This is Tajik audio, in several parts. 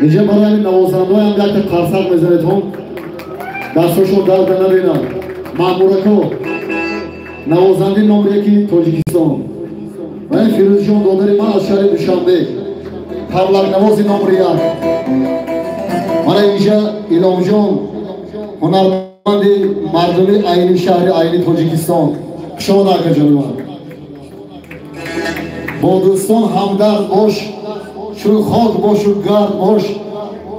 Инҷа барои навозандаҳоям якта қарсак мезанед ҳон. Дастошон дарда набинад. Маъмурако навозандаи номер яки Тоҷикистон. Ва ин Фирӯзҷон додари ман аз шаҳри Душанбе. Таблакнавози номер як. Мана инҷа Иломҷон ҳунарманди мардуми айни шаҳри айни Тоҷикистон. Хуш омад акаҷони ман. Бо дӯстон ҳамдард бош, чун хок бошу гард бош,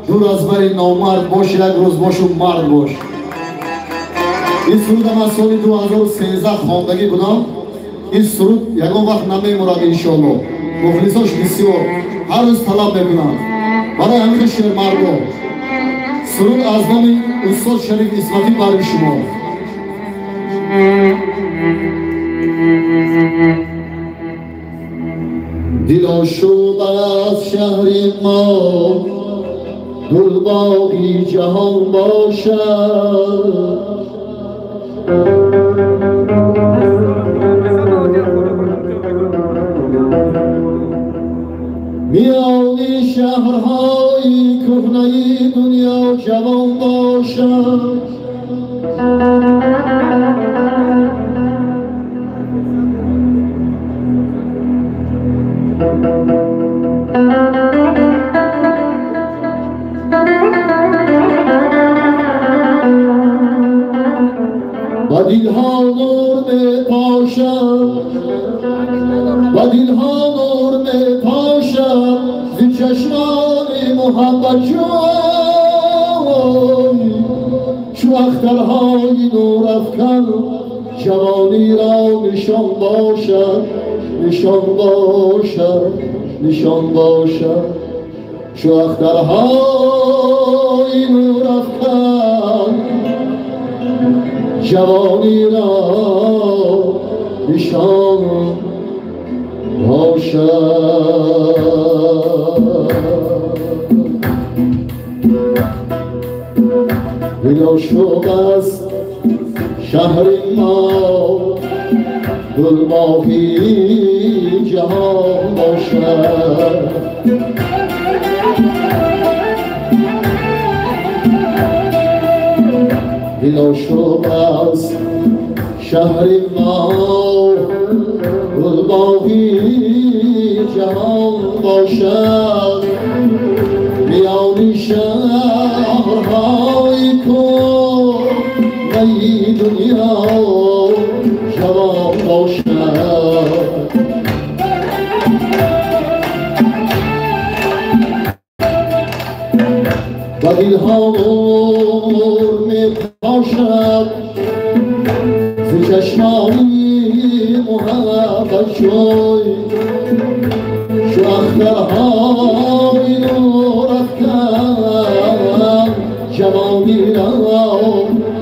дур аз бари номард бош, як рӯз бошу мард бош. Ин сурудам аз соли 2013 хондагӣ будам. Ин суруд ягон вақт намемурад иншоалло. Мухлисош бисёр ҳар рӯз талаб мекунанд. Барои ҳамин шермардо суруд аз номи устод Шариф Исматӣ барои шумо. Дил ошӯб аз шаҳри мо, гулбоғи ҷаҳон бошад. Миёни шаҳрҳои кӯҳнаи дунё ҷавон бошад. Ба дилҳо нур мепошад, ба дилҳо нур мепошад зи чашмони муҳаббатҷӯй, чу ахтарҳои нурафкан ҷавониро нишон бошад, нишон бошад, нишон бошад, чу ахтарҳои нурафкан ҷавониро нишон бошад. Дил ошӯб аст шаҳри мо, гулбоғи ҷаҳон бошад. Дил ошӯб аст шаҳри мо, гулбоғи ҷаҳон бошад. Миёни шаҳрҳои кӯҳнаи дунё ҷавон бошад. Ба дилҳо нур мепошад зи чашмони муҳаббатҷӯй, чу ахтарҳои нурафкан ҷавониро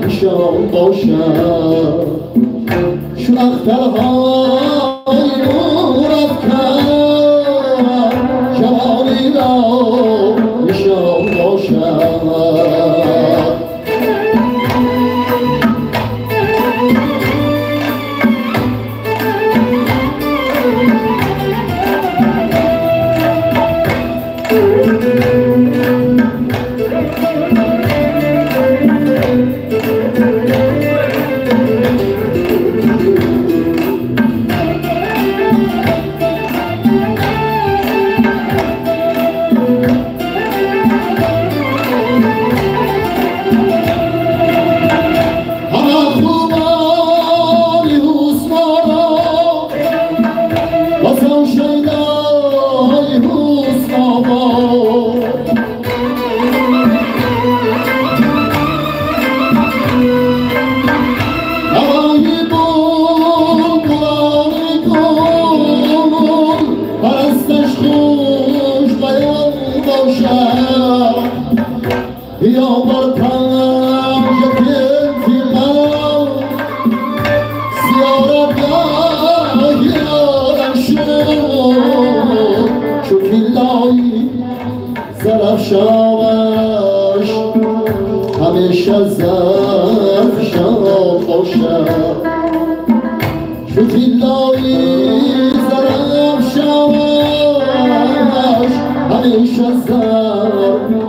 нишон бошад, чу ахтарҳои нурафкан ҷавониро нишон бошад. زرافشانش همیشه زرافشان باشد، چو طلایی زرافشانش همیشه زرافشان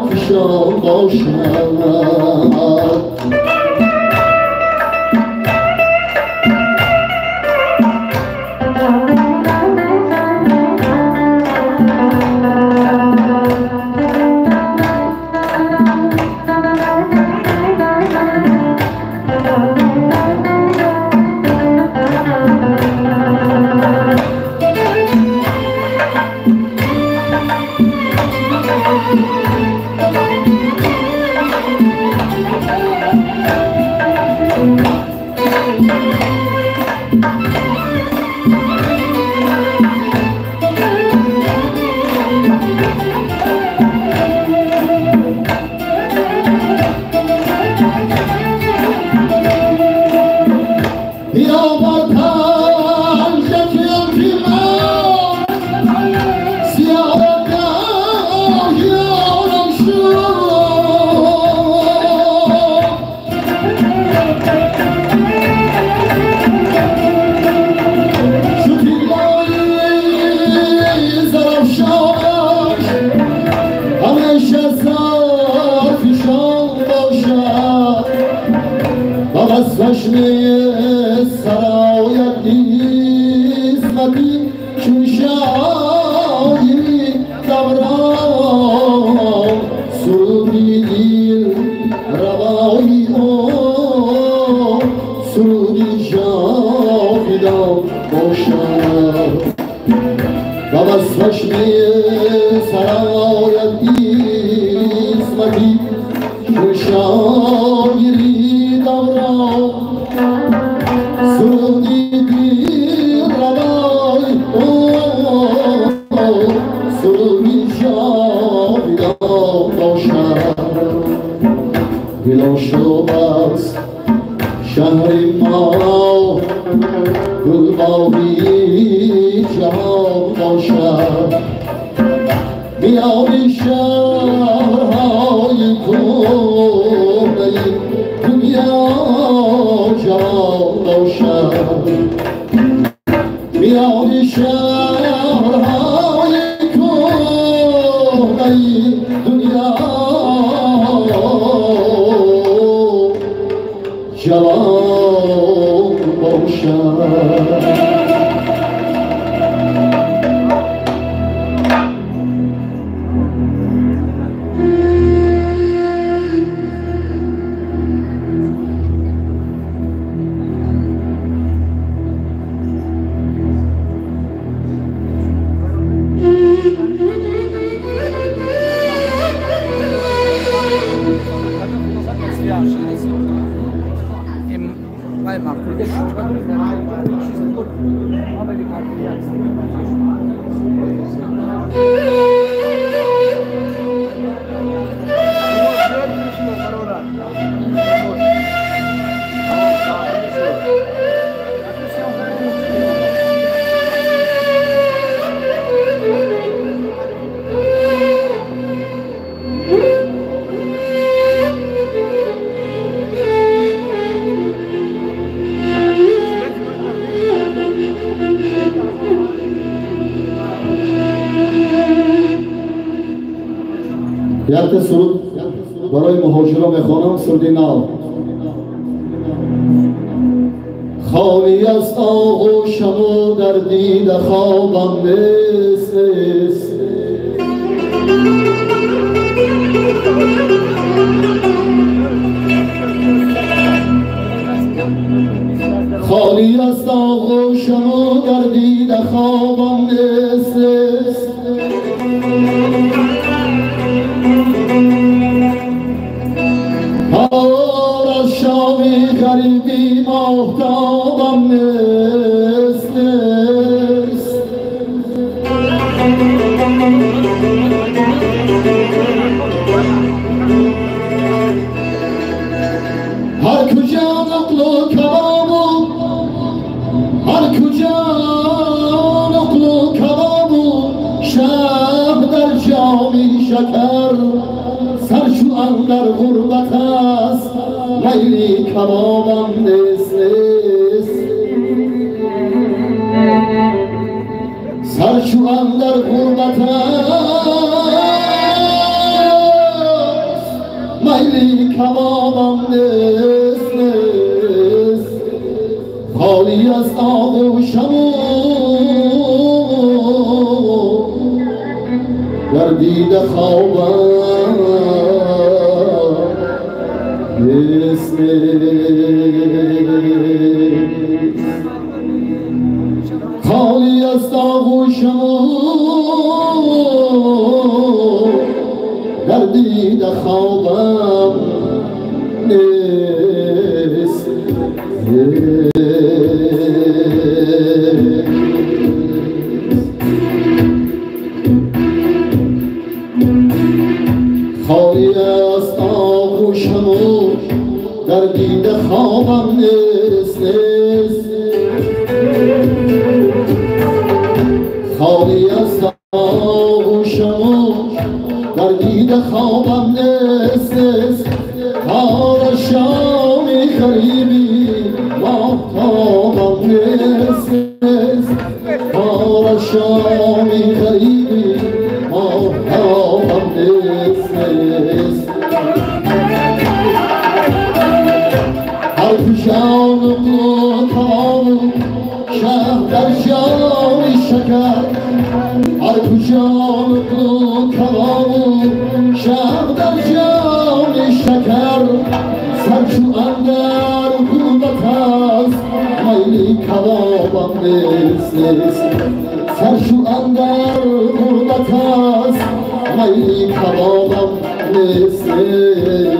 جاویدان باشد. Якта суруд барои муҳоҷиро мехонам, суруди нав. Холӣ аз оғӯшаму дар дида хобам нест, нест. Холӣ аз оғӯшаму дар дида хобам нест, нест. غریبی ماهتابم نیست، نیست. هر کجا نقل و کباب، هر کجا نقل و کباب، شب در جامی شکر، سرشو اندر غربت است، میلی کبابم نیست، نیست. سرشو اندر غربت است، کبابم نیست نیست، خالی از آغوشم در دیده خوابم نیست نیست، خالی از آغوشم در دیده خوابم نیست. خالی از آغوشم در دیده خوابم نیست نیست، خالی از آغوشم در دیده خوابم نیست نیست، تا شامی غریبی ماهتابم نیست نیست، تا شامی غریبی ماهتابم نیست نیست. هر کجا و شهر در جان شکر، هر کجا و کباب شهر در جان شکر، سر چو اندر غربت است میل کبابم نیست نیست، سر چو اندر غربت است میل کبابم نیست نیست.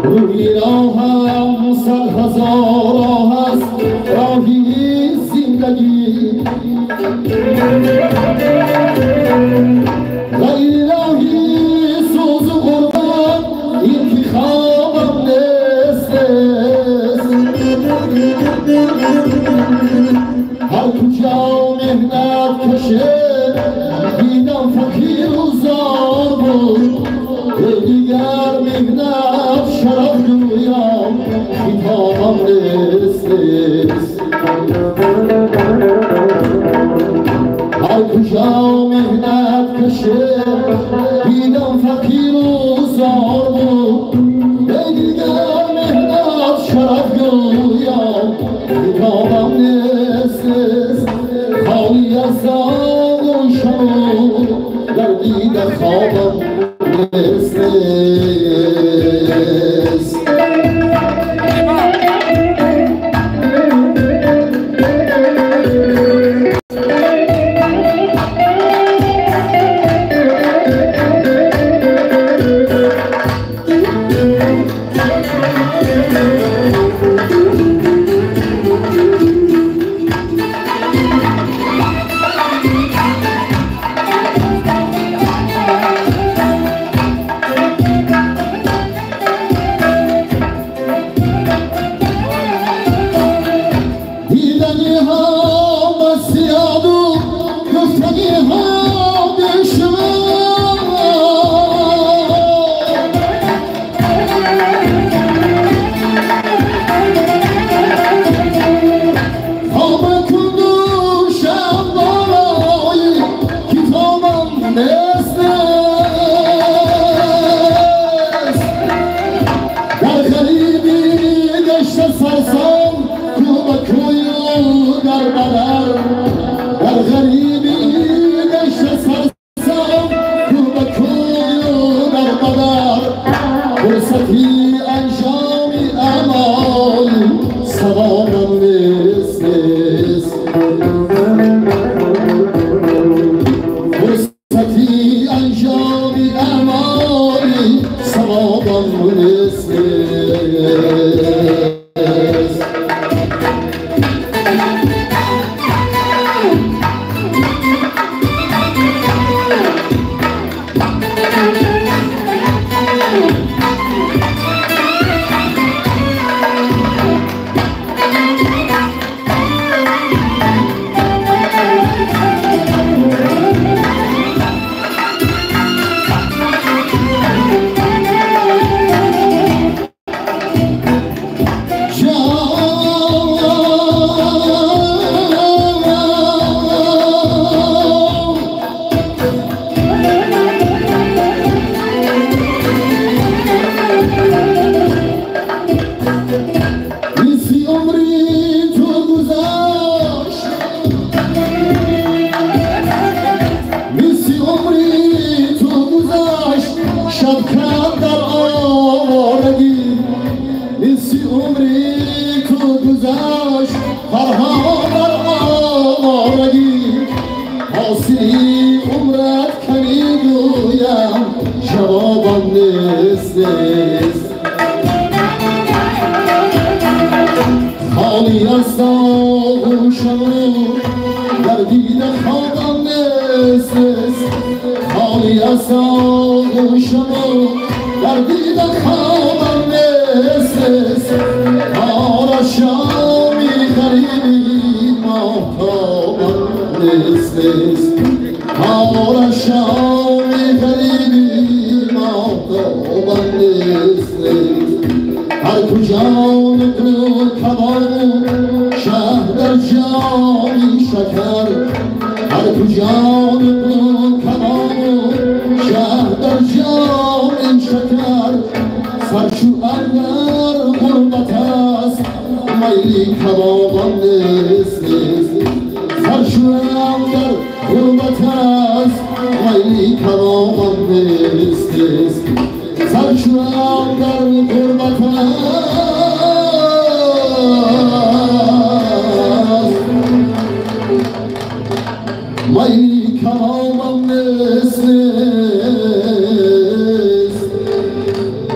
روی راهم صد هزار راه است راهی زندگی، غیر راهی سوز و غربت انتخابم نیست. هر کجا محنت کشه دیدم فقیر و زار بود، دیگر محنت شرف گویم کتابم نیست نیست. هر کجا محنت کشه دیدم فقیر و زار بود، دیگر محنت شرف گویم کتابم نیست نیست. خالی از نیست نیست خالی از آغوشم در دیده خوابم نیست نیست خالی از آغوشم در دیده خوابم نیست نیست آرشامی غریبی ماهتابم نیست نیست آرشامی غریبی ماهتابم نیست نیست هر کجا نقل کباب شهر در جامی شکر هر کجا نقل کباب شهر در جامی شکر سرشو اندر غربت است میلی کبابم نیست نیست سرشو اندر غربت است میلی کبابم نیست نیست سرشو اندر غربت است میلی کبابم نیست نیست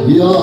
یا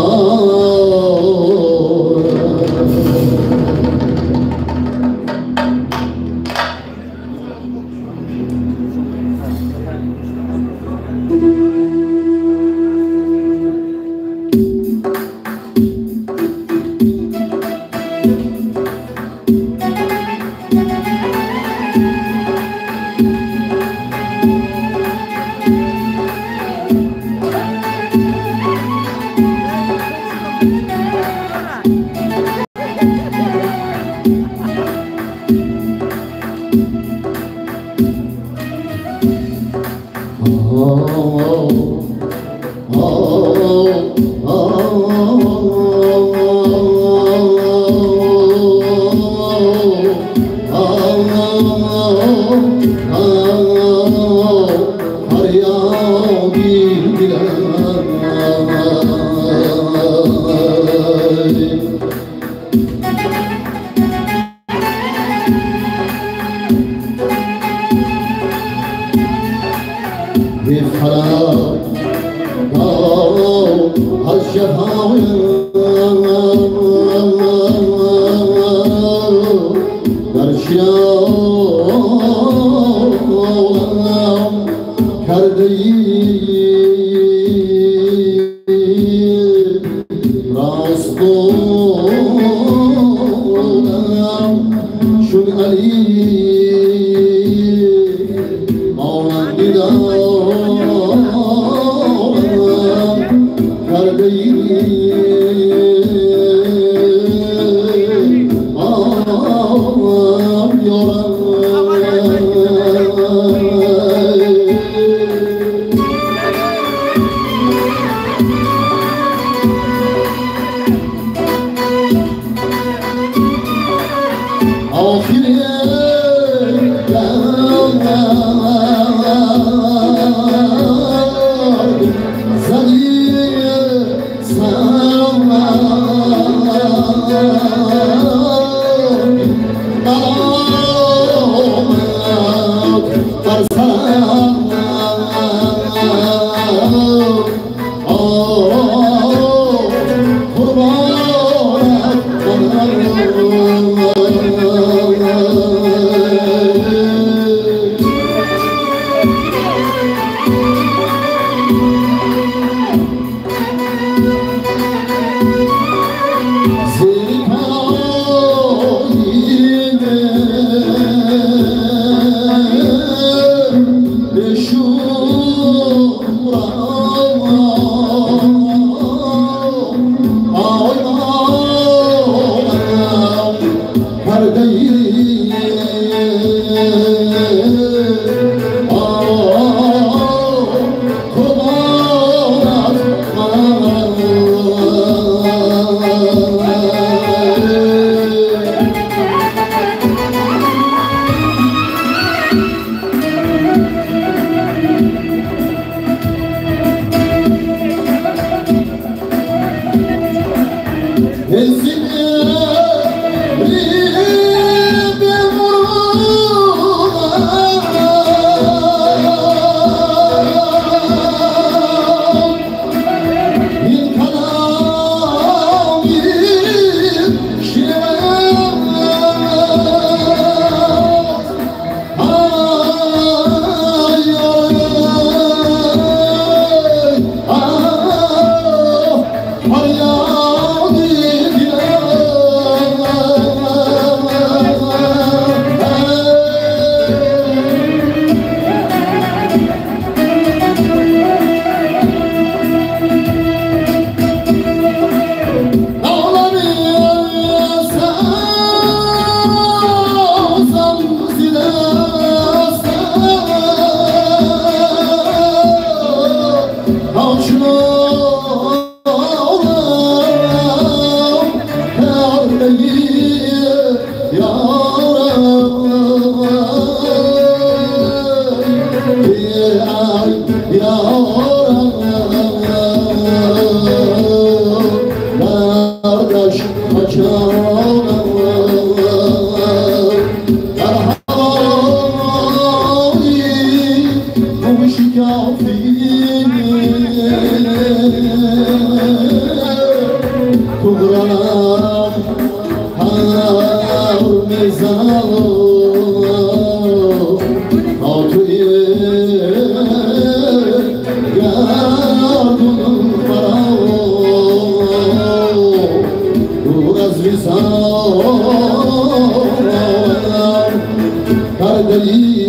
Бари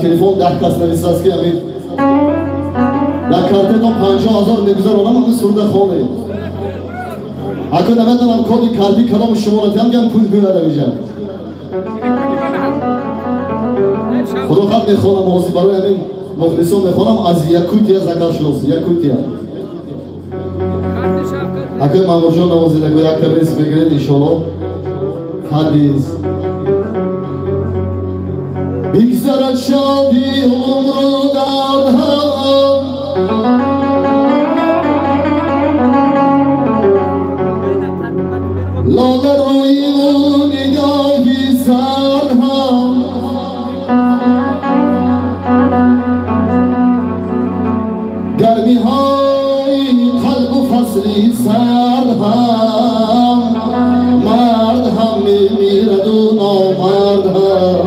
телефон 10 кас нависаст ки ҳамин дар картетон 50,000 мегузаронам, ҳамин суруда хонед. Ако намедонам коди карти каломи шуморо диҳам, гам пул биёяд авиҷа. Худо хат мехонам, ҳозир барои ҳамин мухлисон мехонам аз Якутия заказ шудааст, Якутия. Акои Мамурҷон навозидаго як рейс мегиред иншоалло. Ҳадис بگذرد شادی عمر و دردها، لاله روی و نگاهی سرها، گرمی های قلب و فصلی سرها، مرد هم میمیرد و نامرد هم.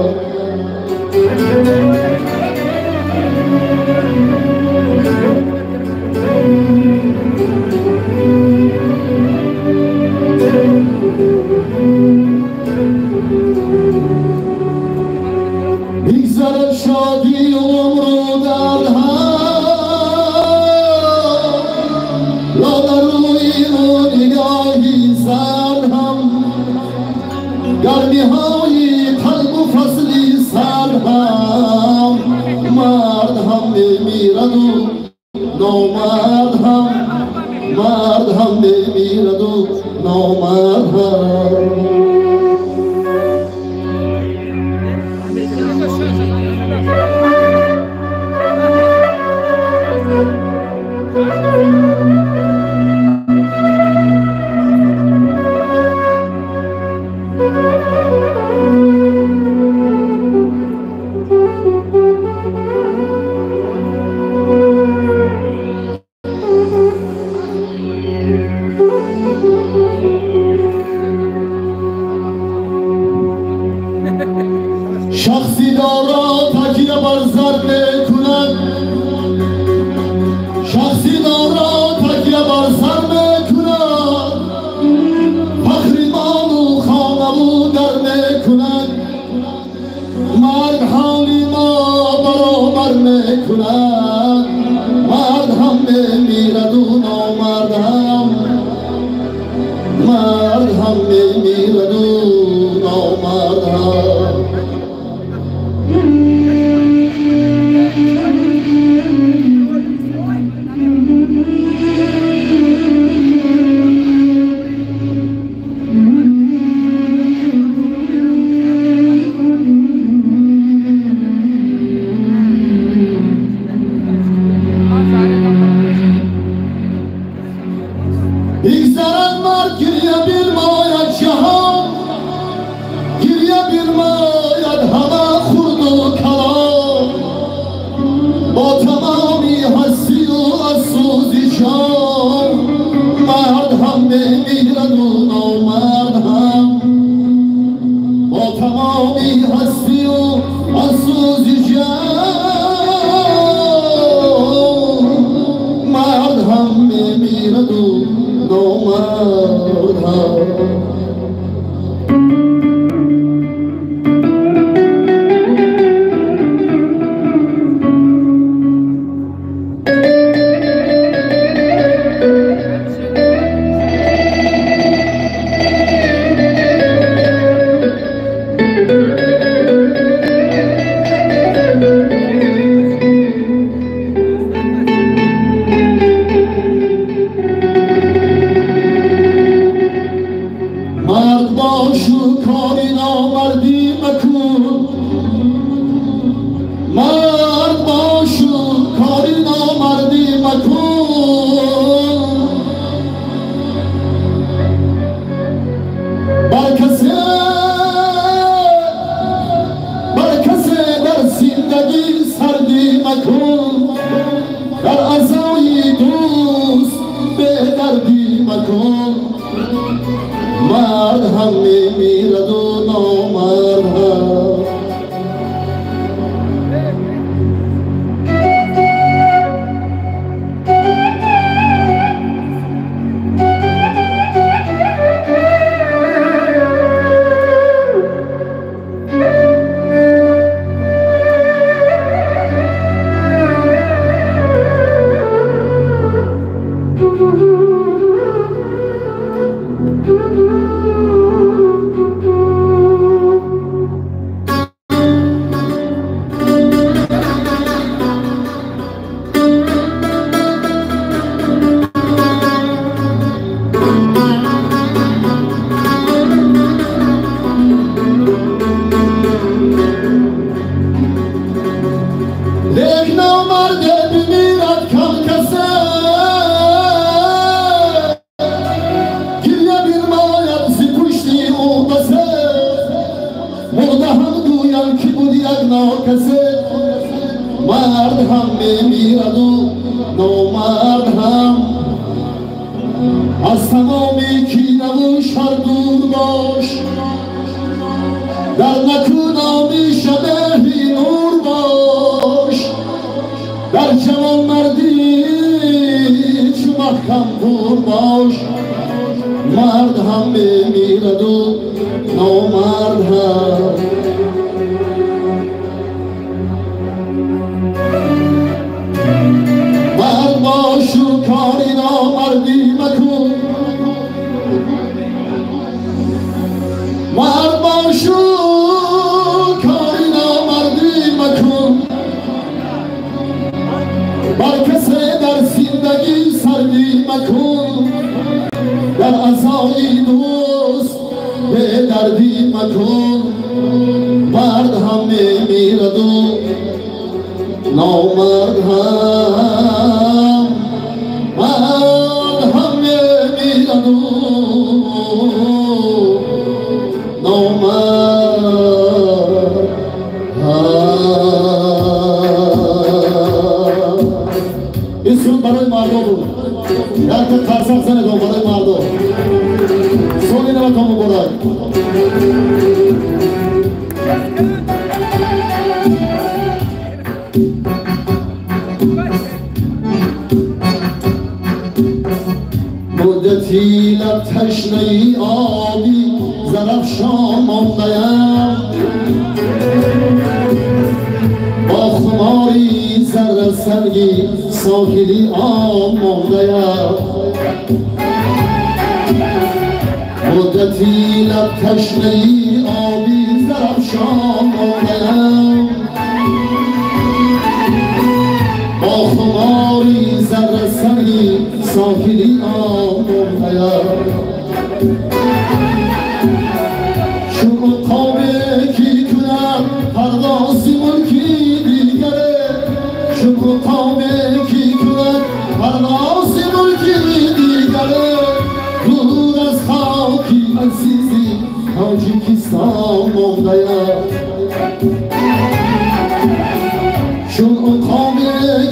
بگذرد شادی عمر و دردها، لاله روی و نگاهی سرد هم، گرمی های قلب و فصلی سر هم، مرد هم میمیرد و نامرد هم، مرد هم میمیرد و نامرد هم. شخصی دارا تکیه بر سر میکند، شخصی دارا تکیه بر سر میکند، فخر مال و خانه و در میکند، مرگ حالی ما برابر میکند، مرد هم میمیرد و نامرد هم، مرد هم میمیرد و نامرد هم. بگذرد مرد گریه بیرماید جهان، گریه بیرماید همه خرد و کلان، با تمامی هستی و از سوزی جان، مرد هم میمیرد و نامرد هم، با تمامی هستی و از سوزی جان، مرد هم میمیرد و نامرد هم. مکن، در عزای دوست به دردی مکن. مرد هم میمیرد و نامرد هم. مرد هم میمیرد و نامرد هم. از تمام کینه و شر دور باش، در نکونامی شبهی نور باش. در جوان مردی چو محکم پور باش. مرد هم میمیرد و نامرد هم. مرد باش و کاری نامردی مکن، مرد باش و کاری نامردی مکن. بر کسی در زندگی سردی مکن، در عزای دوست به دردی مکن. مرد هم میمیرد و نامرد هم، مرد هم میمیرد و نامرد هم. این سرود برای مردم بود. یک قرصک زنید برای مردم. سالی نوتان مبارک. مدتی لب تشنه آبی زرفشان مانده‌ام، با خماری زر سنگی ساحلی آب مانده‌ام. مدتی لب تشنه آبی زرفشان مانده‌ام، با خماری زر سنگی ساحلی آب مانده‌ام. چون عقاب کی کند پرواز ملکی دیگره، چون عقاب کی کند پرواز ملکی دیگره. دور از خاکی عزیزی تاجیکستان مانده‌ام. چون عقاب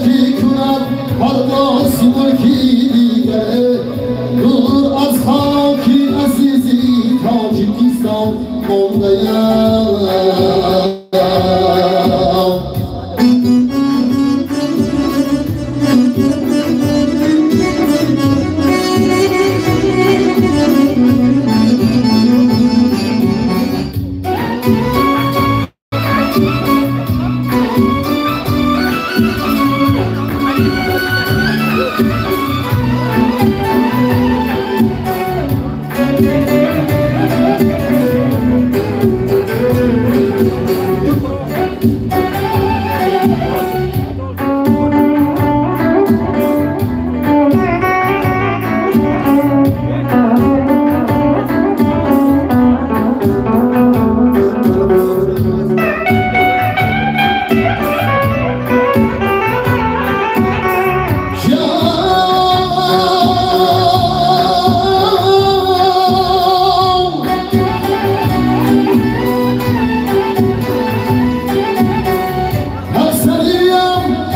کی کند پرواز ملکی دیگره، دور از خاکی عزیزی تاجیکستان مانده‌ام.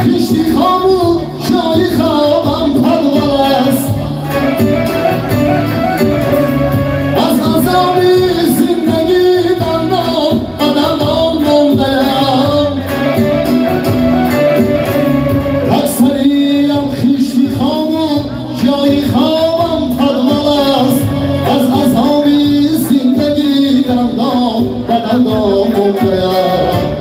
خیشتی خامو جای خوابم پدوال است از عذاب زندگی دندان به دندان مانده‌ام اکثریم خیشتی خامو جای خوابم پدوال است از عذاب زندگی دندان به دندان مانده‌ام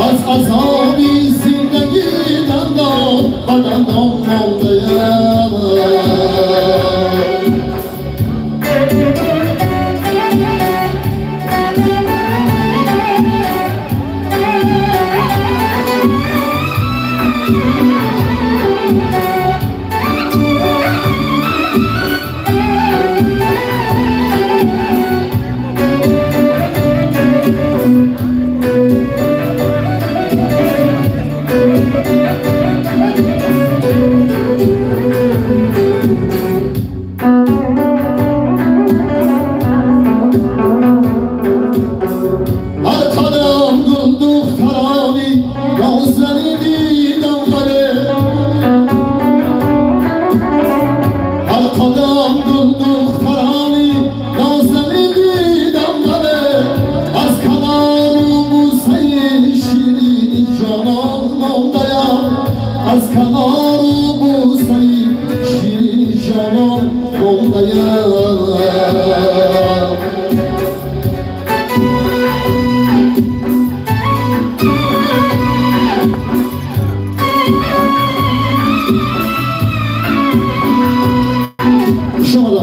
از عذاب زندگی دندان به دندان مانده‌ام. از کنار بوسه شیرین جانان مانده‌ام. شما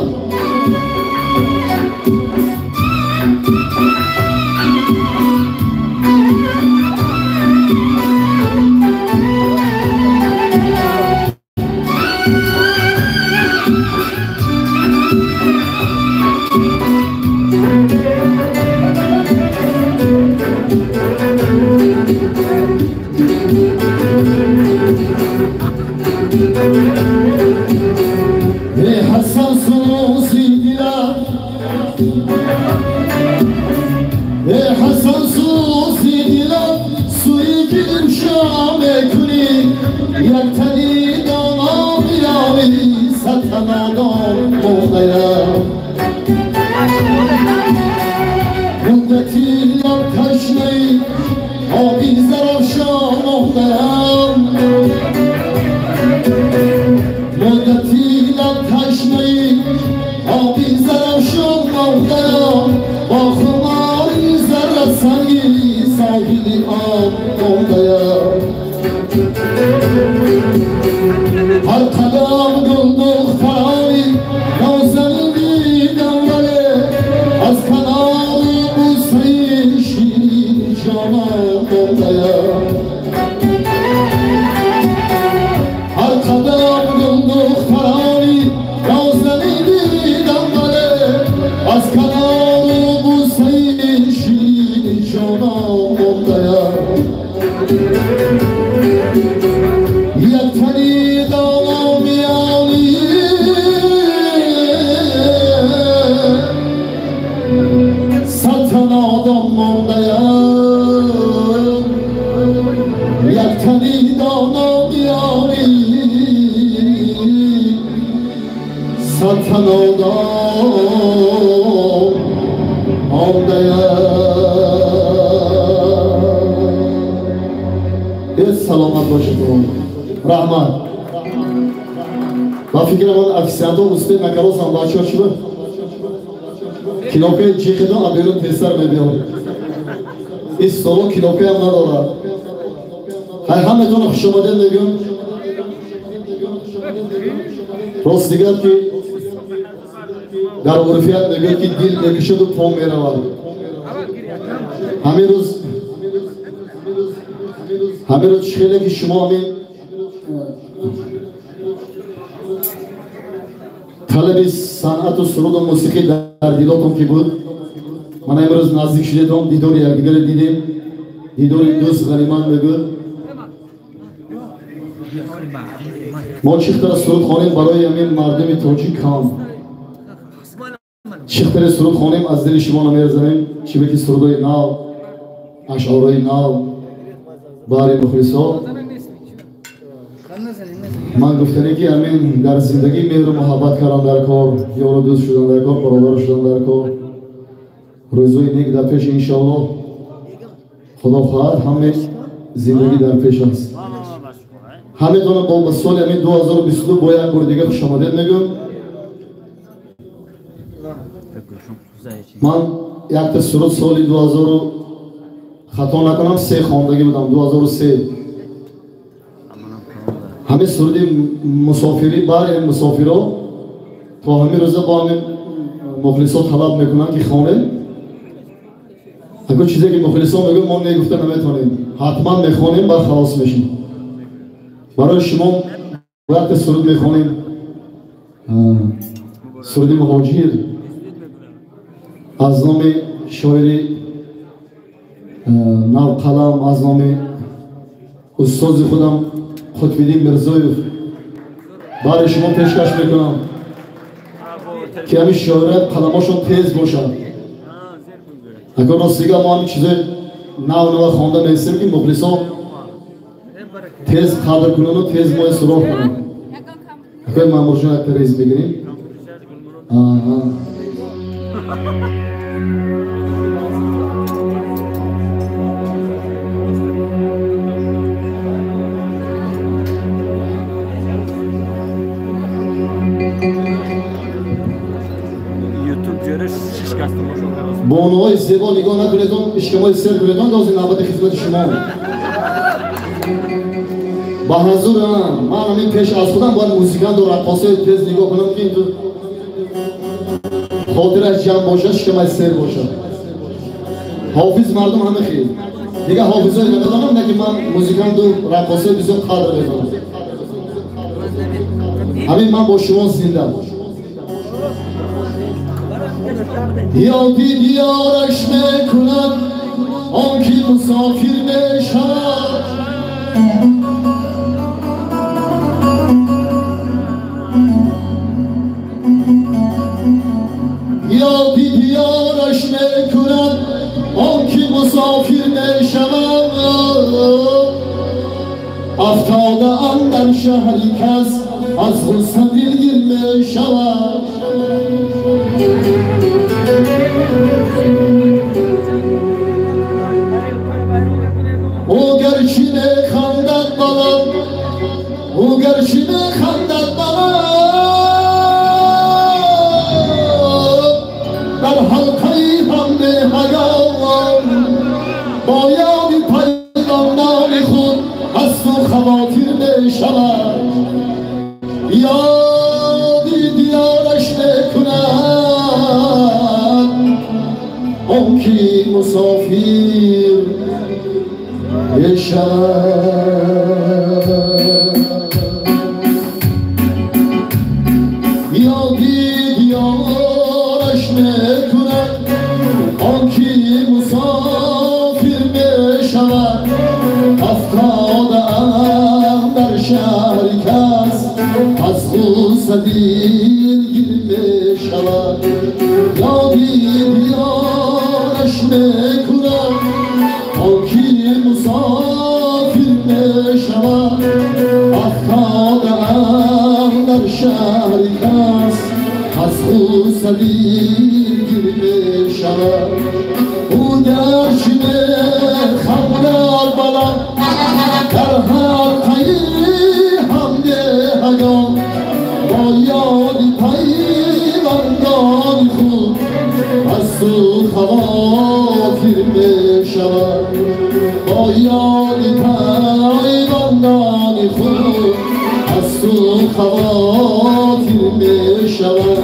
هر قدم گل دخترانی نازنین دیدم ولی از کنار بوسه شیرین جانان مانده‌ام. هر قدم گل دخترانی نازنین دیدم ولی از کنار بوسه شیرین جانان مانده‌ام. یک تنی دانا میانی صد تن آدم مانده‌ام. یک تنی دانا میانی صد تن آدم مانده‌ام. سلامت باشید. Раҳмат. Ба фикрам он официантҳо успел накардосам бачаҳо чӣ буд? Килокаи ҷиқидо аберун тезтар мебиёд. Ин столо килокаям надорад. Ҳай ҳаматонро хушомадед мегӯям. Рост дигар ки дар урфият мегӯяд ки дил мекушаду по меравад. Ҳамин рӯз хеле ки шумо ҳамин талаби санъату суруду мусиқӣ дар дилотон ки буд, ман имрӯз наздик шудедом, дидори якдигаре дидем, дидори дӯст ғанимат мегӯд. Мо чӣ қадар суруд хонем барои ҳамин мардуми тоҷик кам, чӣ қадаре суруд хонем аз дили шумо намерзанем, чӣ бе ки сурудои нав, ашъорои нав Бари мухлисо ман гуфтанӣ ки ҳамин дар зиндагӣ меҳру муҳаббат кардан дар кор, ёру дӯст шудан дар кор, бародар шудан дар кор. Рӯзои нек дар пеш иншоаллоҳ. Худо хоҳад ҳаме зиндагӣ дар пеш аст. Ҳаметона бо соли ҳамин 2022 бо як бори дига хушомадед мегӯям. Ман якта суруд соли 2000 хато накунам се хондагӣ будам 2003. Ҳамин суруди мусофирӣ бар мусофиро то ҳамин рӯза бо ҳамин мухлисо талаб мекунанд ки хонем. Агар чизе ки мухлисон мегӯянд мо негуфта наметавонем, ҳатман мехонем, баъд халос мешем. Барои шумо якта суруд мехонем, суруди муҳоҷир аз номи шоири навқалам, аз номи устози худам Қутбиддин Мирзоев барои шумо пешкаш мекунам ки ҳамин шоират қаламошон тез бошад. Агар рост дига мо ҳамин чизои нав нава хонда меистем ки мухлисон тез қадр кунану тез моя суроғ кунанд. Акои Маъмурҷон якта рез мегирем. Бонуҳои зебо нигоҳ накунедон, ишкамои сер кунедон, дози навбати хизмати шумо. Ба ҳазур ман ҳамин пеш аз худам бояд музиканту раққосои тез нигоҳ кунам ки инту хотираш ҷамъ бошад, шикамаш сер бошад. Ҳофиз мардум ҳама хел. Дига ҳофизое намедонам, не ки ман музиканту раққосои бисёр қадр медонам. Ҳамин ман бо шумо зинда. Ёди диёраш мекунад он ки мусофир мешавад. Ёди диёраш мекунад он ки мусофир мешавад. Афтода андар шаҳри кас аз ғусса дилгир мешавад. Ӯ гарчи механдад балам, ӯ гарчи механдад балам, дар ҳалқаи ҳамди ҳаём бо ёди пайвандони худ аз ту хавотир мешавад. Ёди диёраш мекунад он ки мусофир мешавад. Ёди диёраш мекунад он ки мусофир мешавад. Афтодаам дар шаҳри кас аз ғусса дилгир мешавад. Ёди диёраш мекунад он ки мусофир мешавад. Афтодаам дар шаҳри кас аз ғусса дилгир мешавад. Ӯ гарчи механдад балам дар ҳалқаи ҳамди ҳаём бо ёди пайвандони худ аз ту хавотир мешавад. Бо ёди пайвандони худ аз ту хавотир мешавад.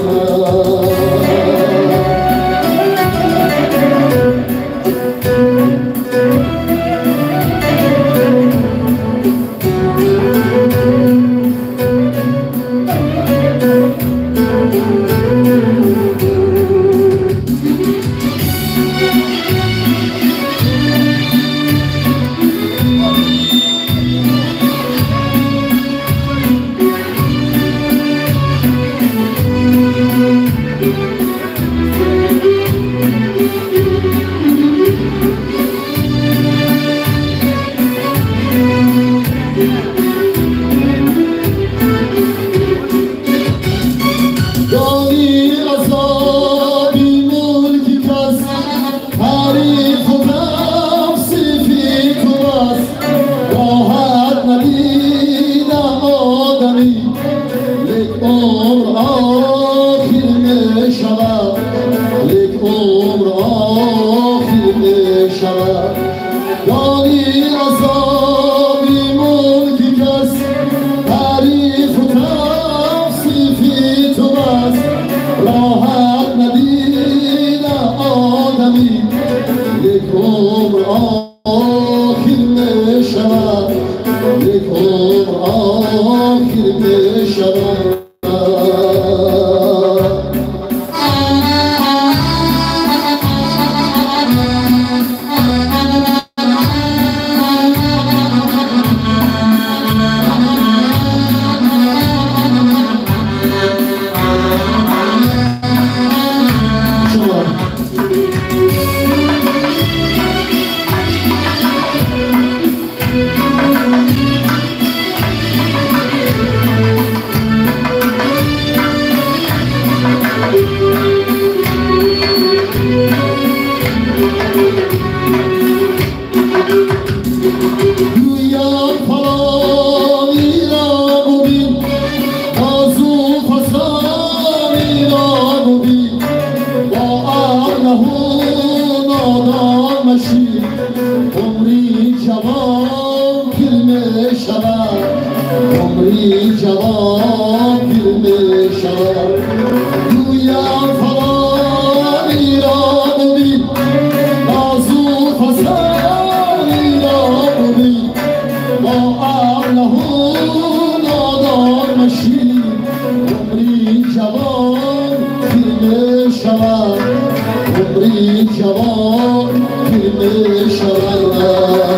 دانی عذابی ملکی کس تعریف و توصیفی تو بس راحت ندیدم آدمی یک عمر آخر می شود یک عمر آخر می شود دانی عذابی ملکی کس تعریف و توصیفی تو بس راحت ندیدم آدمی یک عمر آخر می شود یک عمر آخر می شود. عمری جوان پیر می شود عمری جوان پیر می شود گویم فلانی را ببین نازو فسانی را ببین با عقله نادان مشی عمری جوان پیر می شود عمری جوان پیر می شود.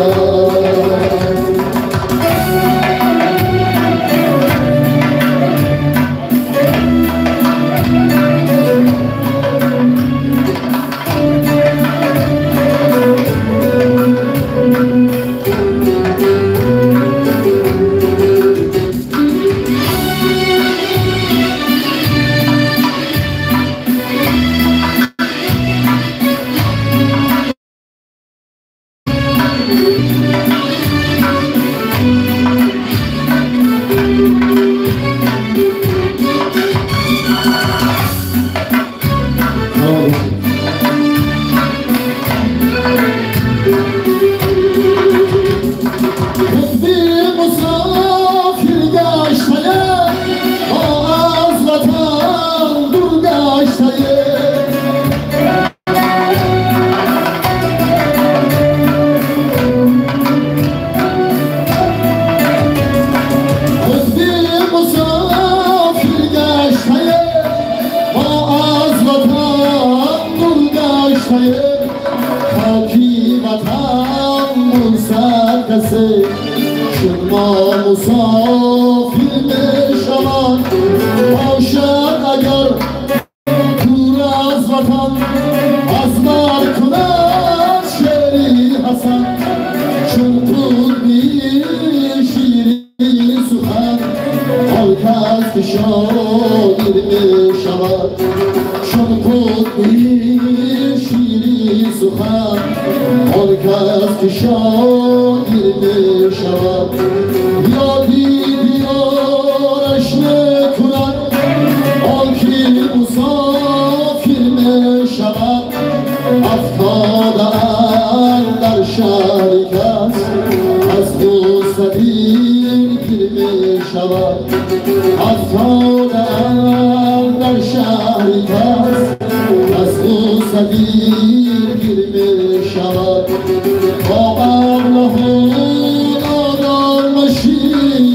خاکی وطن بوسد کسی چون ما مسافر میشوند باشد اگر دور از وطن از بر کند شعری حسن چون قطبی شیرین سخن آن کس که شاعر میشود چون قطبی شیرین سخن آن کس که شاعر میشود یادی دیارش نکند آن که مسافر میشود افتاده اندر شهر کس از غصه دل پیر میشود افتاده اندر شهر کس از غصه دل پیر میشود با عقله نادان مشین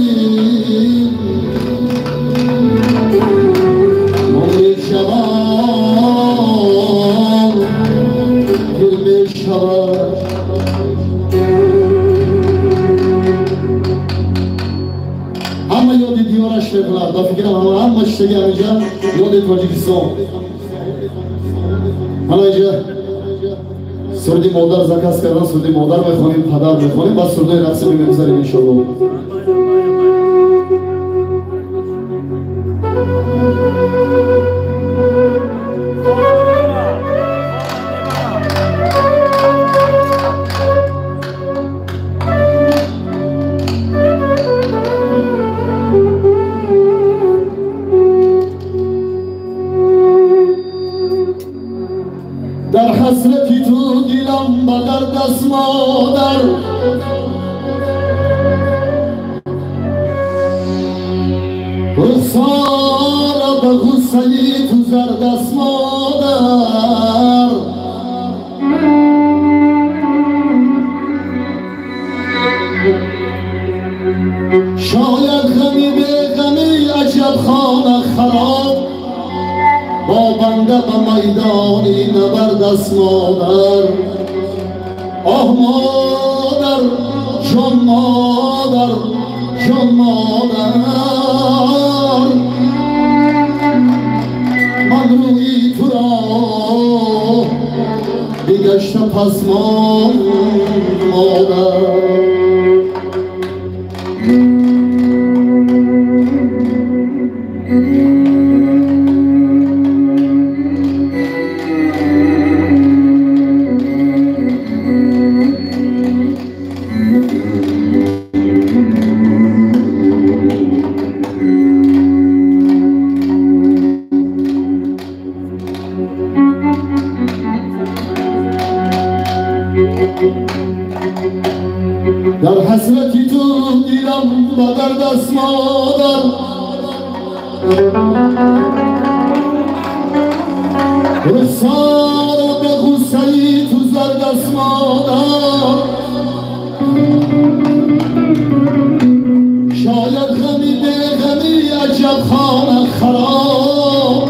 عمر جوان پیر میشود. ҳама ёди диёраш мекунад ба фикрам ҳама чизаги ҳаминҷа ёди Тоҷикистон. Ҳама инҷа Суруди модар заказ кардан, суруди модар мехонем, падар мехонем, баъд сурудои рақсӣ мегузарем иншоалло. در حسرتی تو دلم به درد است مادر، رخسار به غصه تو زرد است مادر. شاید غمی به غمی عجب خانه خراب، با بنده به میدانی نبرد است مادر. آه مادر، جان مادر، جان مادر، من روی تو را بگشته پسمان مادر. در حسرتی تو دلم به درد است مادر، رخسار به غصه تو زرد است مادر. شاید غمی به غمی عجب خانه خراب،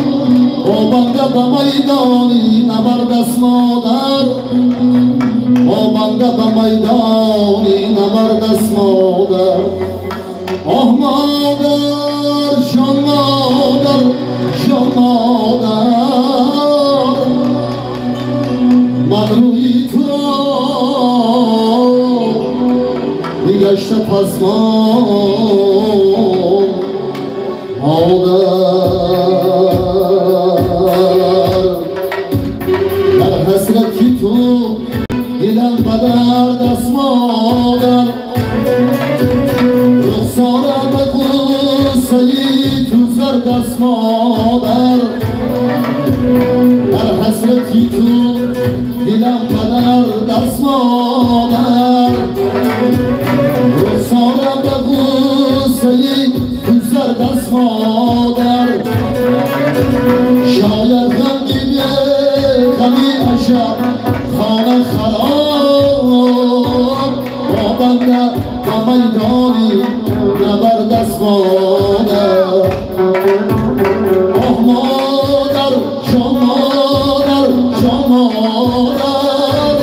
با بنده به میدانی نبرد است مادر، با بنده به میدانی نبرد است مادر. آه مادر، جان مادر، جان مادر، من روی تو را بگشته پسمان مادر. در حسرتی تو دلم به درد است مادر، رخسارم به غصه تو زرد است مادر. در حسرتی تو دلم به درد است مادر، رخسارم به غصه تو زرد است مادر. شاید غمگین غمی عجب خانه خراب، با بنده به میدانی نبرد است مادر. آه مادر، جان مادر، جان مادر،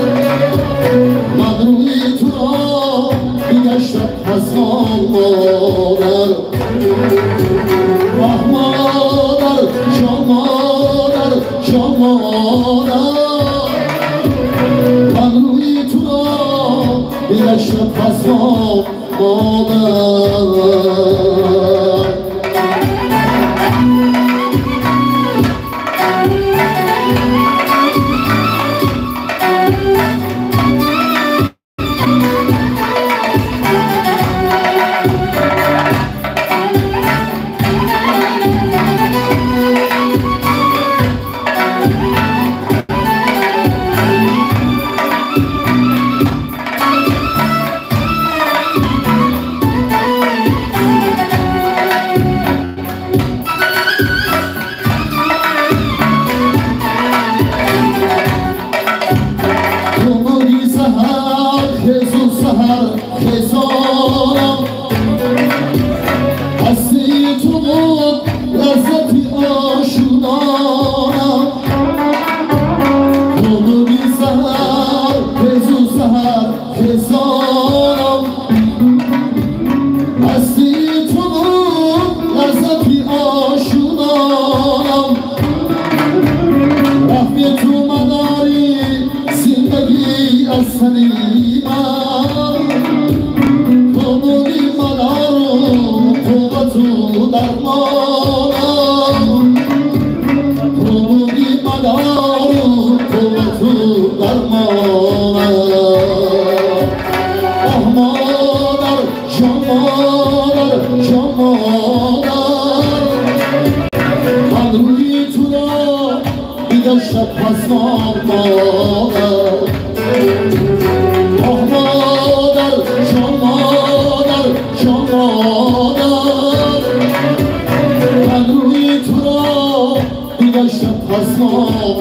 من روی تو را بگشتم پسمان مادر. آه مادر، جان مادر، جان مادر، من روی تو را بگشتم پسمان مادر. درمانم تو بودی مدارو قوت و درمانم آه مادر جان مادر جان مادر من روی تو را بگشتم پس مادر آه مادر جان مادر جان مادر من روی تو را بگشتم پس مادر.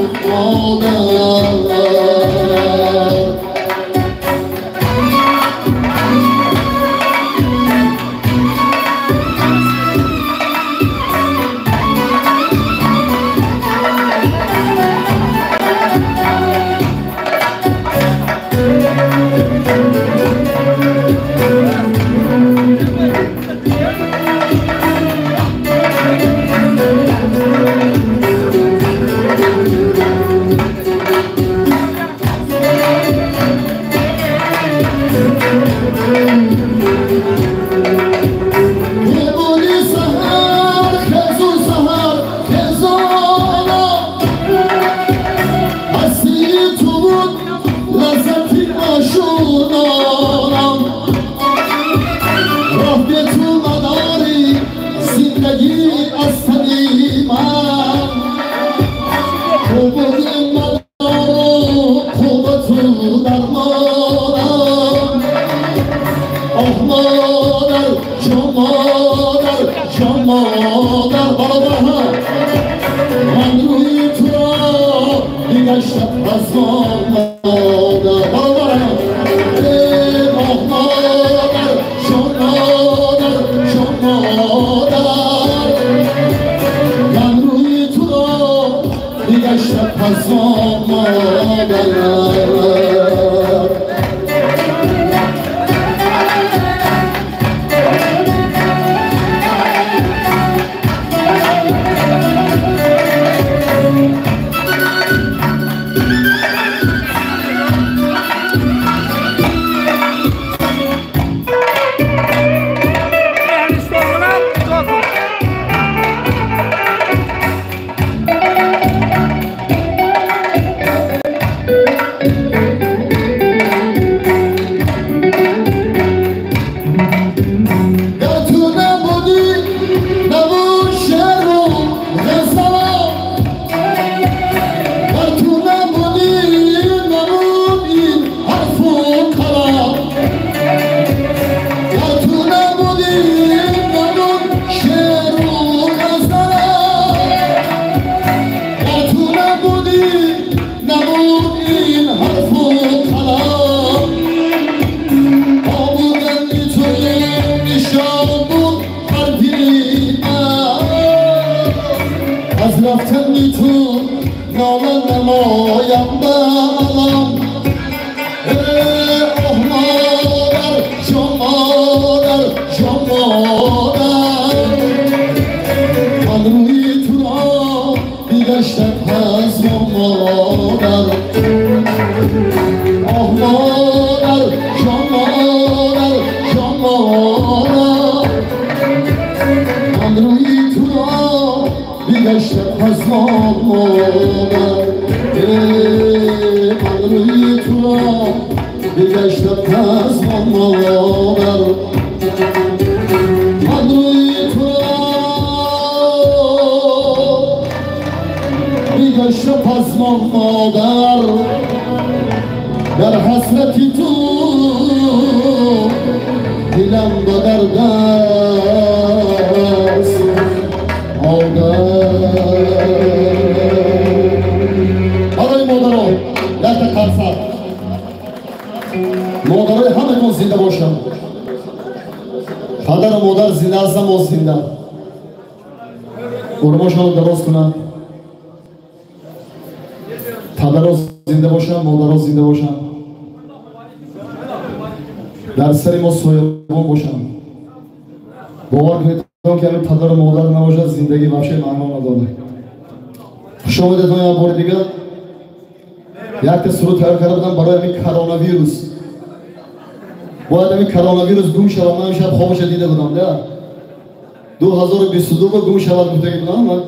2022 гум шавад гуфтаги будам. Ман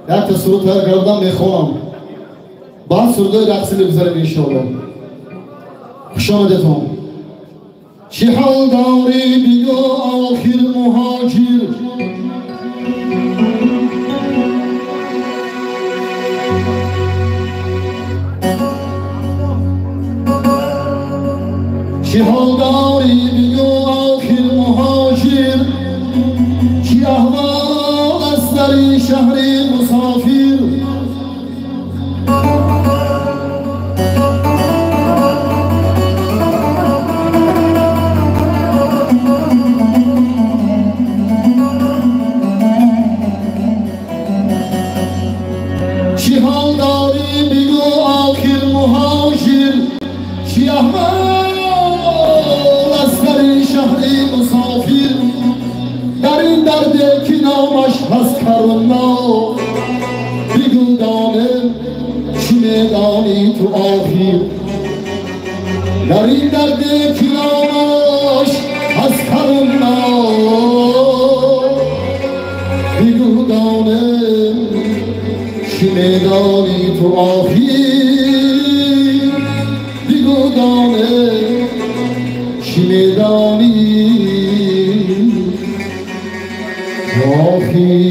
якта суруд тайёр карда будам, мехонам. Баъд сурудои рақсӣ мегузарем иншоалло. Хуш омадетон. Чӣ ҳол дорӣ бигӯ охир муҳоҷир, чӣ ҳол дорӣ бигӯ охир муҳоҷир, чӣ аҳвол аст дар ин шаҳри мусофир. Чӣ ҳол дорӣ бигӯ охир муҳоҷир, чӣ аҳвол аст дар ин шаҳри мусофир. Дар ин дарде ки номаш ҳаст каруно, бигӯ донем чӣ медонӣ ту охир. Дар ин дарде ки номаш ҳаст каруно, бигӯ донем чӣ медонӣ ту охир, бигӯ донем чӣ медонӣ ту охир.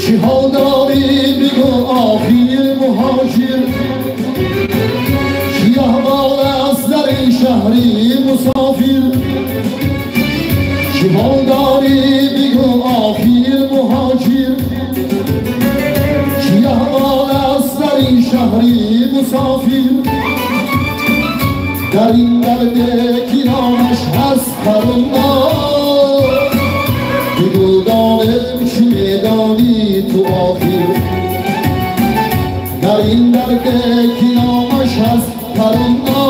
Чӣ ҳол дорӣ бигӯ охир муҳоҷир, чӣ аҳвол аст дар ин шаҳри мусофир. Чӣ ҳол дорӣ бигӯ охир муҳоҷир, чӣ аҳвол аст дар ин шаҳри мусофир. Дар ин дарде ки номаш ҳаст каруно, бигӯ донем чӣ медонӣ ту охир. Дар ин дарде ки номаш ҳаст каруно,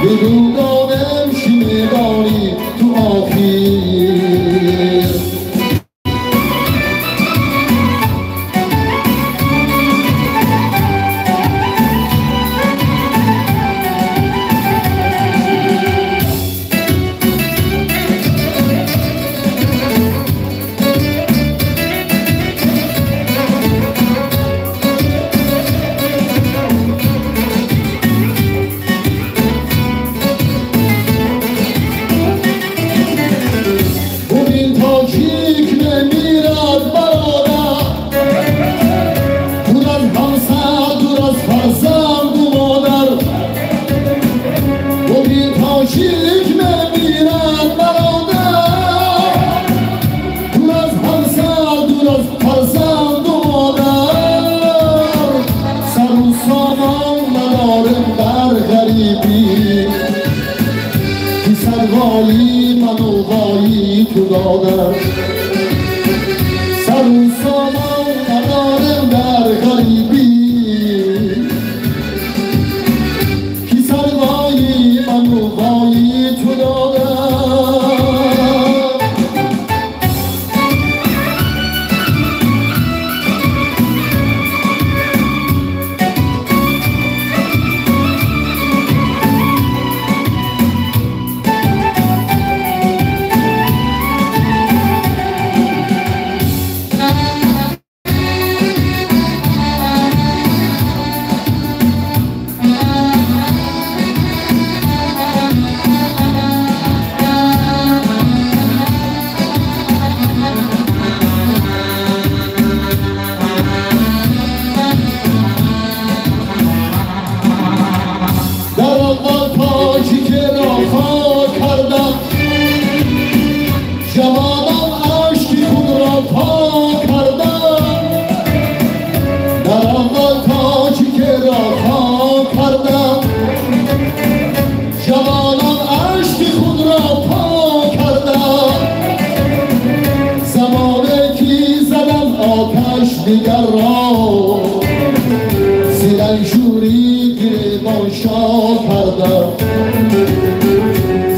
бигӯ донем чӣ медонӣ ту охир. Бубин тоҷик мемирад бародар, дур аз ҳамсар, дур аз фарзанду модар. Бубин тоҷик мемирад бародар, дур аз ҳамсар, дур аз фарзанду модар. Сару сомон надорем дар ғарибӣ, ки сарвои ману вои ту додар. Сару сомон надорем дар ғарибӣ, ки сарвои ману вои ту додар. Дар аввал тоҷике ро хок кардам, ҷавонон ашки худро пок кардам. Дар аввал тоҷике ро хок кардам, ҷавонон ашки худро пок кардам. Замоне ки задам оташ дигарро, зиранҷурӣ гиребон шод кардам.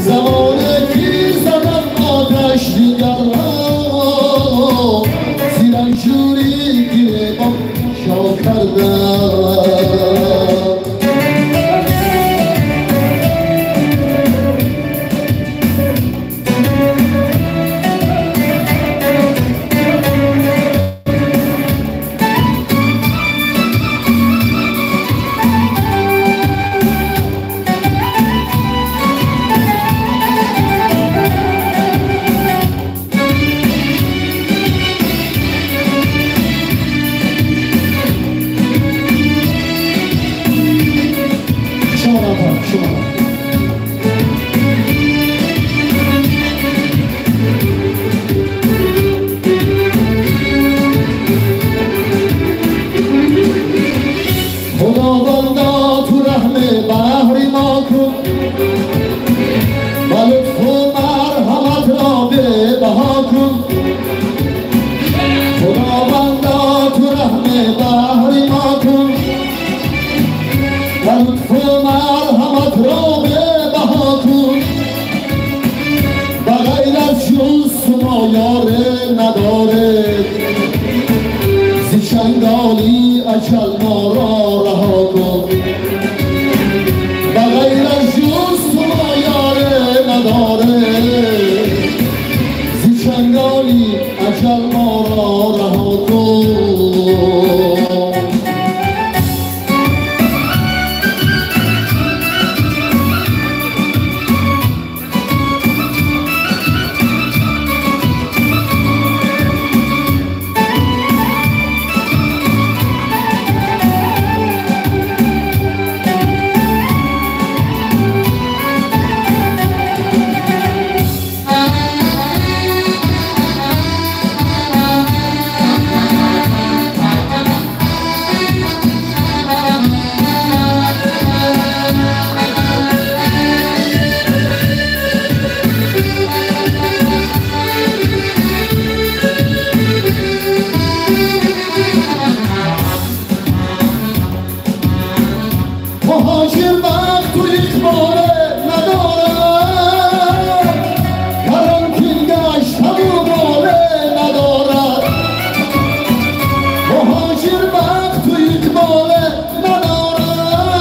Замоне ки задам оташ дигарро, зиранҷурӣ гиребон тамошо кардам. خداوندا تو رحم بحر ما کن و لطف و مرحمت را به بها کن. خداوندا تو رحم بحر ما کن و لطف و مرحمت را به بها کن. و غیر از جز ما یار نداره، ز چنگالی اجل ما را رها کن. و غیر از جز ما یار نداره، ز چنگالی اجل ما را رها کن. مهاجر وقت و اقبال ندارد، قرنطین گشتن و بال ندارد. مهاجر وقت و اقبال ندارد،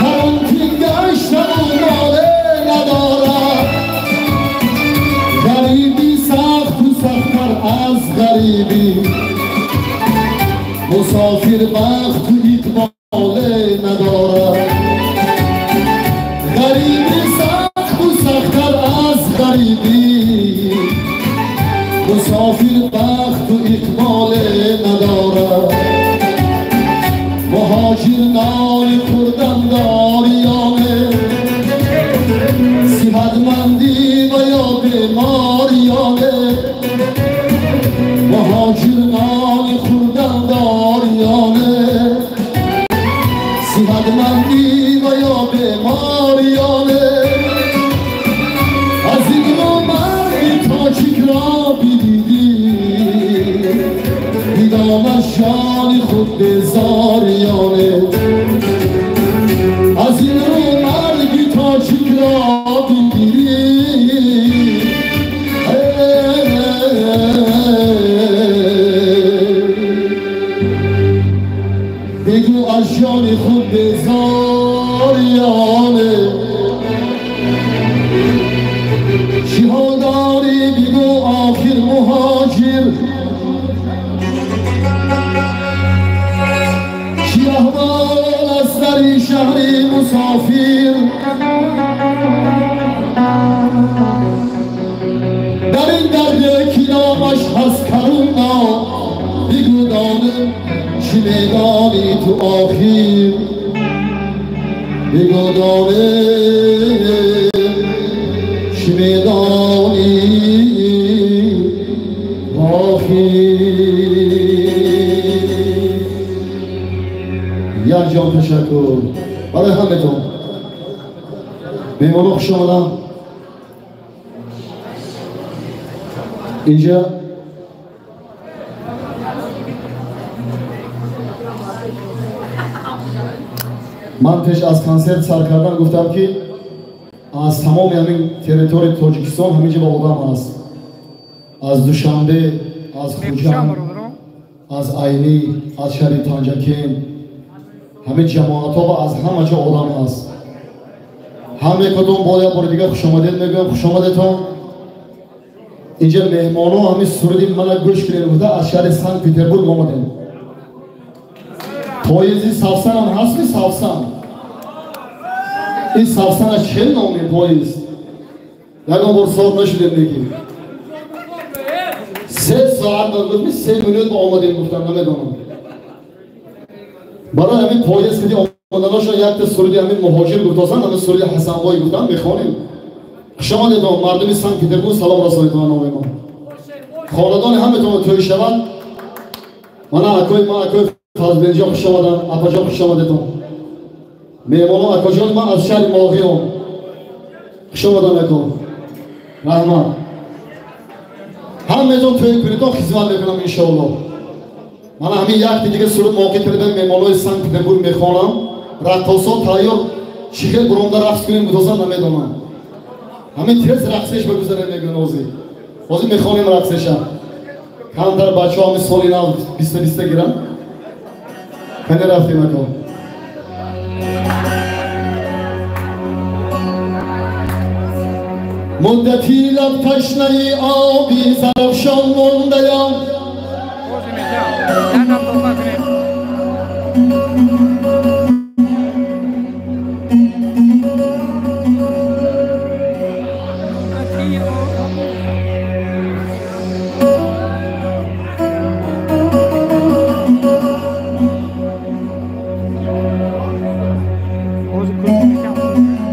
قرنطین گشتن و بال ندارد. غریبی سخت و سخت‌تر از غریبی، مسافر وقت و اقبال ندارد. غریبی سخت و سخت‌تر از غریبی، مسافر بخت و اقبال ندارد. مهاجر نان خوردن داریانه، صحتمندی و یا بیماریانه. مهاجر نان خوردن داریانه، صحتمندی و یا بیماریانه. از این رو مرگ تاجیک را بدیدی، بیدام از جان خود بزاریانه. از این رو مرگ تاجیک را بدیدی، بگو از جان خود بزاریانه. چی حال داری بگو آخر مهاجر، چی احوال از در شهری مسافر. در این درد که نامش هست کرونا، بگو دانم چی میدانی تو آخر. بگو دانم چی میدانی آخر. یک جان تشکر برای همتون. مهمانا خوش آمدن. اینجا ман пеш аз консерт сар кардан гуфтам, ки аз тамоми ҳамин территорияи Тоҷикистон ҳамин ҷо ба одам аст, аз Душанбе, аз Хуҷанд, Аз Айнӣ, аз шаҳри Панҷакент, ҳамин ҷамоатҳо ва аз ҳама ҷо одам ҳаст. Ҳаме кадом бо як бори дигар хушомадед мегӯям, хушомадетон. Инҷа меҳмонҳо ҳамин суруди мана гӯш кунед гуфта аз шаҳри Санкт Петербург омадем. Поезди Савсанам ҳастми Савсан? Ин Савсана чӣ номи поезд? Ягон бор сор нашудем неки. 3 соат гуфтми 3 минут омадем гуфтам, намедонам. Барои ҳамин поезд киди омаданошон якта суруди ҳамин муҳоҷир гуфтосан, ҳамин суруди Ҳасанбой гуфтам, мехонем. Хушомадедон, мардуми Санкт Петербург салом расонедон номи мо. Хонадони ҳаметон тӯй шавад. Мана акои ма, акои Фазлинҷон хуш омаданд, апаҷон хуш омадетон. Меҳмоно акоҷон ман аз шаҳри Моғиён. Хуш омадан ако. Раҳмат. Ҳамаҷон тӯй кунедон хизмат мекунам иншоаллоҳ. Мана ҳамин якти дига суруд моқӣ кардам меҳмонои Санкт Петербург мехонам. Раққосо тайёр чӣ хел буромда рақс кунем гудозан намедонам. Ҳамин тез рақсеш бигузарем мегӯн ҳозир. Ҳозир мехонем рақсеша. Камтар бачаҳо ҳамин соли нав биста-биста гиранд. Кане рафтем ако. Муддати лаб ташнаи оби Зарафшон мондаям.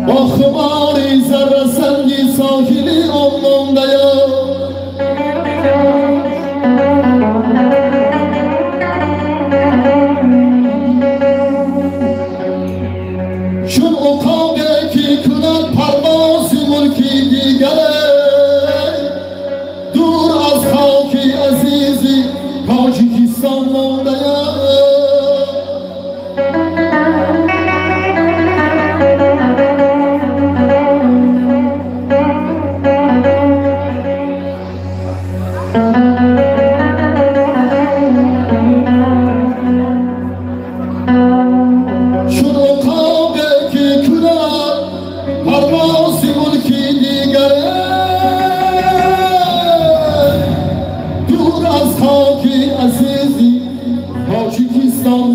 با خماری ذره سنگی ساحلی آن مانده‌ام. چون عقابی که کند پرواز ملکی دیگر، دور از خاک عزیزی تاجیکستان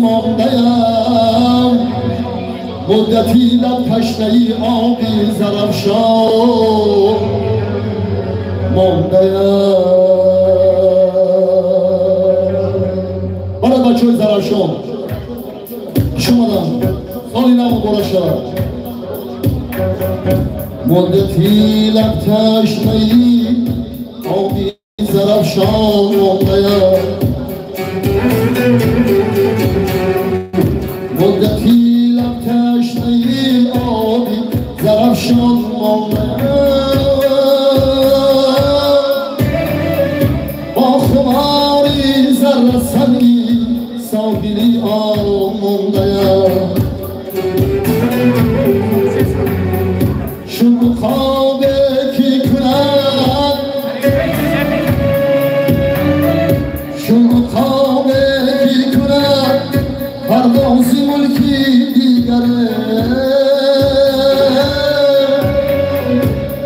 مانده‌ام. مدتی لب تشنه‌ای آبی زرافشان مانده‌ام. برای بچه‌های زرافشان خوش آمدن، سالی نو مبارک شود. مدتی لب تشنه‌ای آبی زرافشان مانده‌ام. مدتی لب تشنه‌ای آبی زرافشان مانده‌ام. با خماری ذره سنگی ساحلی آن مانده‌ام. چون عقابی که کند، چون عقابی که کند پرواز ملکی دیگر،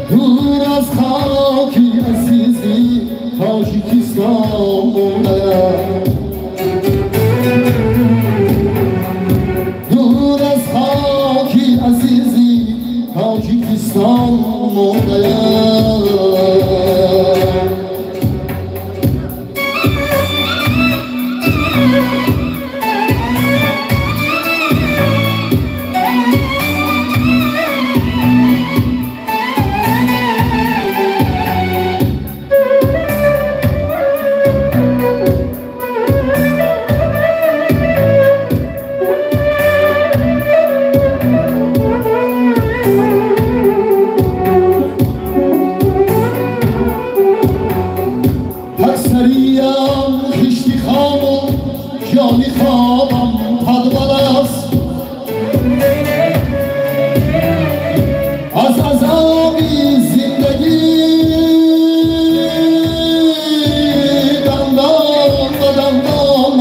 دور از خاک عزیزی تاجیکستان مانده‌ام. دور از خاک عزیزی تاجیکستان مانده‌ام. از عذاب زندگی دندان به دندان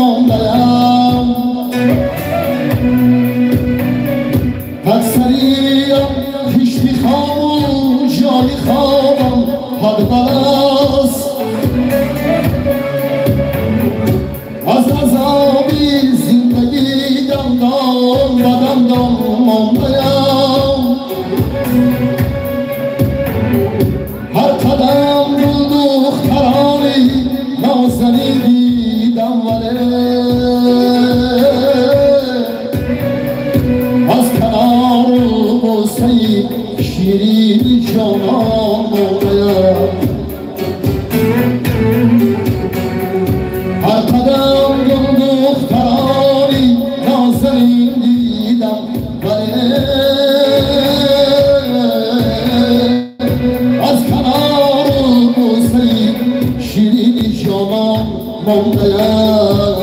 آبی زندگی دندان و دندان مانده‌ام هر قدم گل دخترانی نازنین دیدم ولی از کنار بوسه شیرین جانان مانده‌ام هر قدم گل دخترانی نازنین دیدم ولی از کنار بوسه شیرین جانان مانده‌ام.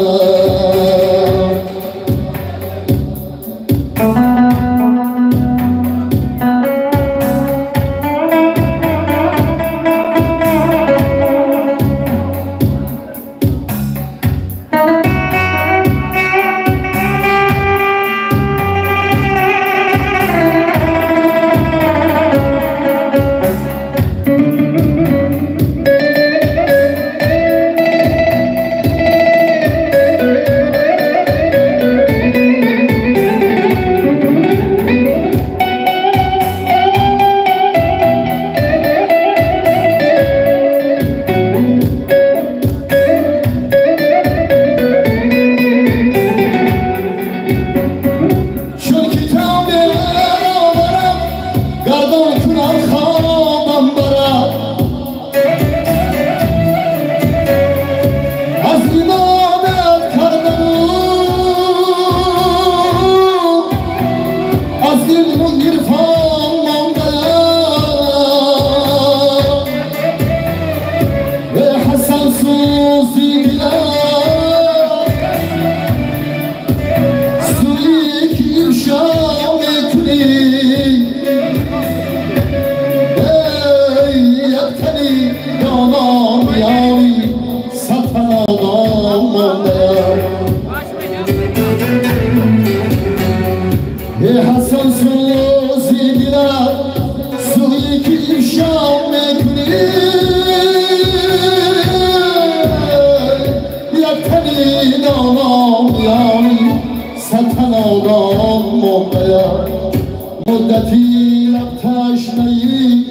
مدتی لب تشنه‌ای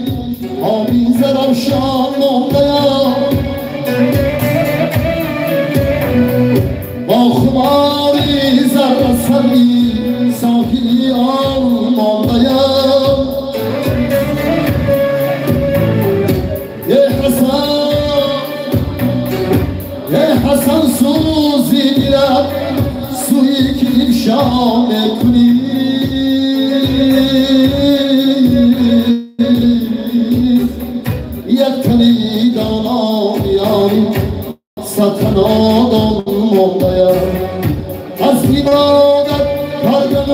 آبی زرافشان مانده‌ام با خماری ذره سمی ساحلی آن مانده‌ام. ای حسن ای حسن سوزی دلت سویی که افشا می‌کنی یک تنی دانا میانی ستنادان مانده‌ام از عبادت کردن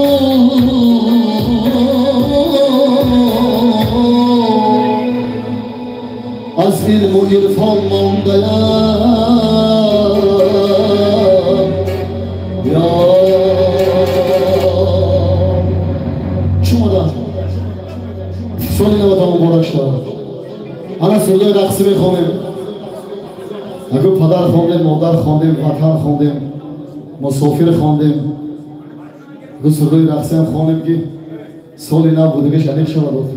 از علم و عرفان مانده‌ام. соли навата муборак шавад. Ана сурудои рақсӣ мехонем. Агар падар хондем, модар хондем, ватан хондем, мусофир хондем, агар сурудои рақсиам хонем ки соли нав будагиш аниқ шавад. Охир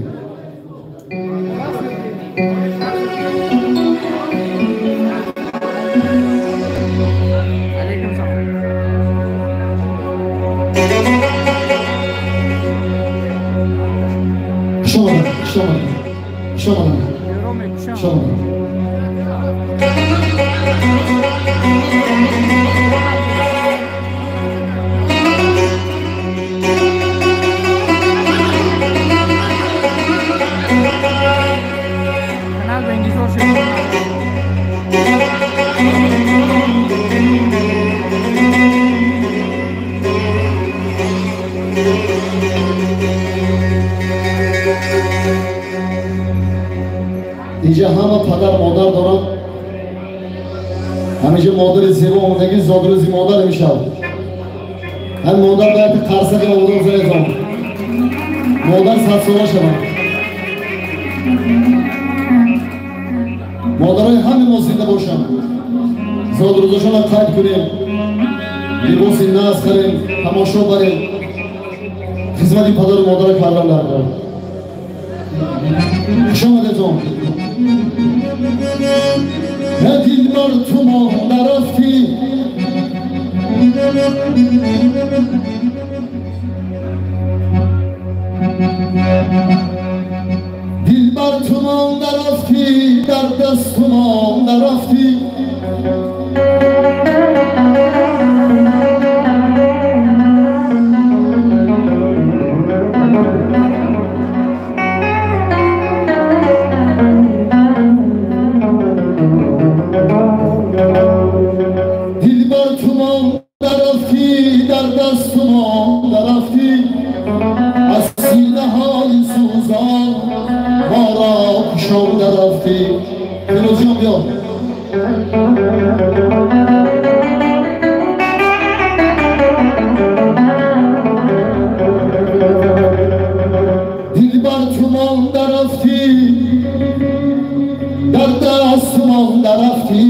شما اینجا همه پدر مادر دارن، همیشه مادر زیبا آمدگی زادروزی مادر میشد. هم مادر باید قرصه که آمده بزنید مادر 100 ساله شود. مادرای همه ما زنده باشن، زادروزشان را قید کنیم. Либоси наз харем, тамошо барем, хизмати падару модара кардан дар кор. Хуш омадетон. Дилбар ту монда рафтӣ, дилбар ту монда рафтӣ, дар даст ту монда рафтӣ. Дилбар ту монда рафтӣ, дар даст ту монда рафтӣ, аз синаҳои сӯзон моро кушода рафтӣ. Фирӯзҷон биё. Дилбар ту монда рафтӣ, дар даст ту монда рафтӣ,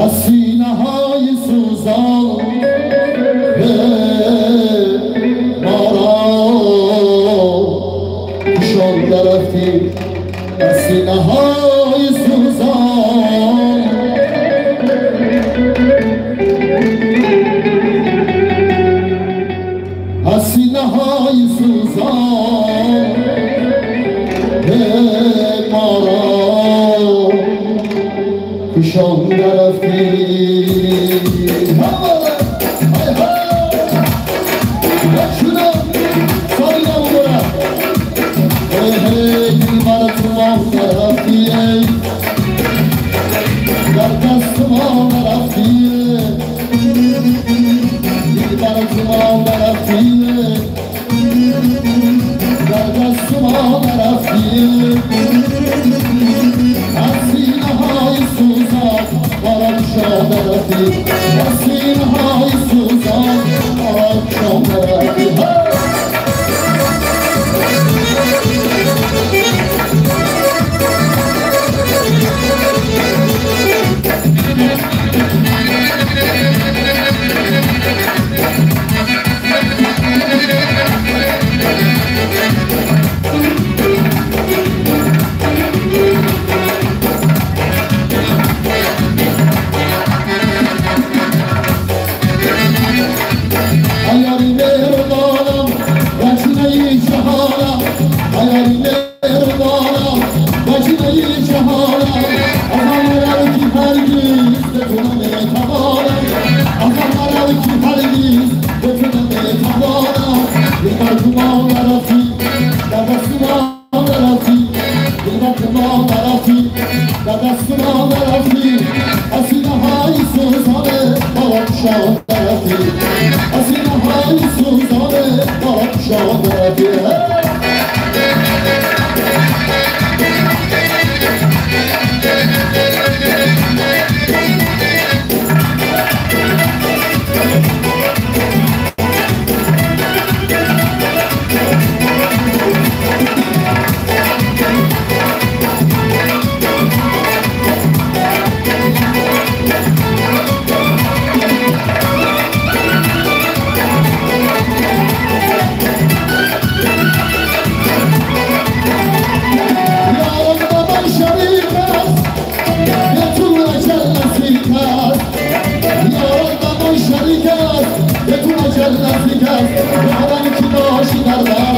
аз синаҳои сӯзон моро кушода рафтӣ, аз синаҳои сӯзон, аз синаҳои сӯзон моро кушода рафтӣ. Дилбар ту монда рафтӣ, дар даст ту монда рафтӣ, дилбар ту монда рафтӣ, дар даст ту монда рафтӣ, аз синаҳои сӯзон моро кушода рафтӣ, аз синаҳои сӯзон моро кушода рафтӣ. Ayari mehribanam, gajinayi jahanam, ayari mehribanam, gajinayi jahanam. Azam ki hargiz be tu nametavonam, azam ki hargiz be tu nametavonam. Dilbar tu monda rafti, dar dast tu monda rafti, dilbar tu monda rafti, dar dast tu monda rafti, аз синаҳои сӯзон моро кушода рафтӣ, аз синаҳои сӯзон моро кушода рафтӣ. Yaram ki باشی در بر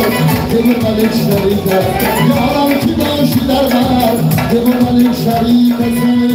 تیمور ملک شریک است، یارم کی باشی در بر تیمور ملک شریک است.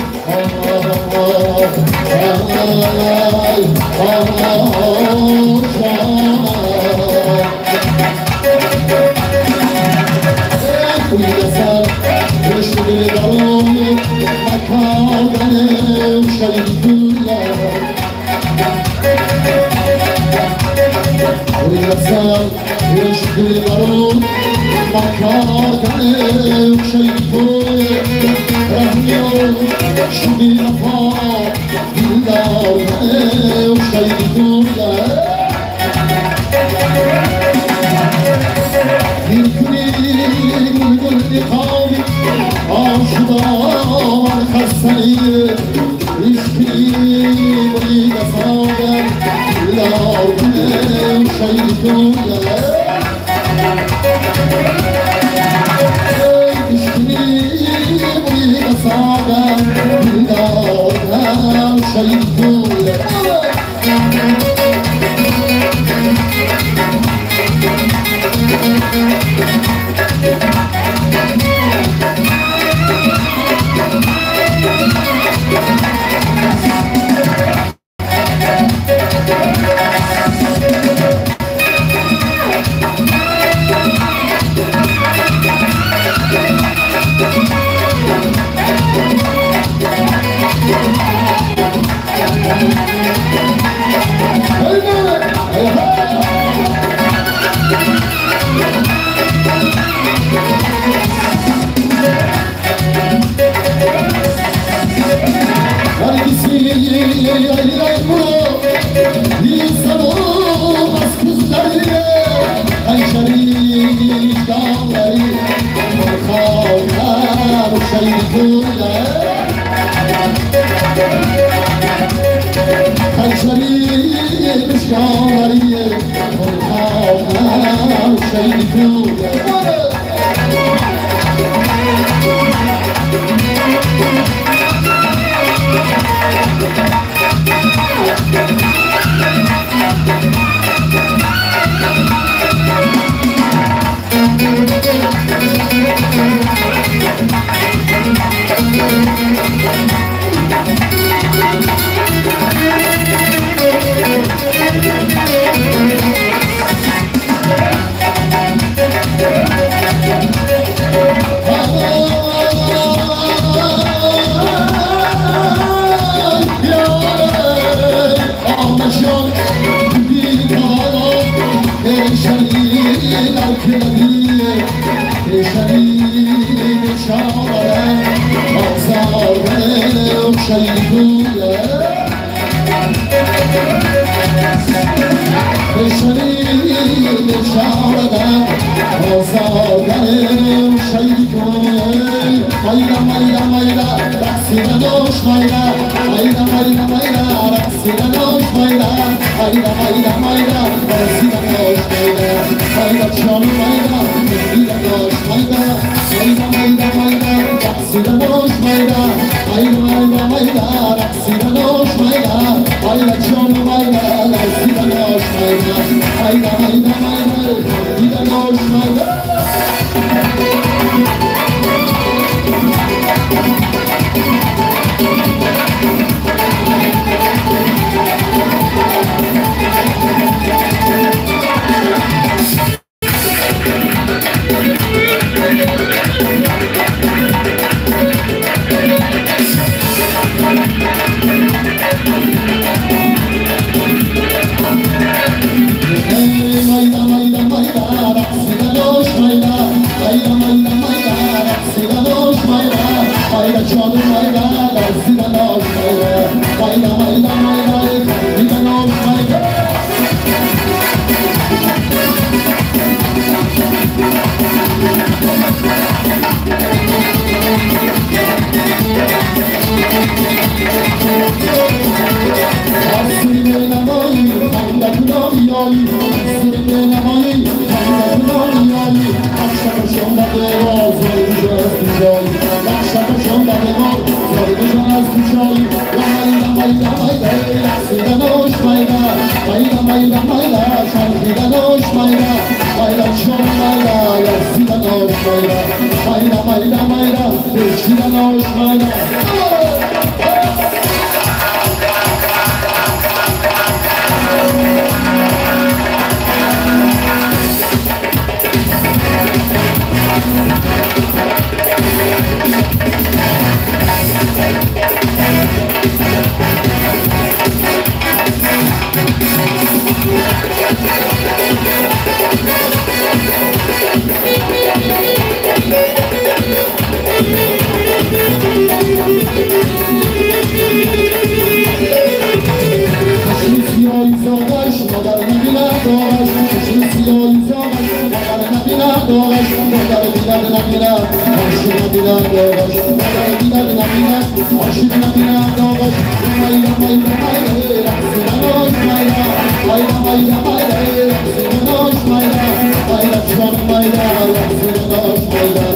Mother, نبینم عاشق نبینم داغش مایلا مایلا مایلا رقصیدناش مایلا مایلا مایلا مایلا رقصیدناش مایلا مایلا جان مایلا رقصیدناش مایلا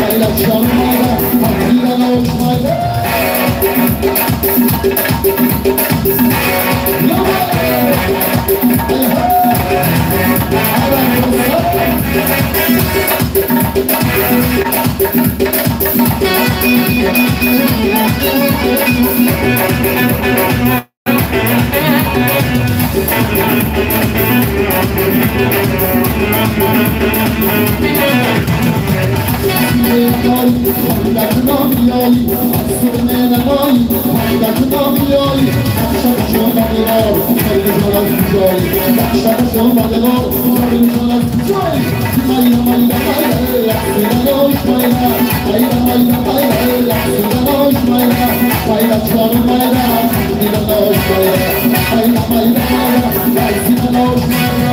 مایلا جان مایلا رقصیدناش مایلا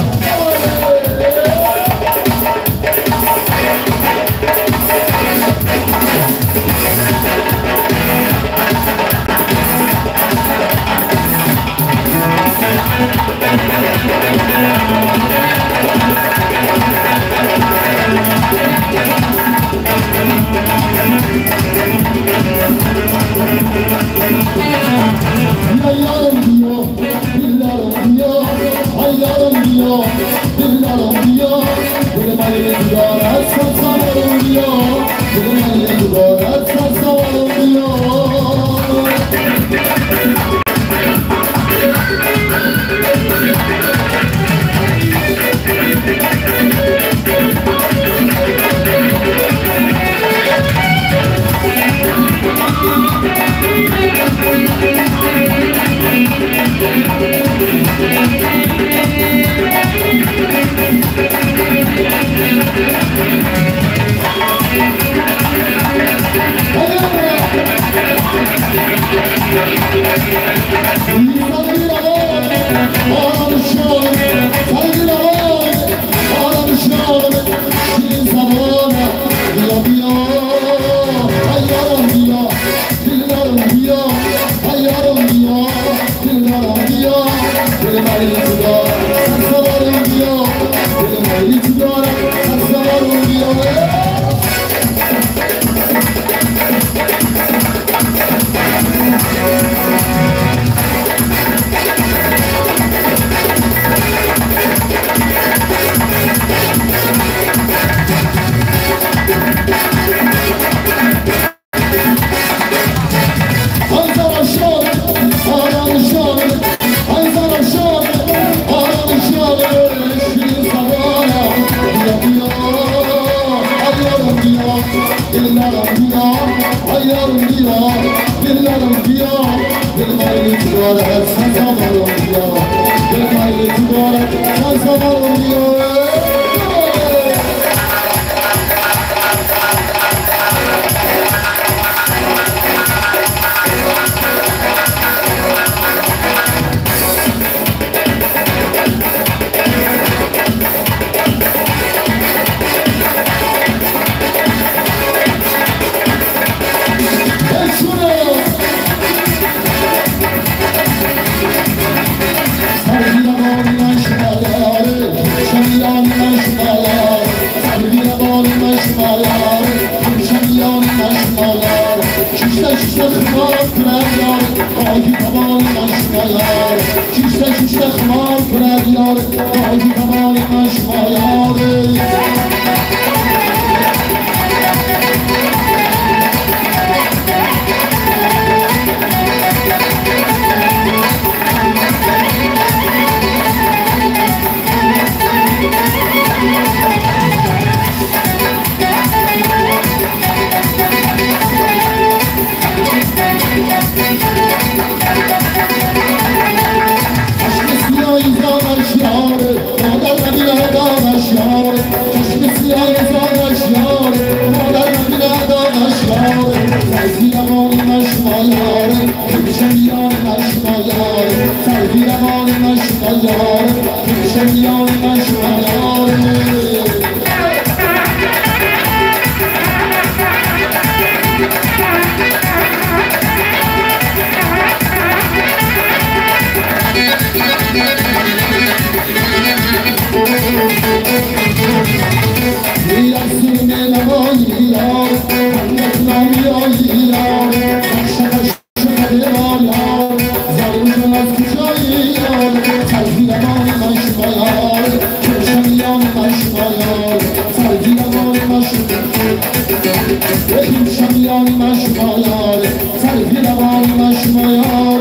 شما یار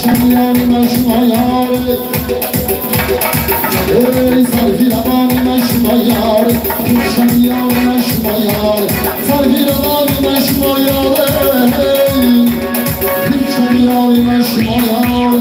شمیانی من شما یار ای سرفی روانی من شما یار شمیانی من شما یار سرفی روانی من شما یار شمیانی من شما یار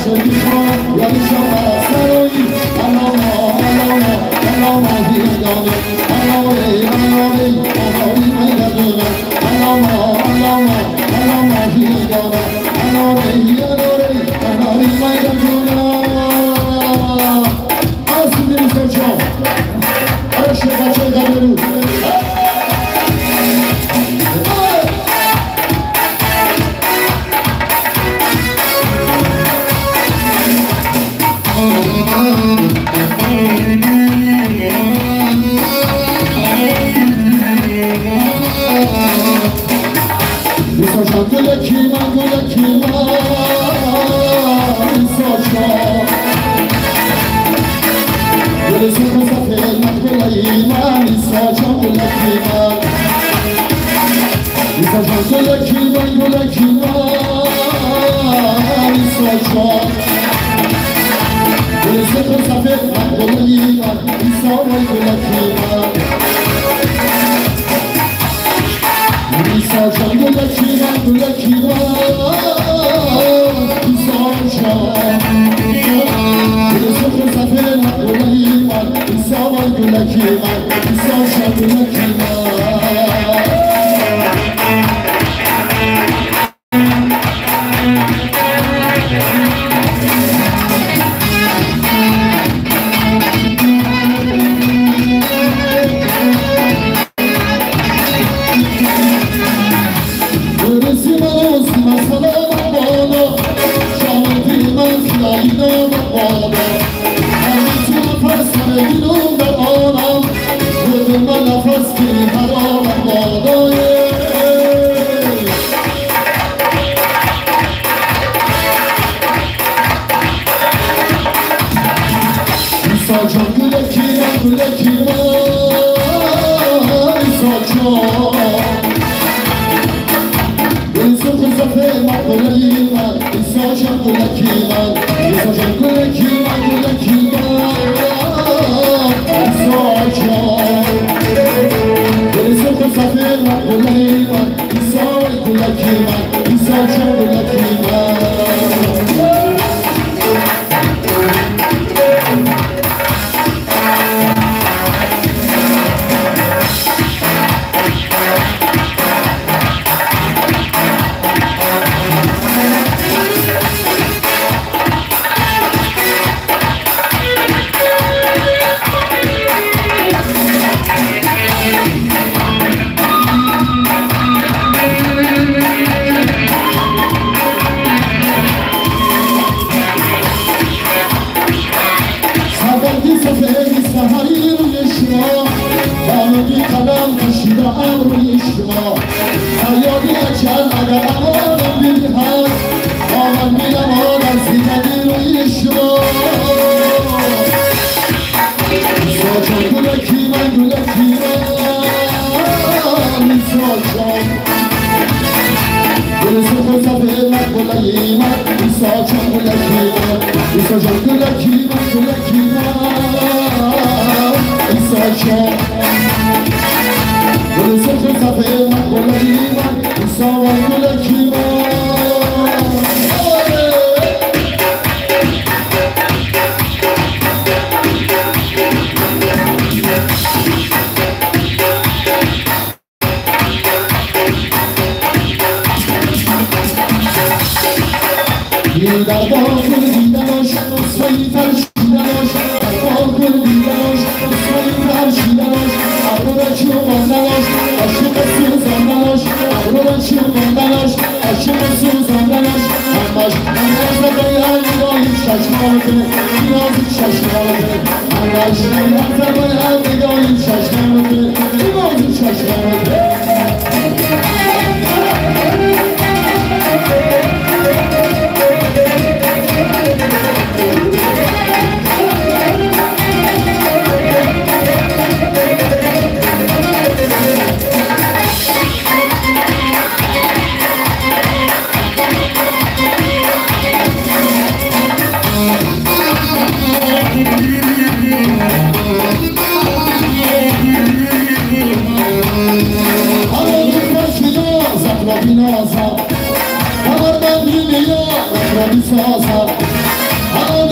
Bina,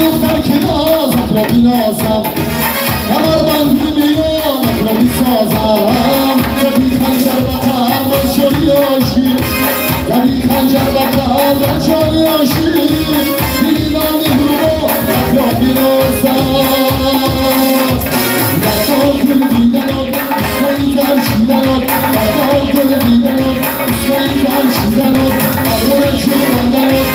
دختر که نازت را بنازم، کمربندی میانت را بسازم. زدی خنجر به قلبم جانی عاشق، زدی خنجر به قلبم جانی عاشق، دلی من مهربانت را بنازم. دردار گل دیدنت اسمایی ترشیدنت، دردار گل دیدنت اسمایی ترشیدنت، دردار شوراندنت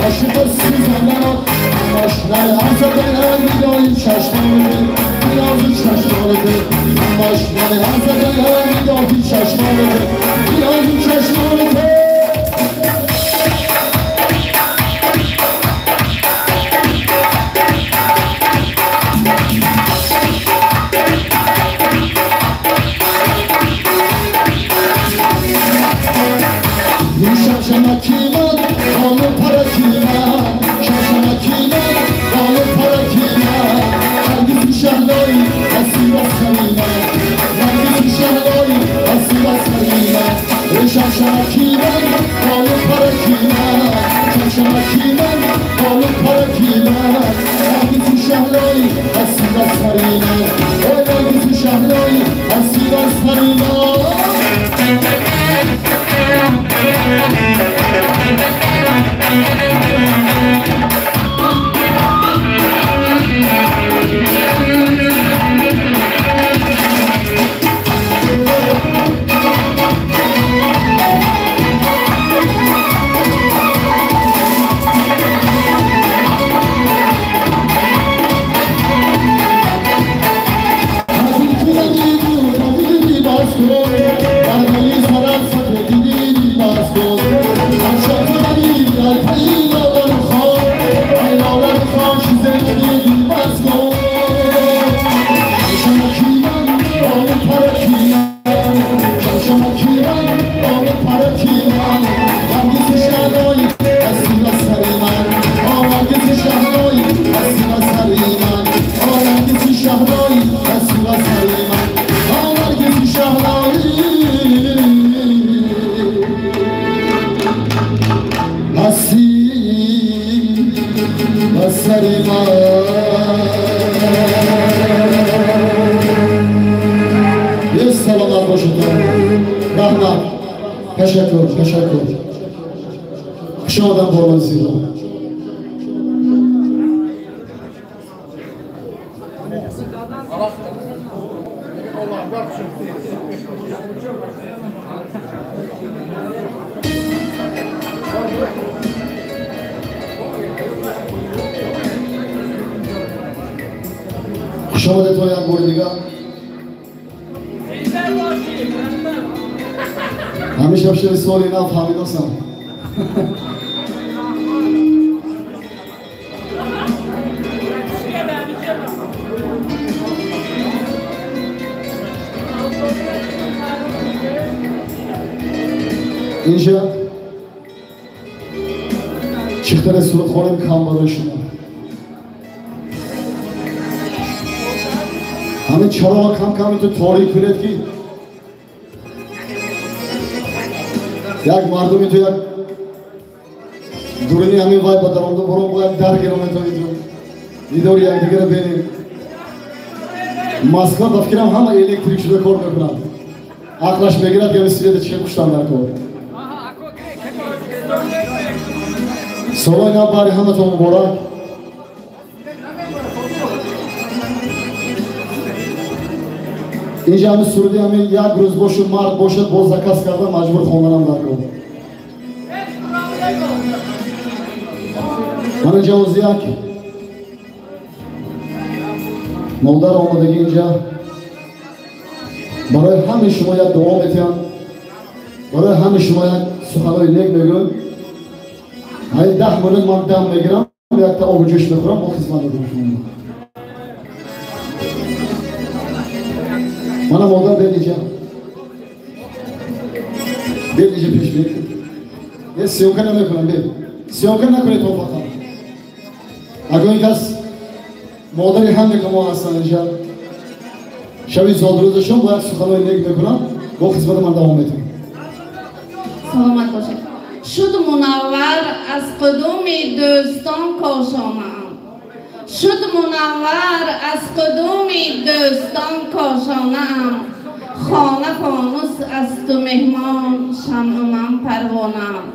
عاشق سوزاندنت، عاشقم از باید نگاهی چشمانت، ناز چشمانت. Инҷа чиқтаре сурудхонем кам барои шумо. Ҳамин чароға кам кам ту торик кунед ки як мардуми ту як дуруни ҳамин вай ба даромда борон бо як дар гирометонид дидори якдигара бинем. Москва ба фикрам ҳама электрик шуда кор мекунад. Ақлаш мегирад ки ҳамин света чӣ куштан дар кор. Солои нав бари ҳаматон муборак. Инҷа ҳамин суруди ҳамин як рӯз бошу мард бошад боз заказ карда маҷбур хонданам дар кор. Ман инҷа ози як модар омадагӣ инҷа барои ҳамаи шумо як дуо метиҳам, барои ҳамаи шумо як суханои нек мегӯям. Ҳай 10 минут ман дам мегирам, якта обу ҷӯш мехӯрам, бо хизмат мекунам шумо. Мана модар бед инҷа. Бед инҷа пеш бед. Е съёмка намекунам, бед. Съёмка накунед то фақат. Агар ин кас модари ҳамаи мо ҳастанд инҷа. Шаби зодрӯзашон бояд суханои нек мекунам, бо хизмати ман давом метиҳам. Саломат бошед. Шуд мунаввар аз қудуми дӯстон кошонаам. Шуд мунаввар аз қудуми дӯстон кошонаам. Хона фонус аз ту меҳмон, шамъу ман парвонаам.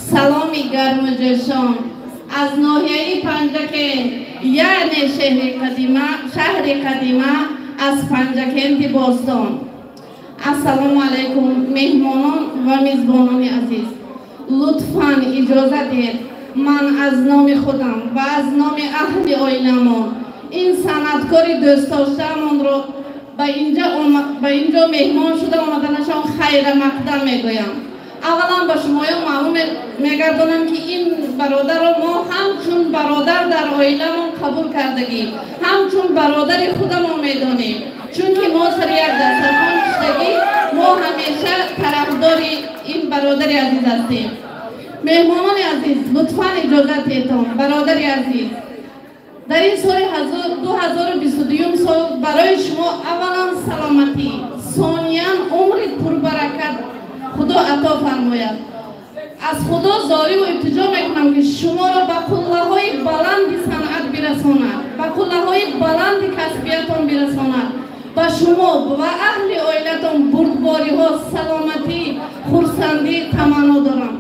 Саломи гарму ҷӯшон аз ноҳияи Панҷакент, яъне шаҳри қадима аз Панҷакенти бостон. Ассалому алайкум меҳмонон ва мизбонони азиз. Лутфан иҷоза диҳед ман аз номи худам ва аз номи аҳли оиламон ин санъаткори дӯстдоштаамонро ба инҷо меҳмон шуда омаданашон хайрамақдам мегӯям. Аввалан ба шумоён маълум мегардонам ки ин бародарро мо ҳамчун бародар дар оиламон қабул кардагим, ҳамчун бародари худамон медонем, чунки мо сари як дастархон шудагӣ, мо ҳамеша тарафдори ин бародари азиз ҳастем. Меҳмонони азиз, лутфан иҷозат диҳедтон, бародари азиз, дар ин соли 2022 сол барои шумо аввалан саломатӣ, сониян умри пурбаракат худо ато фармояд. Аз худо зориву ибтиҷо мекунам ки шуморо ба қуллаҳои баланди санъат бирасонад, ба қуллаҳои баланди касбиятон бирасонад. Ба шумо ва аҳли оилатон бурдбориҳо, саломатӣ, хурсандӣ таманно дорам.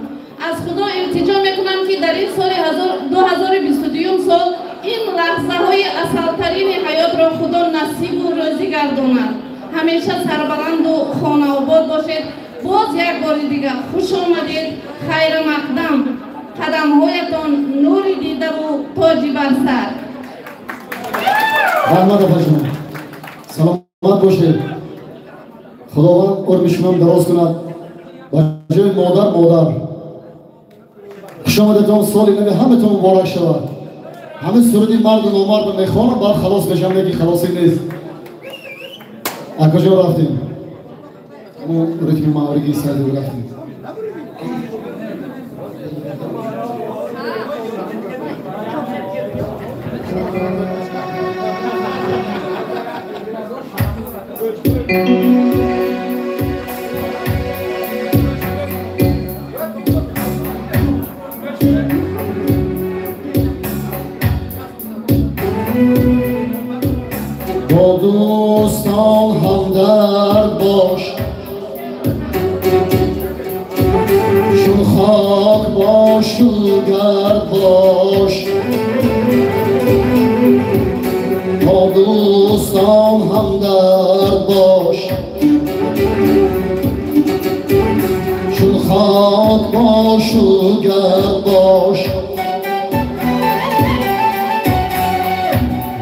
Аз худо илтиҷо мекунам ки дар ин соли 2022 сол ин лаҳзаҳои асалтарини ҳаётро худо насибу рӯзӣ гардонад. Ҳамеша сарбаланду хонаобод бошед. Боз як бори дигар хуш омадед, хайрамақдам, қадамҳоятон нури дидаву тоҷи бар сар. Раҳмат апаҷон, саломат бошед. Худованд умри шумоам дароз кунад. Ба ҷои модар модар. Хуш омадетон, соли нави ҳаматон муборак шавад. Ҳамин суруди марду номардро мехонам, баъд халос мешавам, лекин халосе нест. Акаҷо рафтем? Мо ритми маъриги сайду рафтем. Бо дӯстон ҳамдард бош, чун хок бошу гард бош. Бо дӯстон ҳамдард бош, чун хок бошу гард бош.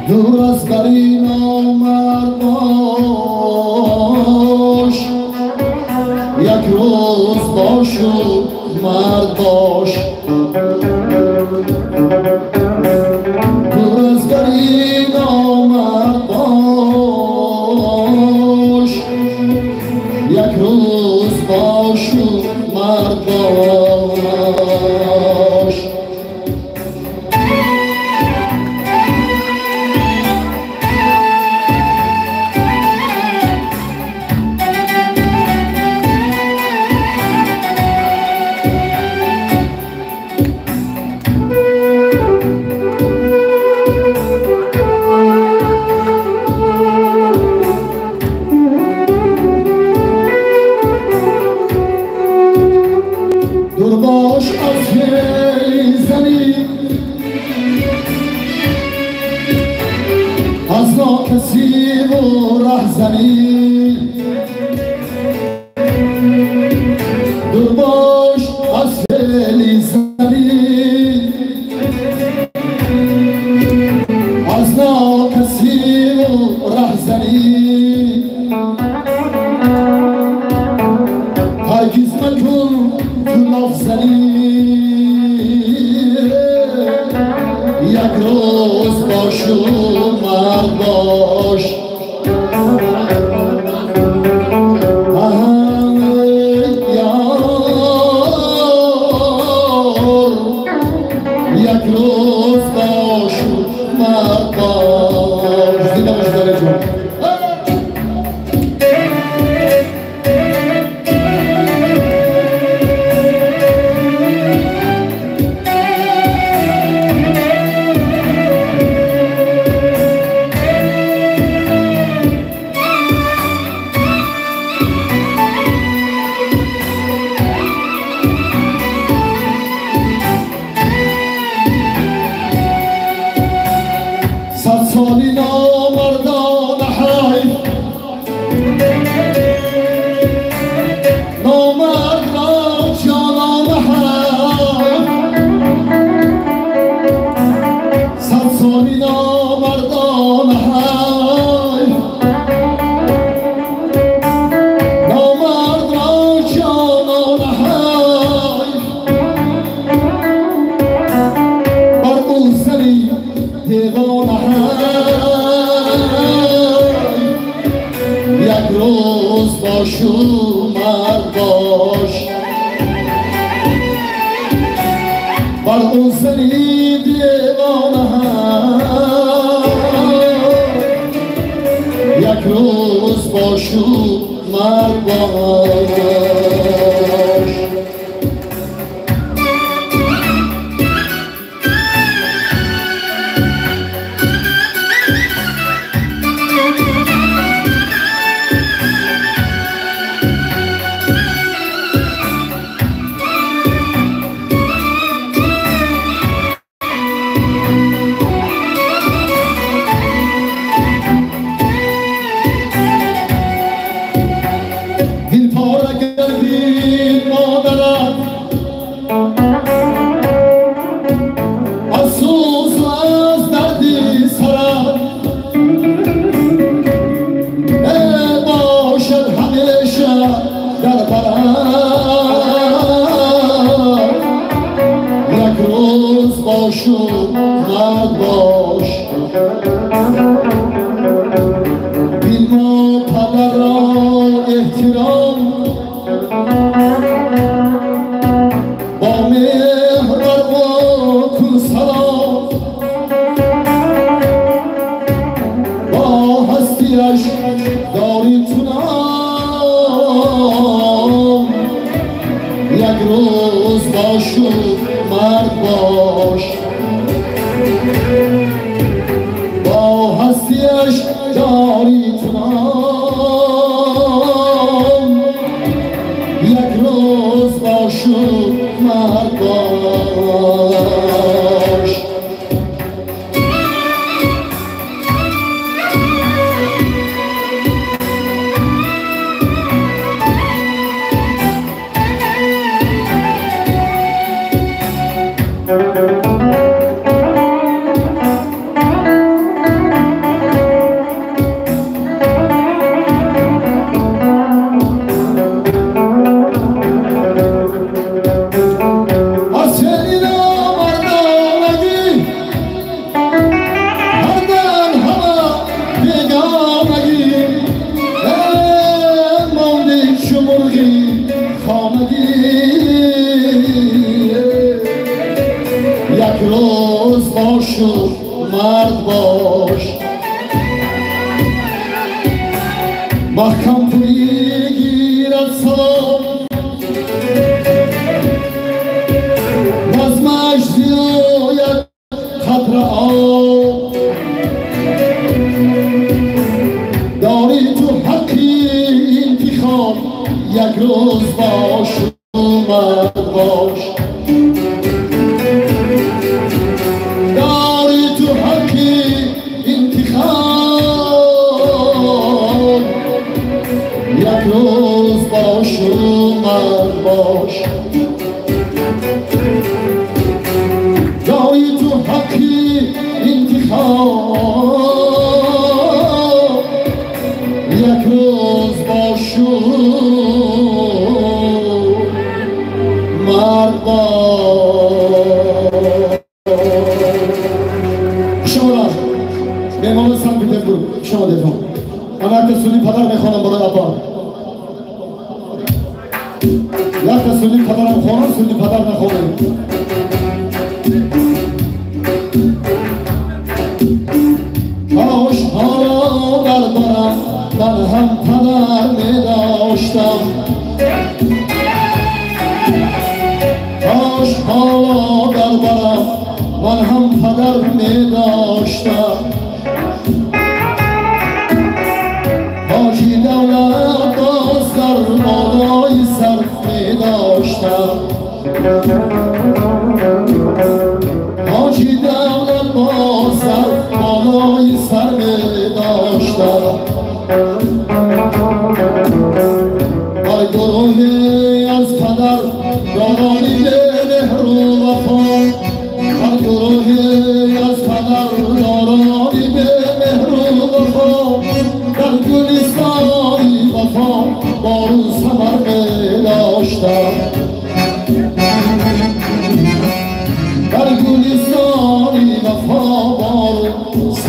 Дур аз бари номард бош, як рӯз бошу мард бош. Дур аз бари номард бош, як рӯз бошу мард бош. یک روز باش و مرد باش بر اون زنی دیوانه یک روز باش و مرد باش.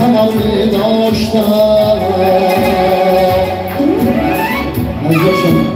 ثمر داشتم. Интизор.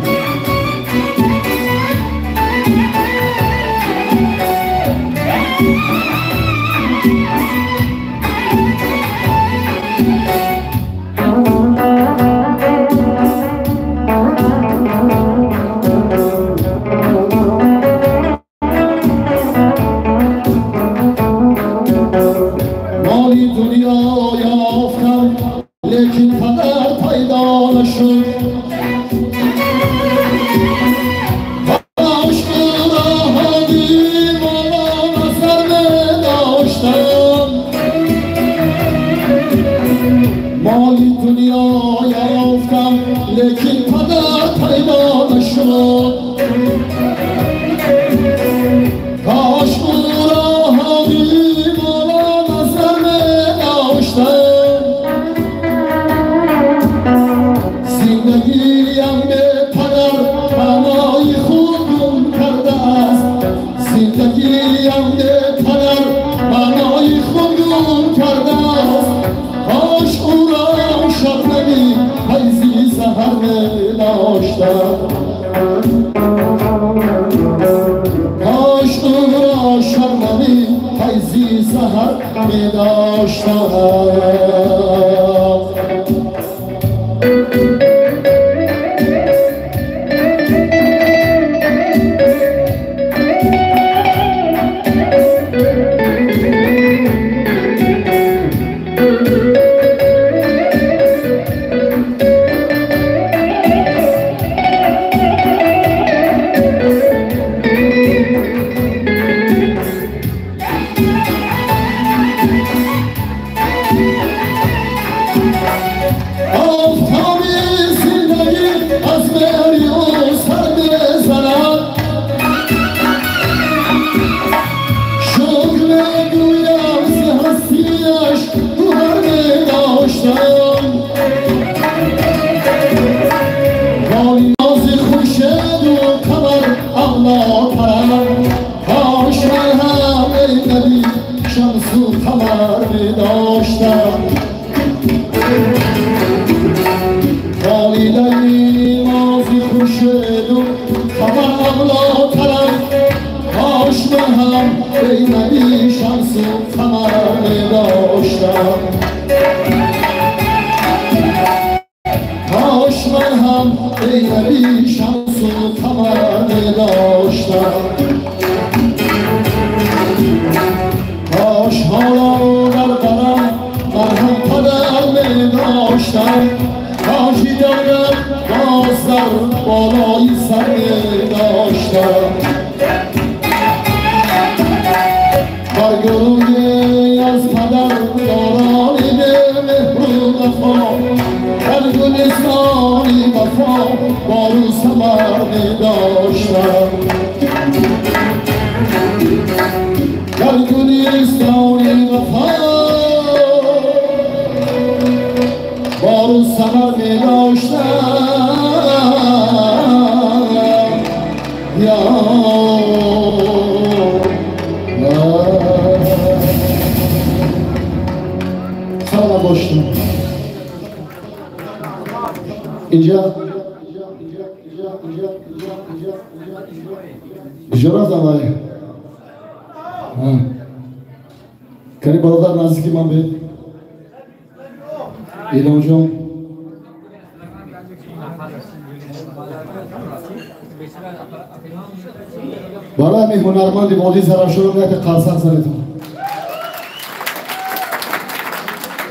Барои ҳунарманди водии Зарафшон як қарсак занед.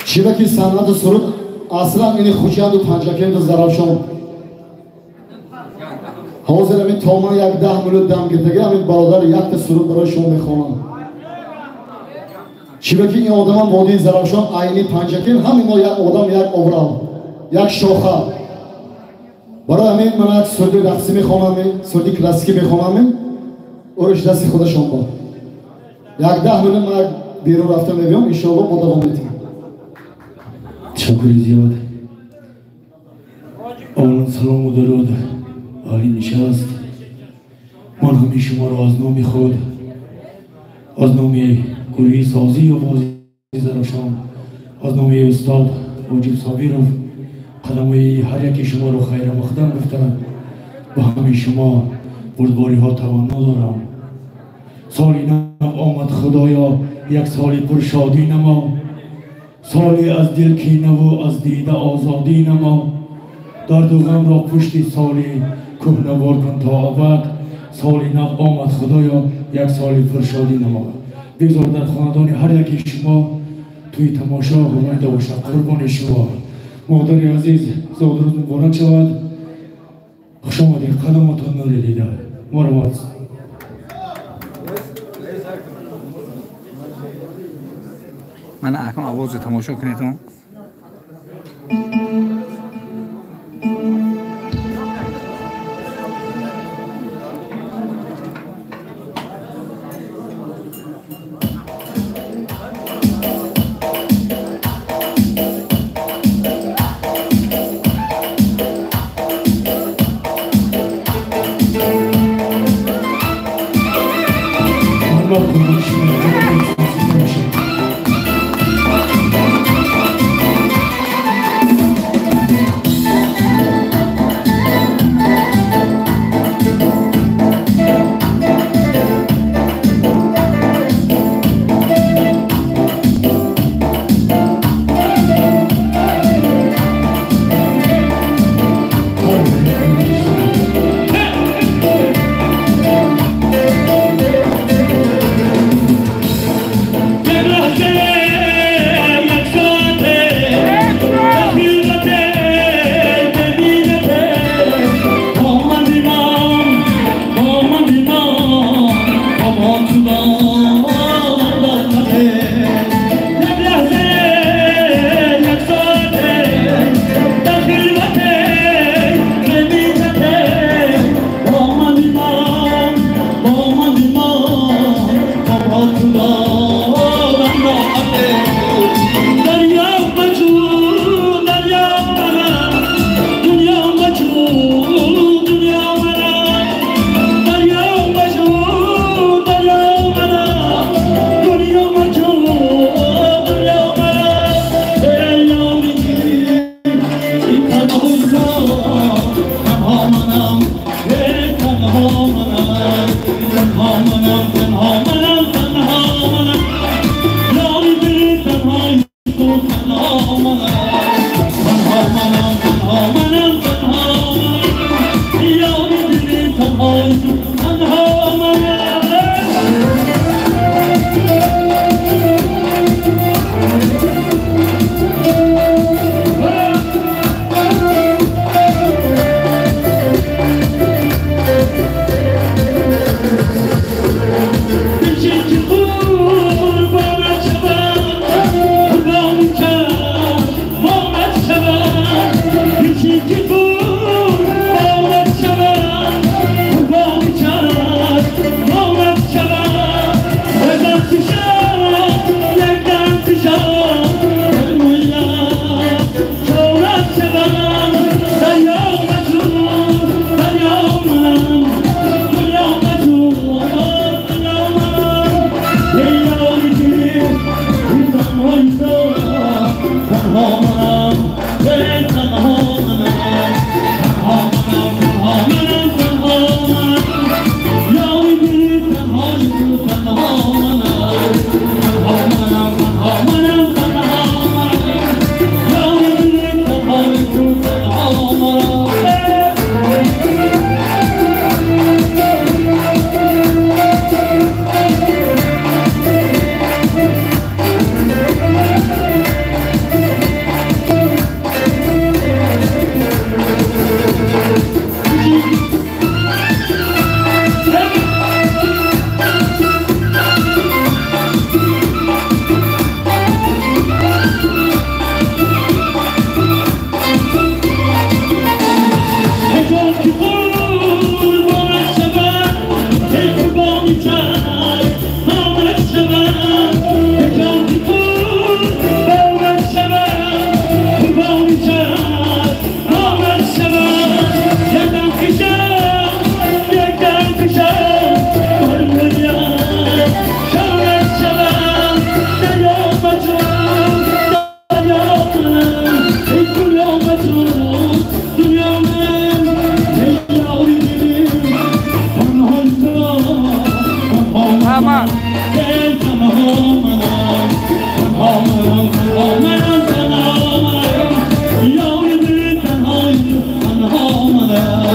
Чираки санъату суруд аслан ини Хуҷанду Панҷакенду Зарафшон. Ҳозир ҳамин то ман як 10 минут дам гирифтага ҳамин бародар якта суруд барои шумо мехонам. Чираки ин одамам водии Зарафшон, айни Панҷакент, ҳамин мо як одам, як обрав, як шоха. Барои ҳамин ман як суруди рақсӣ мехонам, суруди классикӣ мехонам. Ориш дасти худашон бод. Як 10 минут ман берун рафта мебиём, иншоалло бо давом метиҳам. Ташаккури зиёд. Аввалан салому дуруд аҳли нишаст. Ман ҳамин шуморо аз номи худ, аз номи гурӯҳи созӣ ва бозии Зарафшон, аз номи устод Воҷиб Собиров Қадамҳои ҳар яки шуморо хайрамақдам гуфта ба ҳамаи шумо бурдбориҳо таванно дорам. Соли нав омад, Худоё, як соли пуршодӣ намо, соли аз дил кинаву аз дида озодӣ намо, дарду ғамро пушти соли кӯҳнавор кун то абад. Соли нав омад, Худоё, як соли пуршодӣ намо. Бигзор дар хонадони ҳар яки шумо тӯи тамошо гумоида бошад. Қурбони шумо, модари азиз, зодрӯз муборак шавад. Хуш омадед, қадамотон нури дида. Марҳамат. Мана акнун овозро тамошо кунед. Now,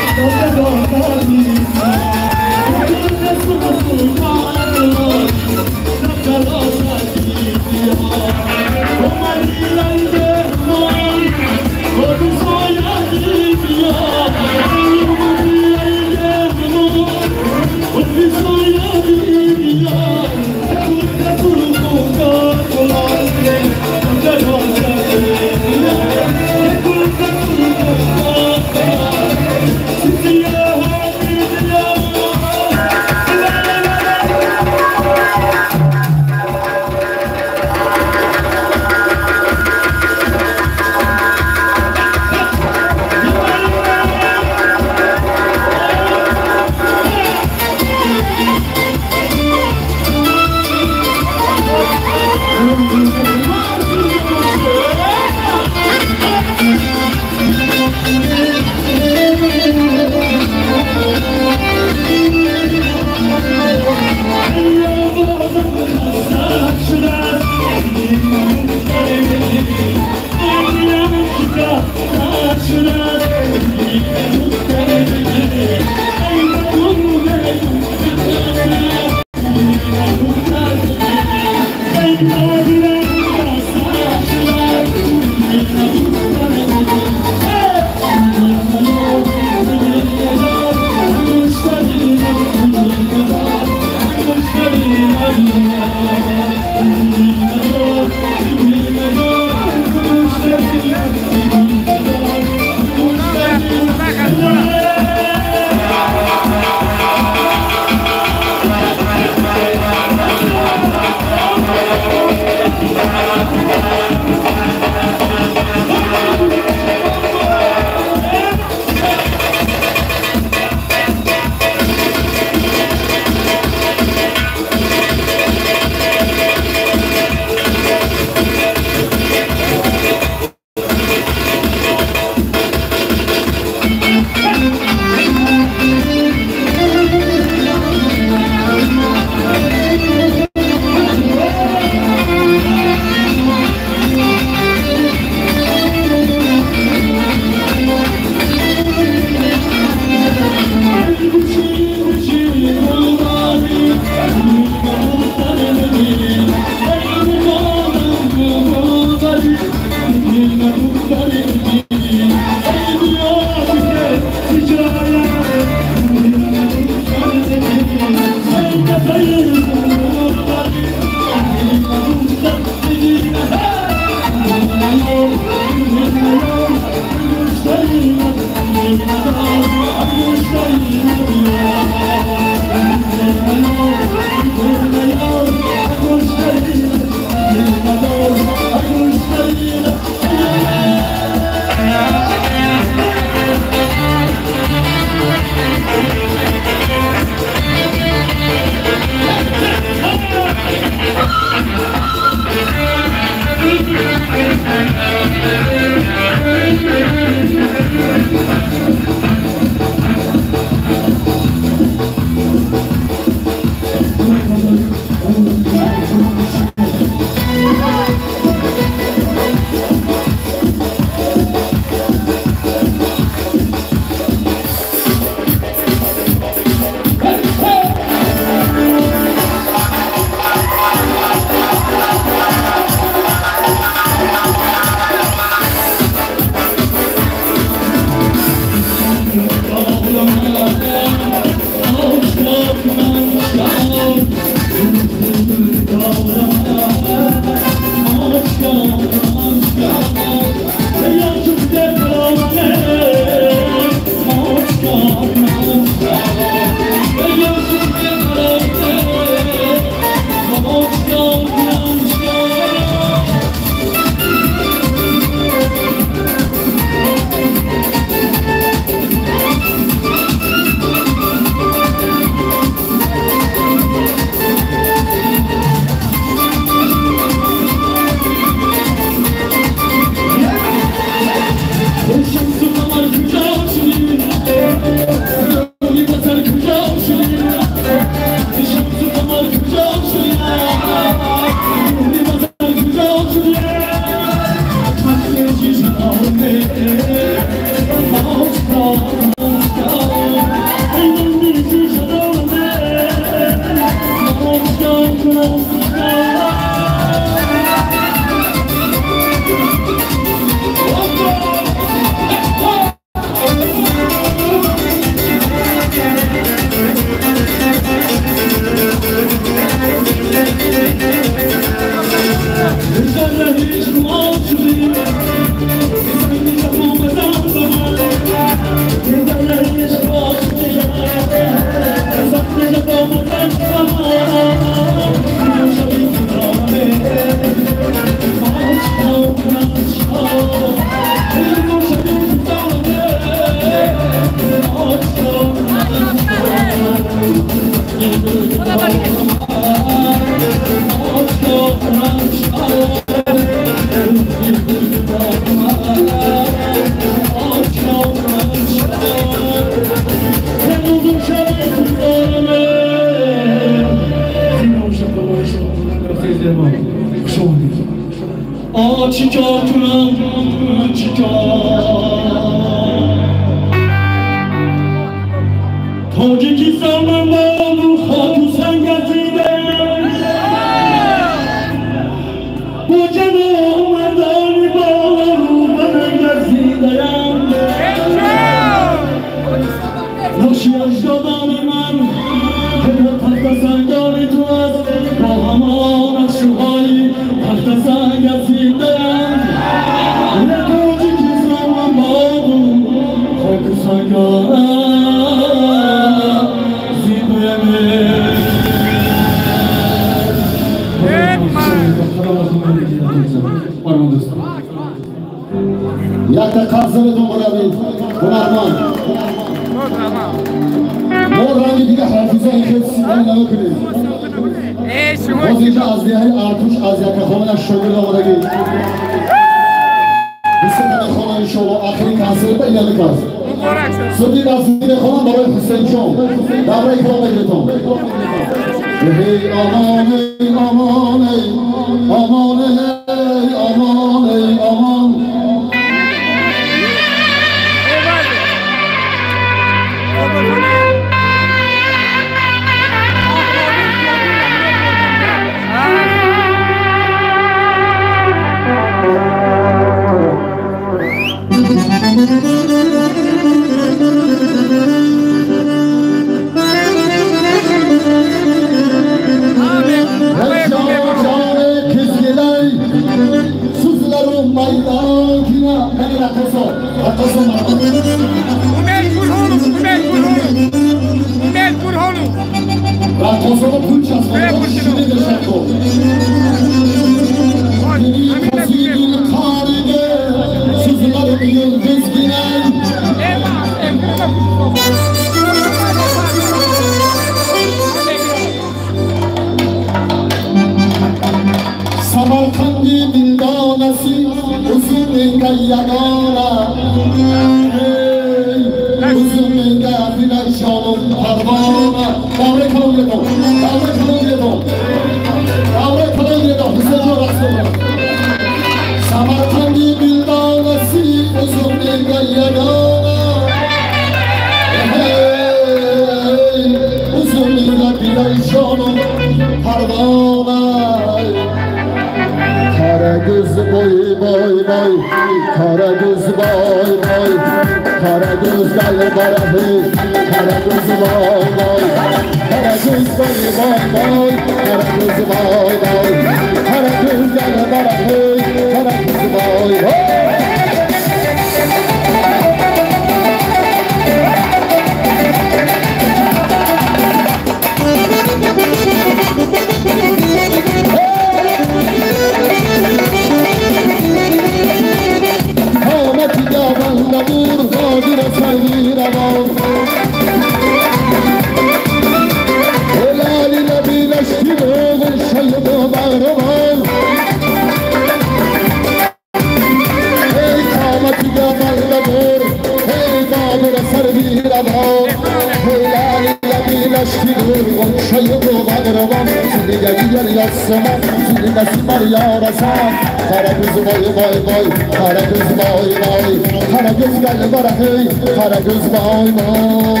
آسمان زیر نسیم بر یارسان قرگوز وای وای وای قرگوز وای وای قرگوز گل برهی قرگوز وای وای.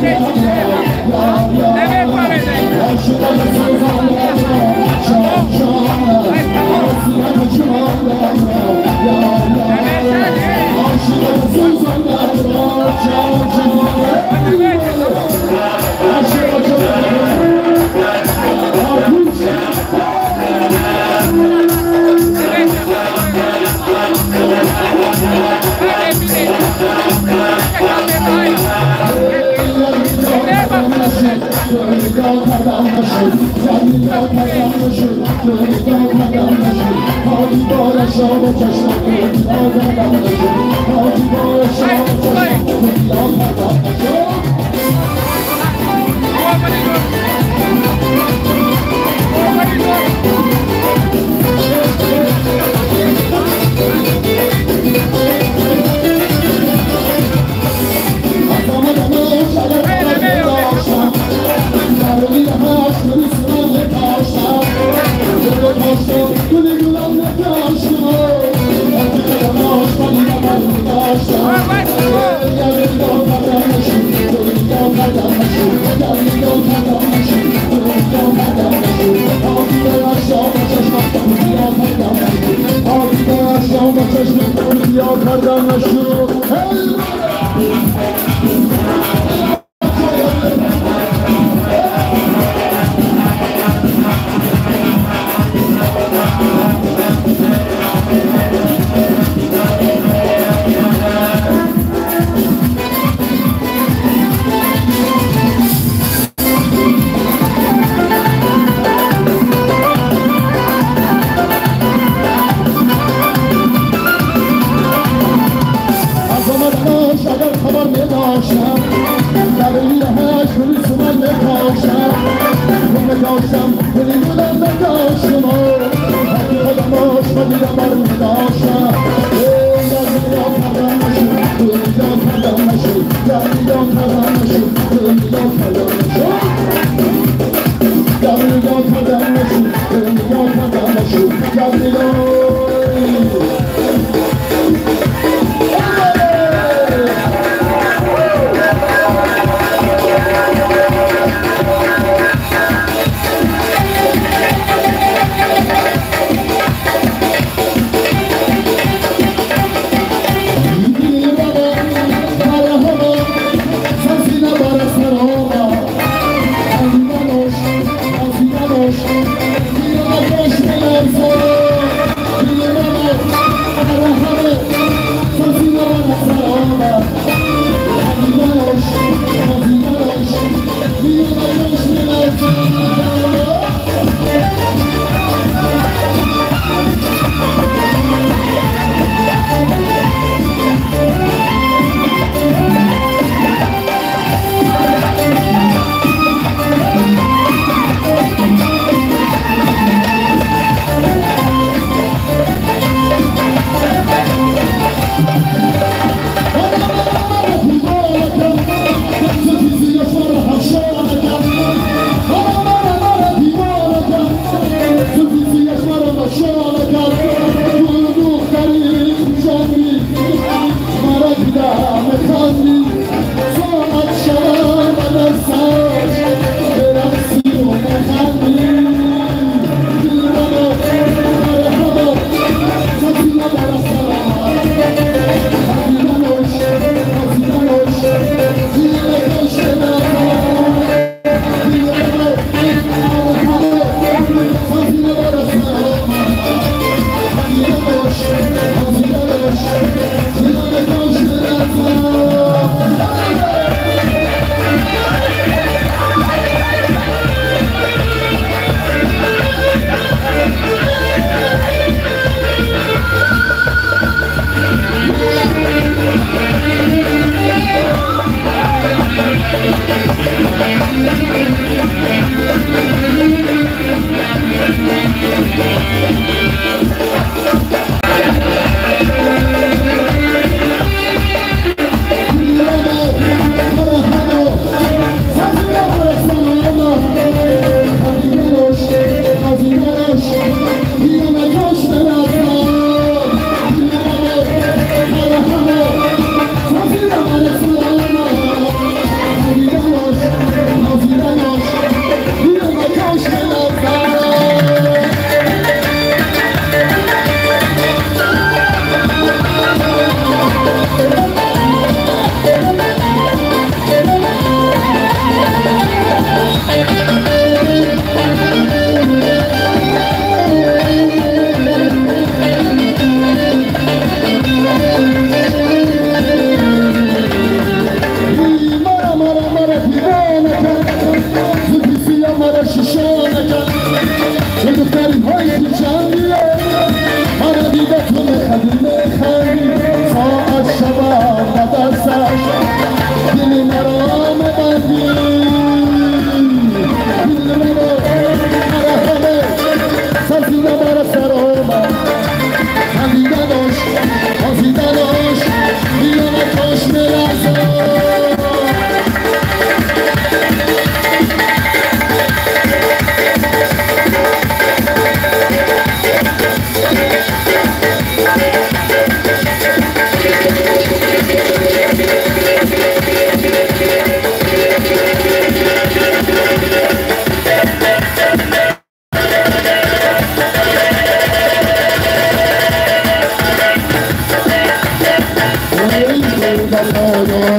Marhaba.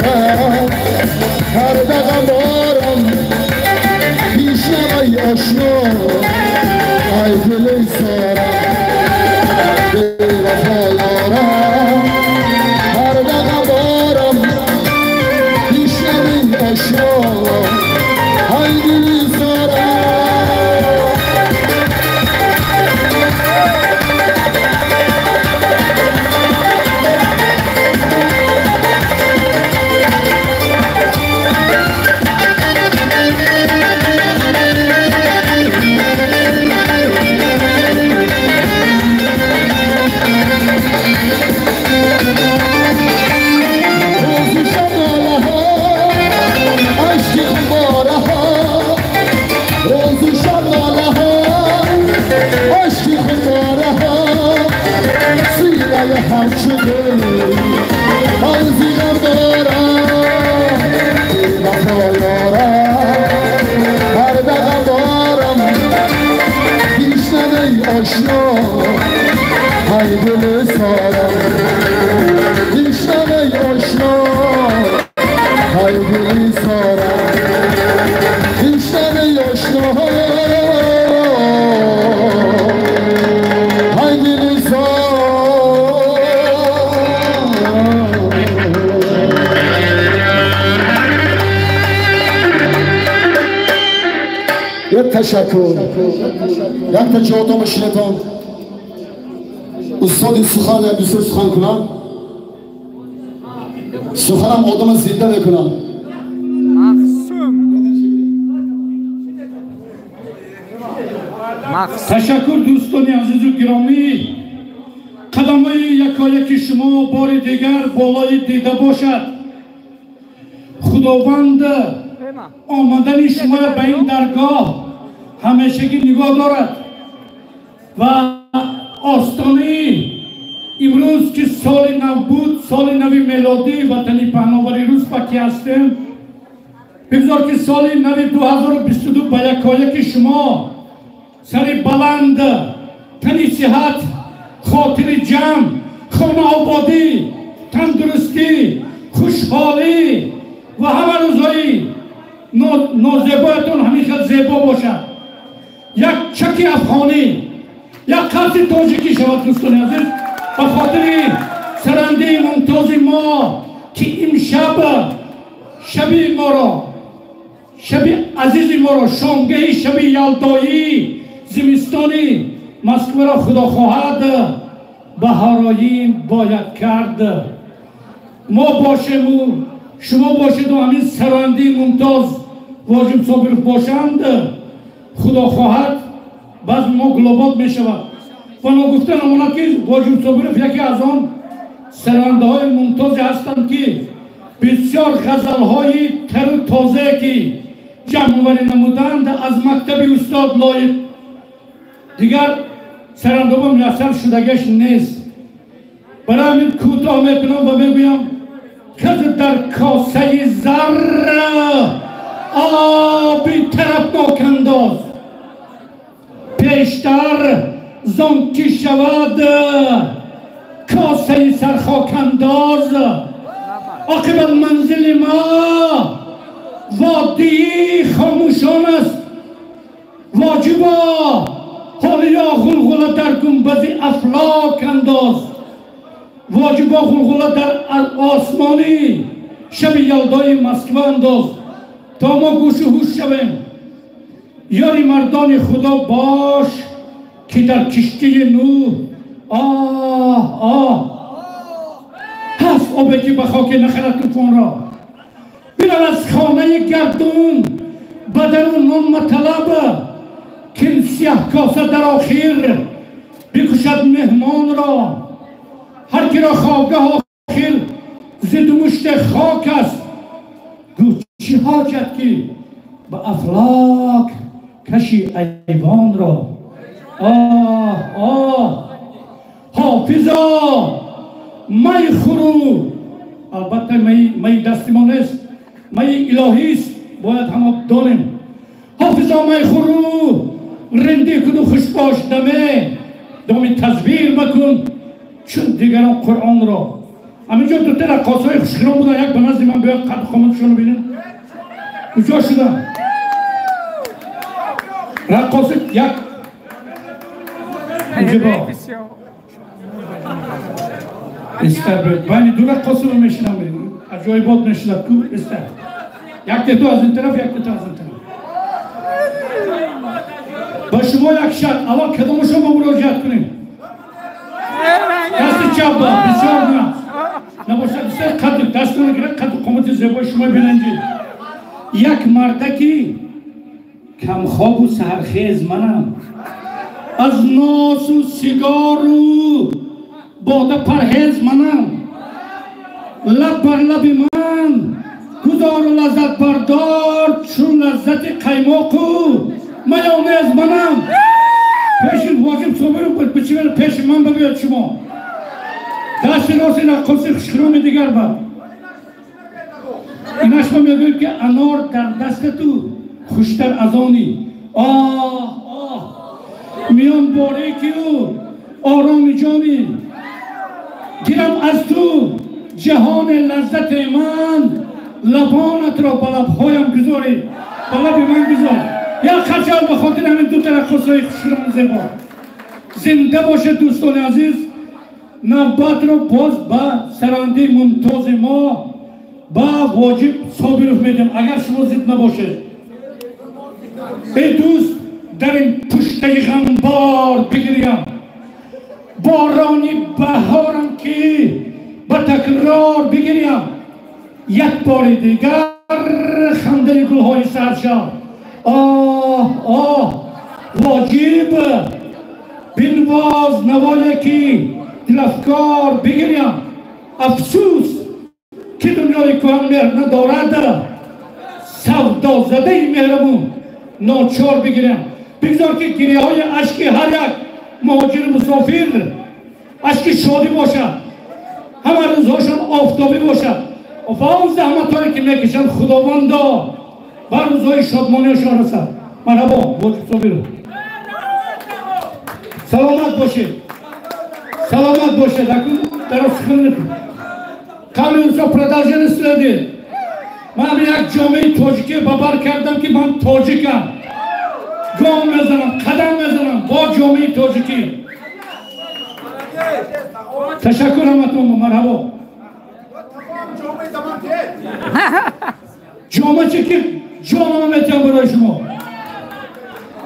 یارم هر دقم بارم پیشم ای آشنا ای دل سارم بی وفا یارم هر دقم بارم پیشم ای آشنا ای دل سارم. ای دل سارم پیشم ای آشنا ای دل سارم پیشم ای آشنا ای دل سارم. یک تشکر یک تا چهارتام شنیدم استاد سخن یا دوست سخن کنم سخنم آدم زنده میکنم. تشکر دوستان عزیز و گرامی، قدمای یکایک شما بار دیگر بالای دیده باشد. خداوند آمدن شما به این درگاه همیشگی نگاه دارد و آستانه امروز که سال نو بود، سال نو میلادی وطنی پهناوری روز پاکی هستیم، بگذار که سال نو 2022 به یکایک شما سر بلند، تنی صحت، خاطر جمع، خانه آبادی، تندرستی، خوشحالی و همه روزهای نازیبایتون همیشه زیبا باشد. یک چکی افغانی، یک قرض تاجیکی شود دوستان عزیز، به خاطر سرنده ممتاز ما که امشب شب ما را، شب عزیز ما را، شامگهی شب یلدایی زمستانی مسکو را خدا خواهد بهارایی باید کرد. ما باشیم و شما باشید و همین سرنده ممتاز واجب صابر باشند، خدا خواهد باز ما گلوبات می شود. و نگفته نماند که واجب صابرов یکی از آن سرنده های ممتازی هستند که بسیار غزل های تر و تازه که جمع آوری نمودند از مکتب استاد لایق دیگر سرنده ها میسر شدگش نیست. برای همین کوتاه میکنم و میگویم کز در کاسه زر آبی طرفناک انداز، پیشتر زان که شود کاسه سرخاک انداز. عاقبت منزل ما وادی خاموشان است، واجبا حالیا غلغله در گنبد افلاک انداز، واجبا غلغله در آسمانی شب یلدای مسکو انداز تا ما گوش و هوش شویم. یاری مردان خدا باش که در کشتی نوح آه آه هست آبی که به خاک نخرد طوفان را. بیرون از خانه گردون به درون نان مطلب که سیاه کاسه در آخر بکشد مهمان را. هر کی را خوابگاه آخر زد مشت خاک است، گو چی حاجت که به افلاک کشی ایوان را. آه آه حافظا می خورو، البته می دست ما نیست، می الهی است، باید همه دانیم. حافظا می خورو رندی کن و خوش باش دمه دامی تزویر مکن چون دیگران قرآن را. Ҳаминҷо дута раққосҳои хушхиром будан, як ба назди ман биёяд, қад қоматшонро бинем. Куҷо шуданд? Раққоси як инҷо истар байни ду раққосро мешинам, аҷоибот мешинад ку истар. Як тето аз ин тараф, як тето аз ин тараф. Ба шумо як шарт, аввал кадомашо мо муроҷиат кунем? Дасти чап ба, бисёр на. Набошад, бисёр қадр, дастона гирад, қадр қомати зебои шумо бинанҷи. Як мардаки камхобу саҳархез манам. Аз носу сигару бода парҳез манам. Лаб бар лаби ман гузору лаззат бардор, чун лаззати қаймоқу майонез манам. Пеши Воҷиб Собиров бичимел пеши ман бибиёд шумо. Дасти рости раққоси хушхироми дигар ба. Инаш ма мегӯем ки анор дар дасти ту хуштар аз они. Оҳ оҳ, миён борикию ороми ҷонӣ. Гирам аз ту ҷаҳони лаззати ман, лабонатро ба лабҳоям гузорӣ, ба лаби ман гузор. Як қачал ба хотири ҳамин дута раққосҳои хушхироми зебо. Зинда бошед дӯстони азиз. Навбатро боз ба сарандаи мумтози мо ба Воҷиб Собиров медиҳам, агар шумо зид набошед. Эй дӯст, дар ин пуштаи ғамбор бигирям, борони баҳорам ки ба такрор бигирям, як бори дигар хандаи гулҳои саршав. Оҳ оҳ, Воҷиб бинвоз навое ки дилафкор бигирям. Афсӯс ки дунёи кӯҳан меҳр надорад, савдозадаи меҳрабун ночор бигирям. Бигзор ки гиряҳои ашки ҳар як муҳоҷири мусофир ашки шодӣ бошад, ҳама рӯзҳошон офтобӣ бошад ва он заҳматҳое ки мекашанд Худовандо ба рӯзҳои шодмониашон расад. Марҳабо Воҷиб Собиров, саломат бошед, саломат бошед. Акун дароз қавли рӯзҳо продолжение следует. Ман як ҷомеаи тоҷикӣ ба бар кардам ки ман тоҷикам, гом мезанам, қадам мезанам бо ҷомеаи тоҷикӣ. Ташаккур ҳаматон, марҳабо. Ҷома чӣ ки ҷонама метиҳам барои шумо.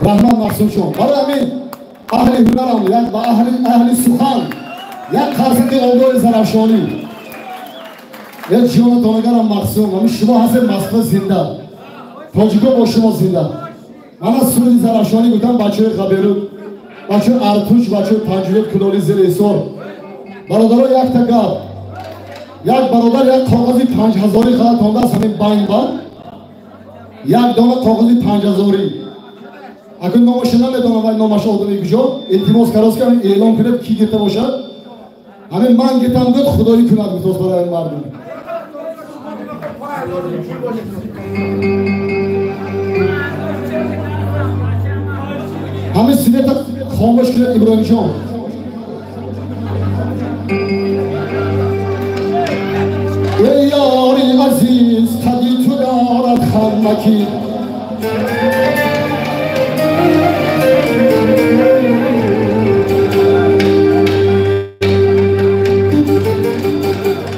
Раҳмат Мақсудҷон. Барои ҳамин аҳли ҳунарам як ба аҳли сухан як қарсаки оброи Зарафшонӣ. Як ҷонатонагарам Мақсум, ҳамин шумо ҳастед Москва зинда, тоҷико бо шумо зинда. Ман аз суруди Зарафшонӣ гуфтам, бачаҳои Қаберуд, бачаҳои Артуч, бачаҳои Панҷрӯд, Кулоли зери Ҳисор. Бародаро, якта гап, як бародар як коғази 5000 ғалат ондааст ҳамин банг ба як дона коғази 5000. Акун номаша намедонам, вай номаша одами куҷо. Илтимос кардааст ки ҳамин эълон кунед ки гирта бошад. Ҳамин ман гиртам гуфт, худоӣ кунад гуфтааст барои мардум. Ҳамин света хомӯш кунед Иброҳимҷон. Эй ёри азиз, қади ту дорад хамакӣ,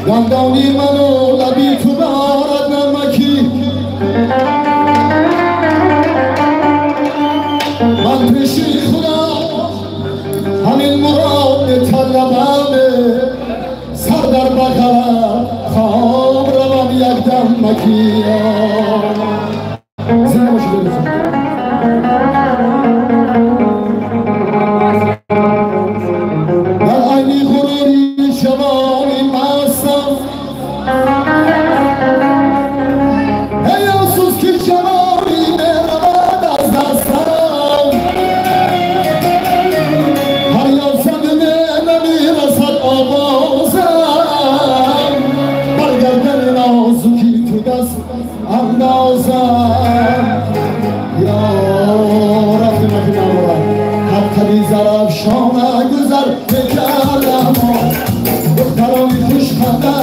дандони ману лаби ту дорад намакӣ. Ман пеши худо ҳамин мурод металабам, сар дар бағалат хоб равам якдам макӣ. Зинда бошед дӯстон. Дар айни ғурури ҷавони мастам, эй афсӯс ки ҷавонӣ меравад аз дастам. Ҳар ёфтан намерасад овозам, бар гардани нозуки ту даст андозам. Ё рафти макинамора ҳаққади Зарафшона гузар мекардам, духтарони хушханда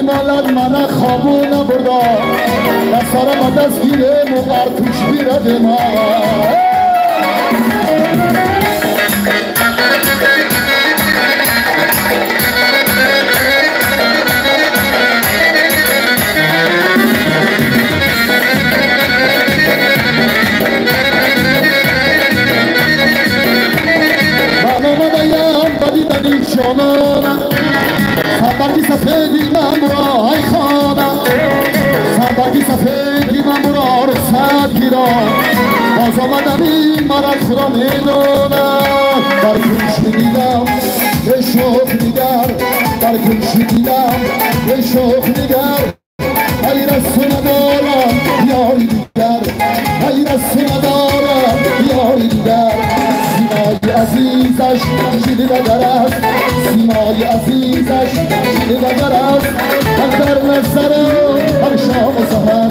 Мемолад мана хобу набурда, дастара ба даст гирему артуш биравема. Ман омадаям ба дидани ҷонона, сарбарги сафеди ман буро ай хона, сарбарги сафеди ман буро рухсат гирам, боз омадани мара худо медонад. Бар гӯши дилам эй шӯх нигар, бар гӯши дилам эй шӯх нигар, ғайр аз ту надорам ёри дигар, ғайр аз ту надорам ёри дигар. Симои азизаш ҷилвагар аст, симои азизаш ҷилвагар аст, ҳам дар назарам ҳар шому саҳар,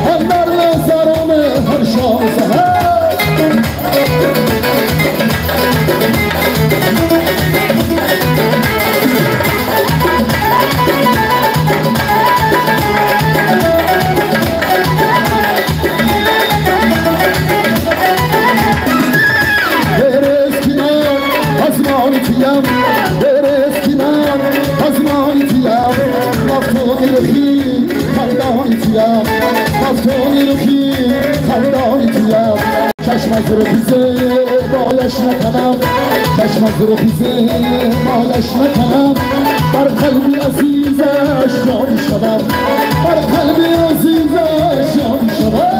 ҳам дар назарам ҳар шому саҳар. چشم از رخی زیبایش نکنم، چشم از رخی زیبایش نکنم، بر قلبی عزیزش جانی شوم، بر قلبی عزیزش جانی شوم.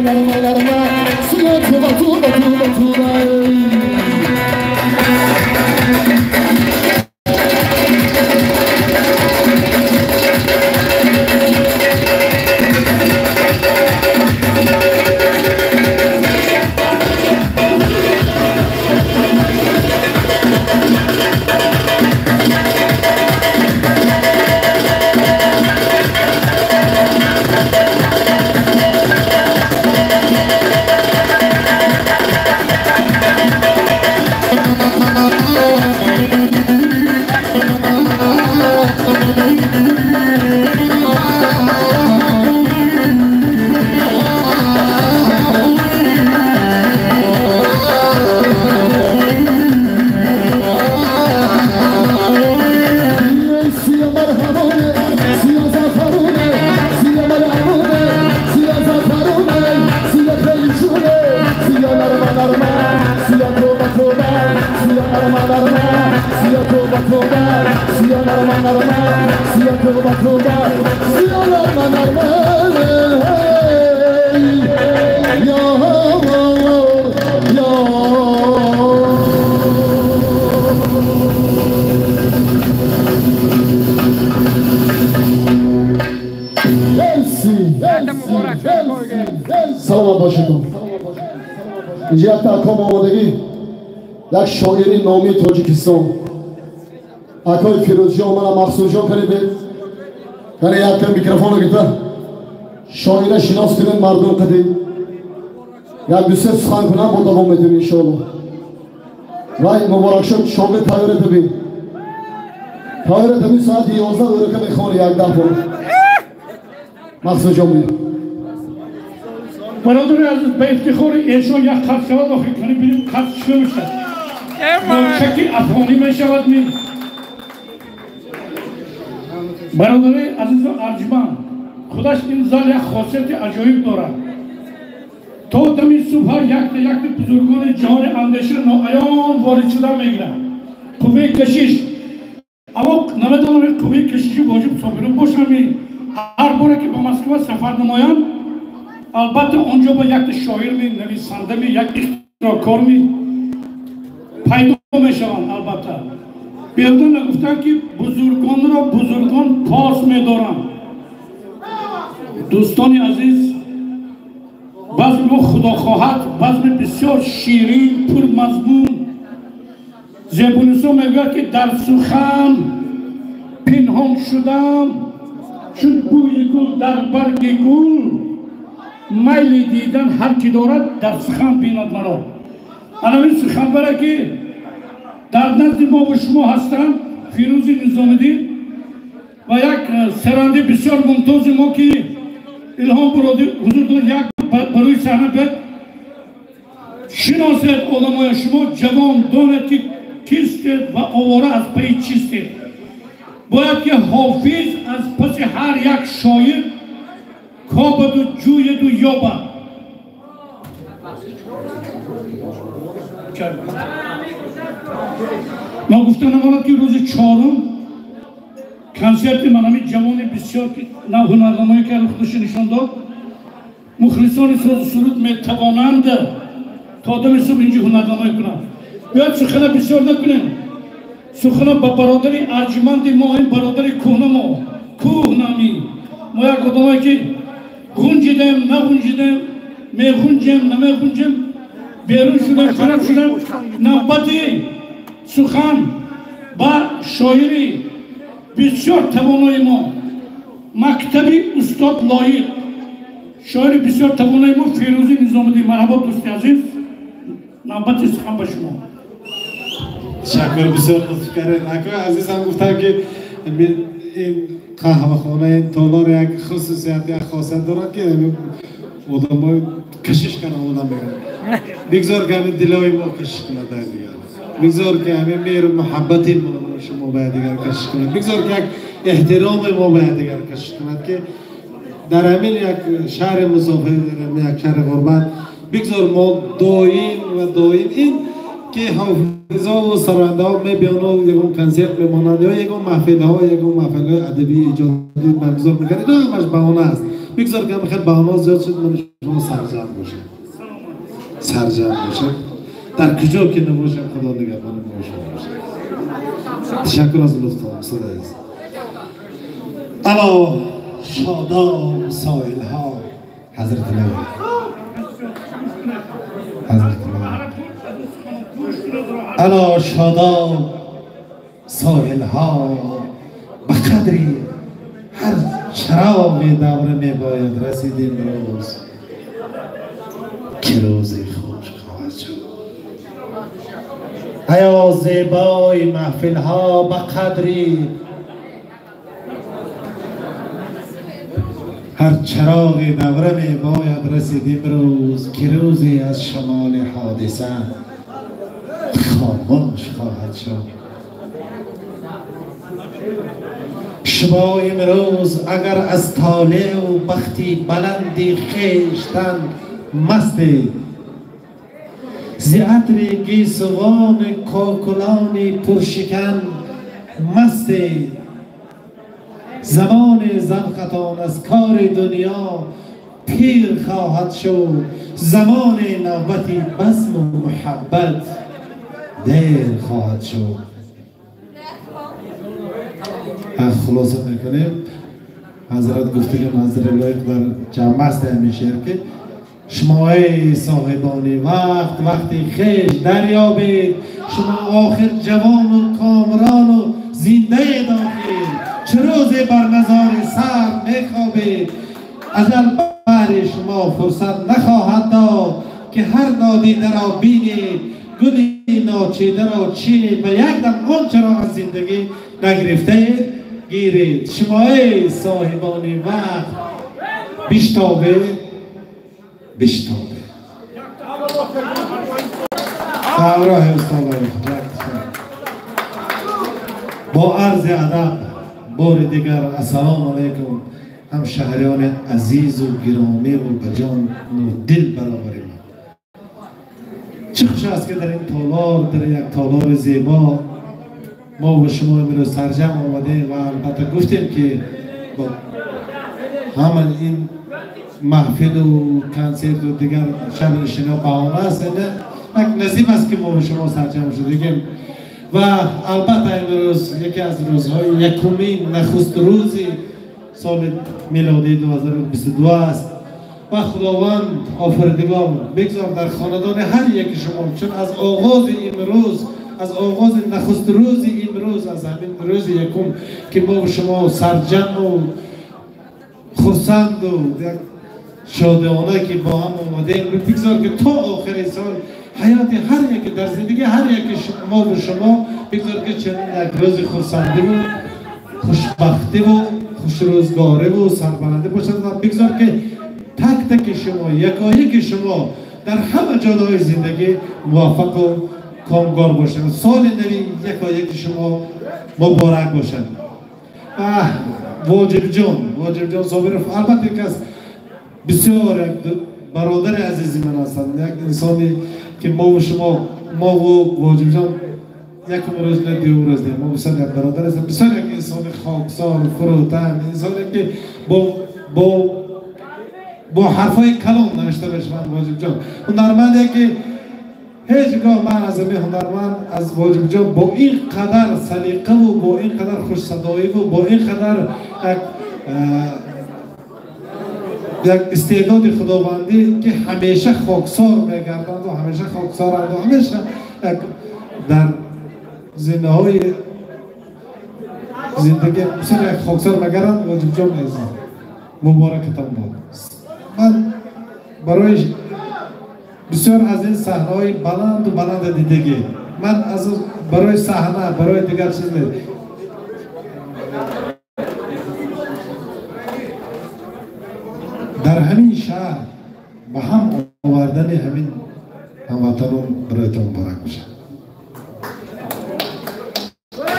نرمه نرمه سیا توبه توبه توبه توبه Як шоири номи Тоҷикистон акои Фирӯзҷон мана Мақсудҷон канибед кани якта микрофонро гирифта шоира шинос кунед мардум қадим як дусе сухан кунам бо давом метем иншоалло. Вай муборакшо шогирд тайёре табин тайёре табин соати 11 ӯрака мехони як даҳ бор Мақсудҷон би бародари азиз ба ифтихори эшон як қад шавад охир кани бинем қад чӣ мешавад шакли афғонӣ мешавад ми бародари азизу арҷманд худаш ин зал як хосияти аҷоиб дорад то дами субҳа якта якта бузургони ҷаҳони андеша ноаён ворид шуда мегирад қувваи кашиш аммо намедонам қувваи кашиши воҷиб собиру бошами ҳар боре ки ба Москва сафар намоянд албатта онҷо ба якта шоирми нависандами як ихтироъкорми пайдо мешаванд. Албатта беҳуда нагуфтанд ки бузургонро бузургон пос медоранд. Дӯстони азиз базми мо худо хоҳад базми бисёр ширин пурмазмун. Зебунисо мегӯяд ки дар сухан пинҳон шудам чун бӯи гул дар барги гул майли дидан ҳар ки дорад дар сухан бинад маро. Анамин суханбаре ки дар назди мо бо шумо ҳастанд Фирӯзи Низомиддин ва як сарандаи бисёр мумтози мо ки Илҳом Буродӣ ҳузур дорад як ба рӯи саҳна биёд шиносед одамоя шумо ҷавон донед ки кистед ва овора аз пайи чистед. Бояд ки ҳофиз аз паси ҳар як шоир кобаду ҷӯеду ёбад. Ногуфта намонад ки рӯзи чорум консерти манами ҷавони бисёр нав ҳунарнамоӣ кард худашо нишон дод. Мухлисони созу суруд метавонанд то дами субҳ инҷо ҳунарнамоӣ кунанд. Биёед сухана бисёр накунем. Сухана ба бародари арҷманди мо ин бародари кӯҳна мо кӯҳнами мо як одамое ки ғунҷидем нағунҷидем меғунҷем намеғунҷем берун шудем хараб шудем навбати сухан ба шоири бисёр тавонои мо мактаби устод Лоиқ шоири бисёр тавонои мо Фирӯзи Низомиддин. Марҳабо дӯсти азиз, навбати сухан ба шумо. Ташаккур бисёр лутф кардед. Акои азизам гуфтам ки ин қаҳвахона ин толор як хусусият як хосият дорад ки одамои кашиш кунанд одам мегӯяд. Бигзор ки ҳамин дилои мо кашиш кунад дар дигар. Бигзор ки ҳамин меҳру муҳаббати мо шумо ба дигар кашиш кунад. Бигзор ки як эҳтироми мо ба дигар кашиш кунад ки дар ҳамин як шаҳри мусофир, дар ҳамин як шаҳри ғурбат бигзор мо доим ва доим ин ки ҳофизову сарояндаҳо мебиёну ягон консерт мемонанд ё ягон маҳфилҳо, ягон маҳфилҳои адабии иҷодӣ баргузор мекунанд, ино ҳамаш баҳона аст. بگذار که بخیر بهانه زیاد شد من شما سرجم باشم سرجم باشم در کجا که نباشم خدا نگهبان ما شما باشه. تشکر از لطفتان استاد عزیز. الا شاداب ساحل ها حضرت الله حضرت الله الا شاداب ساحل ها به قدری هر چراغ دوره می باید رسیدیم روز که روزی خوش خواهد شد. ایا زیبای محفل ها به قدری هر چراغ دوره می باید رسیدیم روز که روزی از شمال حادثه خاموش خواهد شد. شما امروز اگر از طالع و بختی بلندی خویشتن مستید ز عطر گیسوان کاکلان پرشکن مستید زمان ذوقتان از کار دنیا پیر خواهد شد زمان نوبت بزم و محبت دیر خواهد شد. خلاصه میکنیم حضرت گفته که منظر لایق در جمع است همین شعر که شما ای صاحبان وقت وقتی خویش دریابید شما آخر جوان و کامران و زنده داخل چه روزی بر مزار سر میخوابید اجل بهر شما فرصت نخواهد داد که هر نادیده را بینید گلی ناچیده را چینید و یک دم آنچه را از زندگی نگرفته گیرید. شما ای صاحبان وقت بشتابه بشتابه همراه استاد با عرض ادب بار دیگر السلام علیکم هم شهریان عزیز و گرامی و بجان و دل برابر ما. چه خوش است که در این تالار در یک تالار زیبا ما و شما امروز سرجم آمده و البته گفتیم که با همه این محفل و کنسرت و دیگر شب نشینی ها بهانه است یک نصیب است که ما و شما سرجم شدیم و البته امروز یکی از روزهای یکمین نخست روز سال میلادی 2022 است و خداوند آفریدگار بگذار در خاندان هر یک شما چون از آغاز امروز از آغاز نخست روز امروز از همین روز یکم که ما و شما سرجم و خرسند و یک شادانه که با هم آمده ایم بگذار که تا آخر سال حیات هر یک در زندگی هر یک ما و شما بگذار که چنین یک روز خرسندی و خوشبختی و خوشروزگاری و سربلندی باشد و بگذار که تک تک شما یکایک شما در همه جاده‌های زندگی موفق و کامگار باشند. سال نوی یکایک شما مبارک باشد. واجب جان صابرов البته یک از بسیار برادر عزیزی من هستند، یک انسانی که ما و شما ما و واجب جان یک روز نه دو روز نه ما بسیار یک برادر هستیم، بسیار یک انسان خاکسار فروتن، انسانی که با حرفای کلام نوشته میشوند. واجب جان هنرمندی که هیچگاه من از این هنرمند از واجب جان با این قدر سلیقه و با این قدر خوش صدایی و با این قدر یک استعداد خداوندی که همیشه خاکسار میگردند و همیشه خاکسارند و همیشه یک در زنده های زندگی بسیار یک خاکسار میگردند. واجب جان عزیز مبارکتان باد. من برای بسیار از این صحنه‌های بلند و بلند دیدگی من از برای صحنه برای دیگر چیز نیست. در همین شهر با هم آوردن همین هموطنان برایتان مبارک باشد.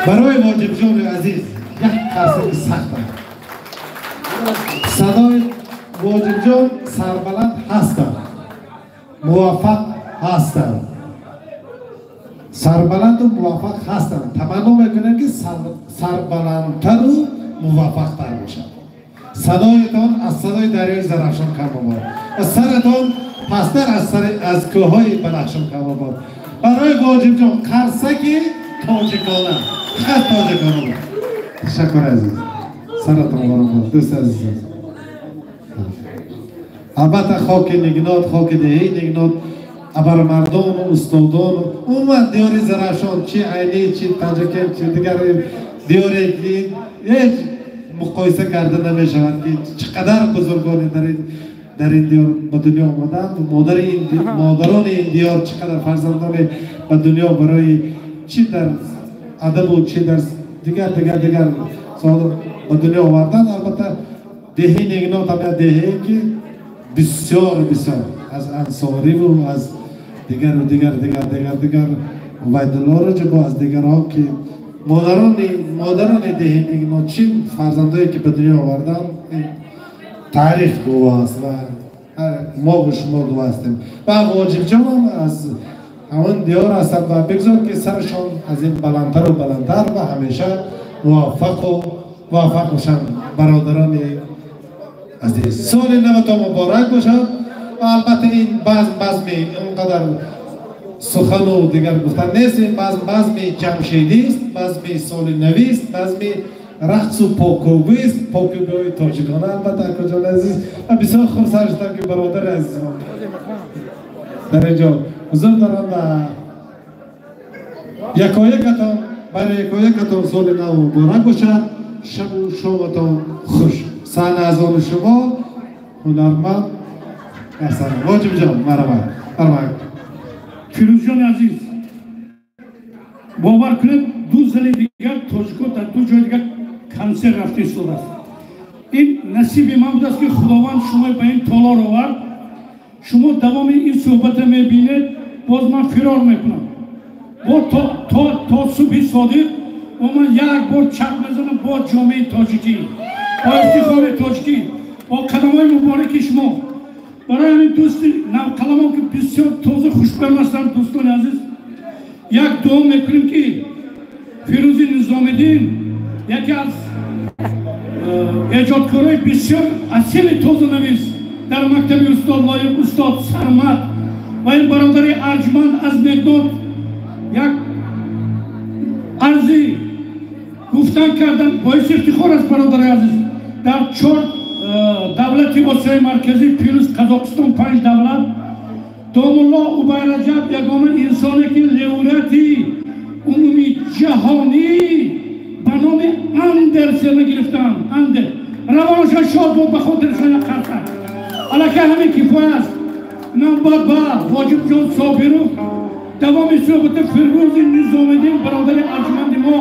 برای واجب جان عزیز یک قصه سخت صدای واجب جان سربلند هستند، موفق هستند، سربلند و موفق هستند. تمنا میکنم که سربلندتر و موفقتر باشند. Садоятон аз садои дарёи Зарафшон кам бод ва саратон пасттар аз кӯҳҳои Бадахшон кам бод. Барои Воҷибҷон қарсаки тоҷикона, фақат тоҷикона буд. Ташаккур азиз, саратон баланд бод, дӯсти азиз. Албатта хоки Нигнот, хоки деҳаи Нигнот, абармардону устодону умуман диёри Зарафшон, чи Айнӣ, чи Панҷакент, чи дигар диёре ки ҳеҷ муқоиса карда намешавад ки чӣ қадар бузургоне дар ин диёр ба дунё омаданд, модарони ин диёр чӣ қадар фарзандоне ба дунё барои чи дар адабу чи дар дигар дигар дигар ба дунё оварданд. Албатта деҳаи Нигнот ҳам як деҳае ки бисёр бисёр аз Ансориву аз дигару дигар дигар дигар дигар Убайдулло Раҷабу аз дигарҳо ки модарони деҳаи Нигнот чи фарзандое ки ба дунё оварданд, таърих гувоҳ аст ва мо бо шумо гувоҳ ҳастем. Ва Воҷибҷонам аз ҳамон диёр ҳастанд ва бигзор ки сарашон аз ин баландтару баландтар ва ҳамеша муваффақ бошанд. Бародарони азиз, соли наватон муборак бошад. Ва албатта ин базм базми он қадар сухану дигар гуфтан нест, ин базм базми ҷамшедист, базми соли навист, базми рақсу покӯбист, покӯбиҳои тоҷикона. Албатта акоҷони азиз, ва бисёр хурсанд шудам ки бародари азизам дар ин ҷо ҳузур дорам ва якоякатон барои якоякатон соли нав муборак бошад. Шабу шоматон хуш. Саҳна аз они шумо, ҳунарманд Воҷибҷон, марҳамат, марҳамат. Фирӯзҷони азиз, бовар кунед, ду зани дигар тоҷико дар ду ҷои дигар консерт рафта истодааст. Ин насиби ман будааст ки Худованд шумо ба ин толор овард. Шумо давоми ин суҳбата мебинед, боз ман фирор мекунам. Бо то субҳи содиқ бо ман як бор чақ мезанам бо ҷомеаи тоҷикӣ, бо ифтихори тоҷикӣ, бо қадамҳои мубораки шумо. Барои ҳамин дӯсти навқаламон ки бисёр тоза хушбаҳм ҳастанд, дӯстони азиз, як дуо мекунем ки Фирӯзи Низомиддин яке аз эҷодкорои бисёр асили тозанавис дар мактаби устод Лоиқ, устод Сармад ва ин бародари арҷманд аз Нигнот як арзи гуфтан кардан боиси ифтихор аст. Бародари азиз, дар чор давлати Осиёи Марказӣ плюс Қазоқистон 5 давлат Домулло Убайраҷаб ягона инсоне ки лауреати умумии ҷаҳонӣ ба номи Андерсена гирифтанд. Андер равонашон шод буд, ба хотиршон як қарса. Аллакай ҳамин кифоя аст. Навбат ба Воҷибҷон Собиров. Давоми суҳбати Фирӯзи Низомиддин бародари арҷманди мо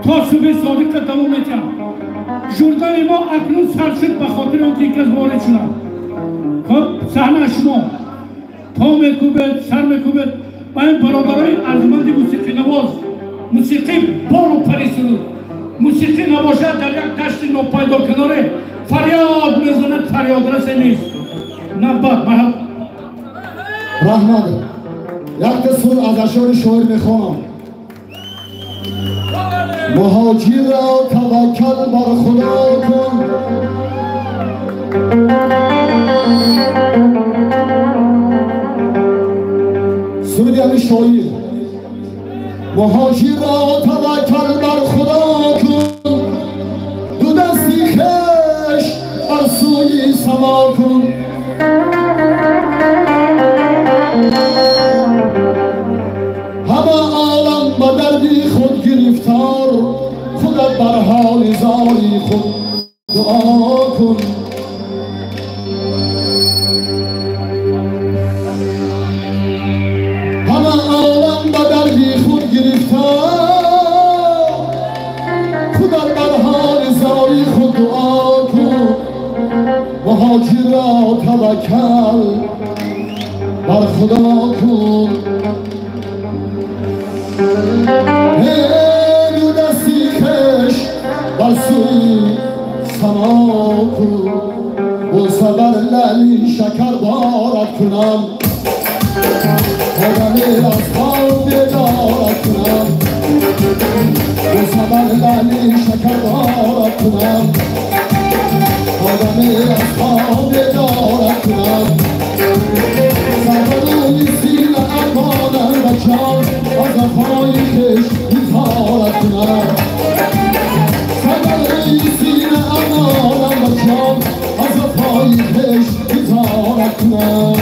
то субҳи содиқа давом медиҳад. Журнали мо акнун сар шуд ба хотири он ки ин кас ворид шуданд. Хуб, саҳна шумо по мекӯбед, сар мекӯбед ва ин бародарои арҷманди мусиқинавоз, мусиқӣ бору пари суруд, мусиқӣ набошад дар як дашти нопайдо каноре фарёд мезанад, фарёдрасе нест. Навбат марҳаб. Раҳмат. Якта суруд аз ашъори шоир мехонам. Муҳоҷирро таваккал бар Худо кун, суруди ҳамин шоир. Муҳоҷирро таваккал бар Худо кун, ду дасти хеш бар сӯи само кун. Ҳама олам ба дарди худ гирифтор, худат бар ҳоли зори худ дуо кун. Ҳама олам ба дарди худ гирифтор, худат бар ҳоли зори худ дуо кун. Муҳоҷирро таваккал бар Худо кун. Ду дасти хеш бар сӯи само кун, бӯса бар лаъли шакар борад кунам, одаме аз хоб бедорад кунам, бӯса бар лаъли шакар борад кунам. آدم از خواب دارد کنم سر سینه امانم و جان از وفای خویش اظهارت کنم سر سینه امانم و جان از وفای خویش اظهارت کنم.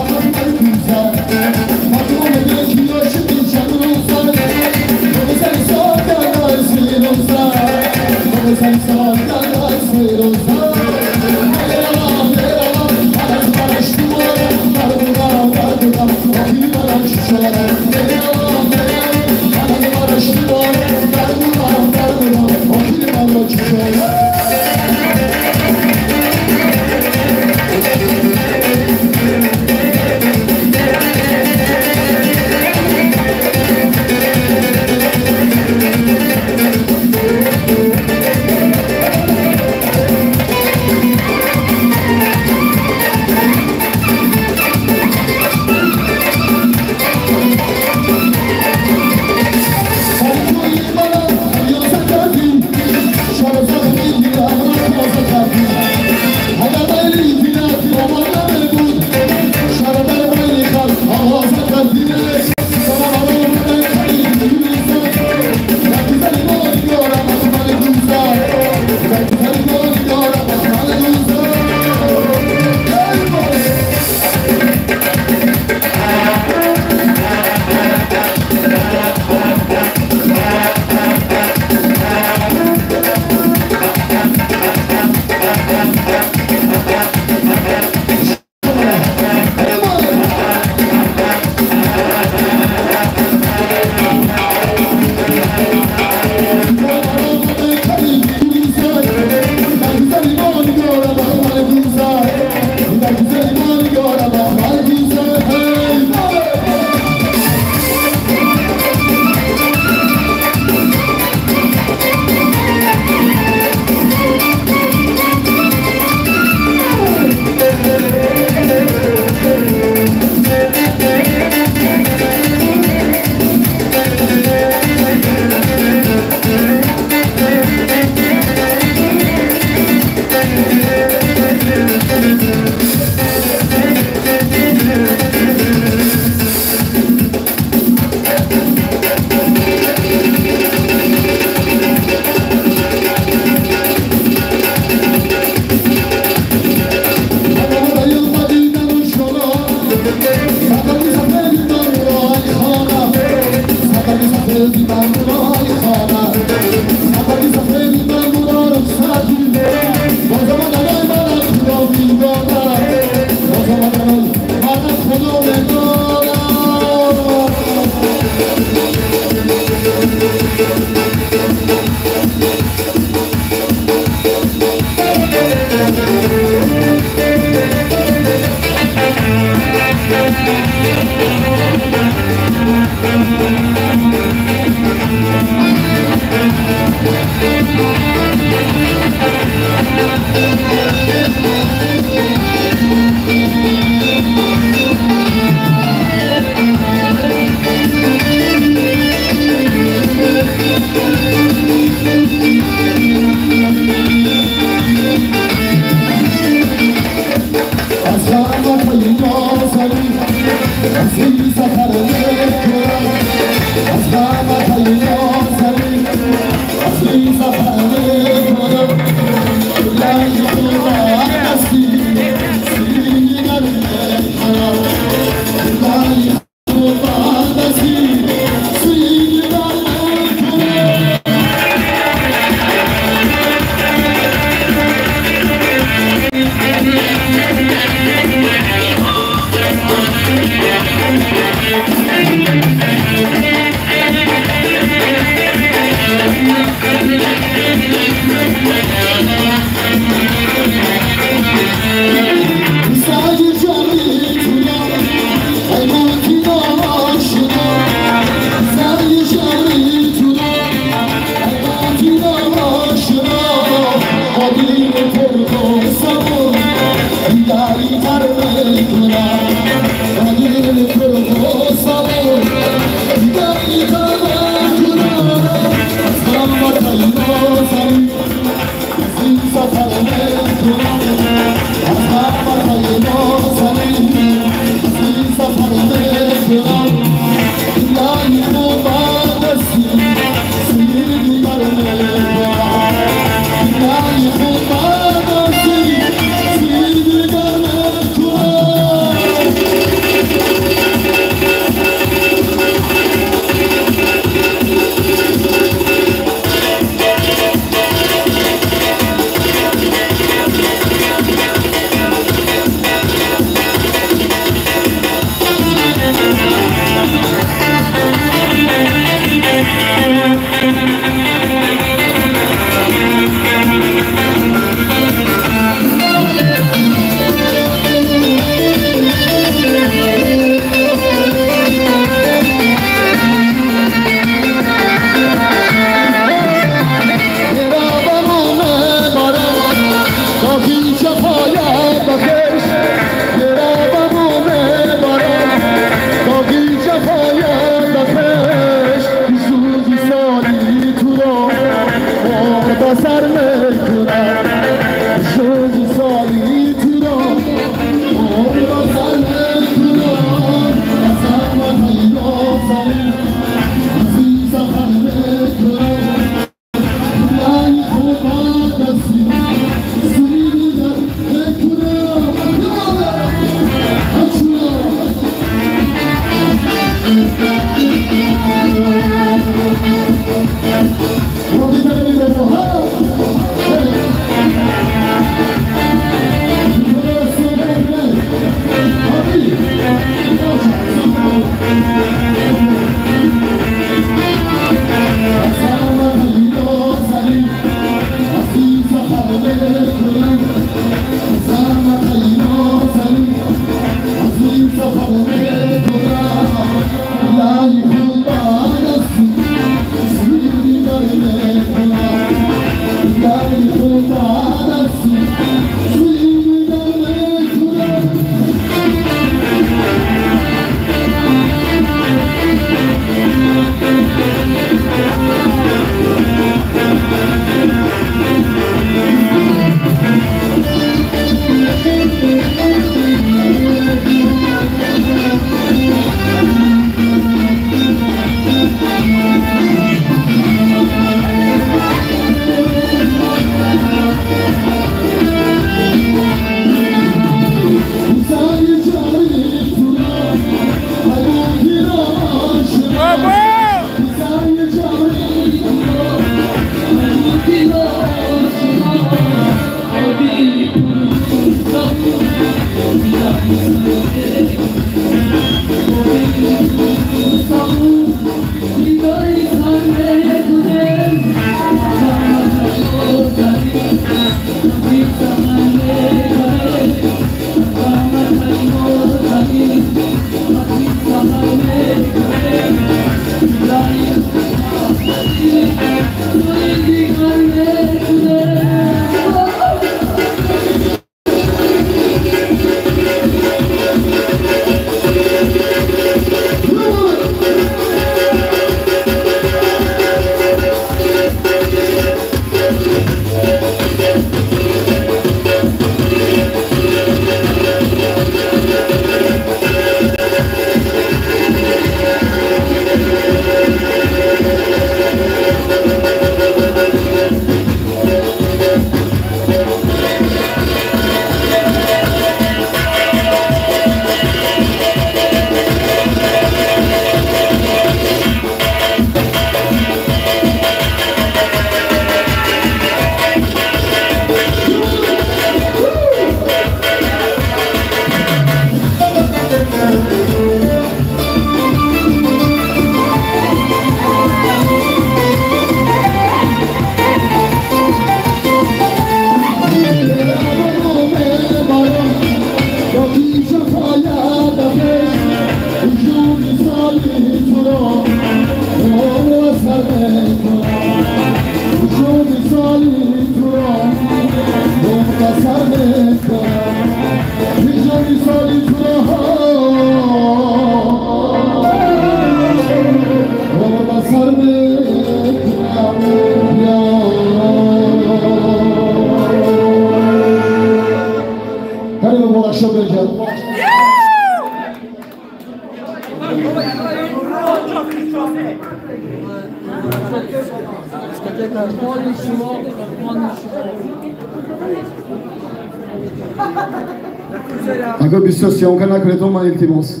Агар бисёр съёмка накунед, ман илтимос.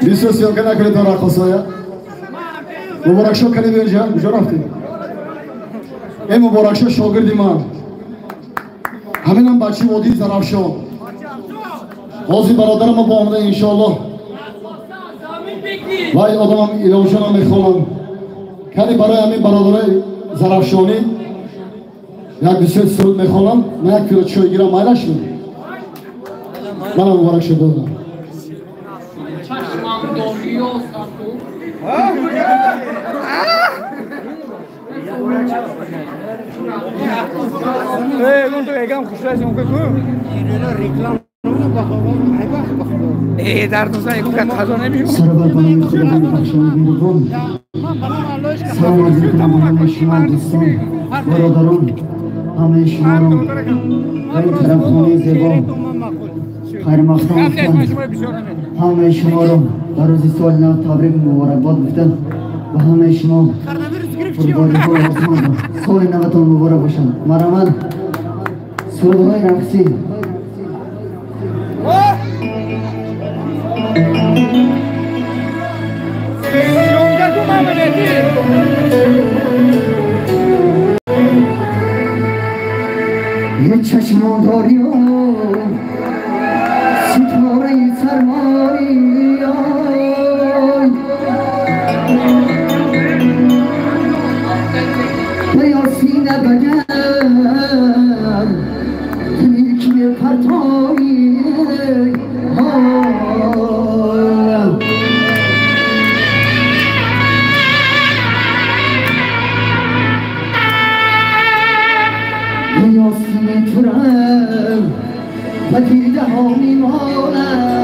Бисёр съёмка накунед, раққосоя. Муборакшо кани бирҷа, куҷо рафтӣ? Э Муборакшо шогирди ман. Ҳаминам бачаи водии Зарафшон. Ҳозир бародарам бо омада иншоаллоҳ. Вай одамам Иловшонам мехонам. Кани барои ҳамин бародарои Зарафшонӣ як бисёр суруд мехонам. Ман як пиёла чой гирам, майлаш ми? Манам муборак шуд додам. سر برنامه خداوند بخشان مهربان. سلام عرض می‌کنم به همه شما دوستان، برادران، همه شما را و این طرف خانه زیبا خیر مقدم گفتم. همه شما را در روز سال نو تبریک مبارکباد گفتم و همه شما قربانی ها سال نوتان مبارک باشد. مرحمت سرودهای رقصی. یه چشمان داری و ستاره سرمایی، یا سینه بگم تمیکی پرتایی. یا سینه ترم و دیده ها میماند.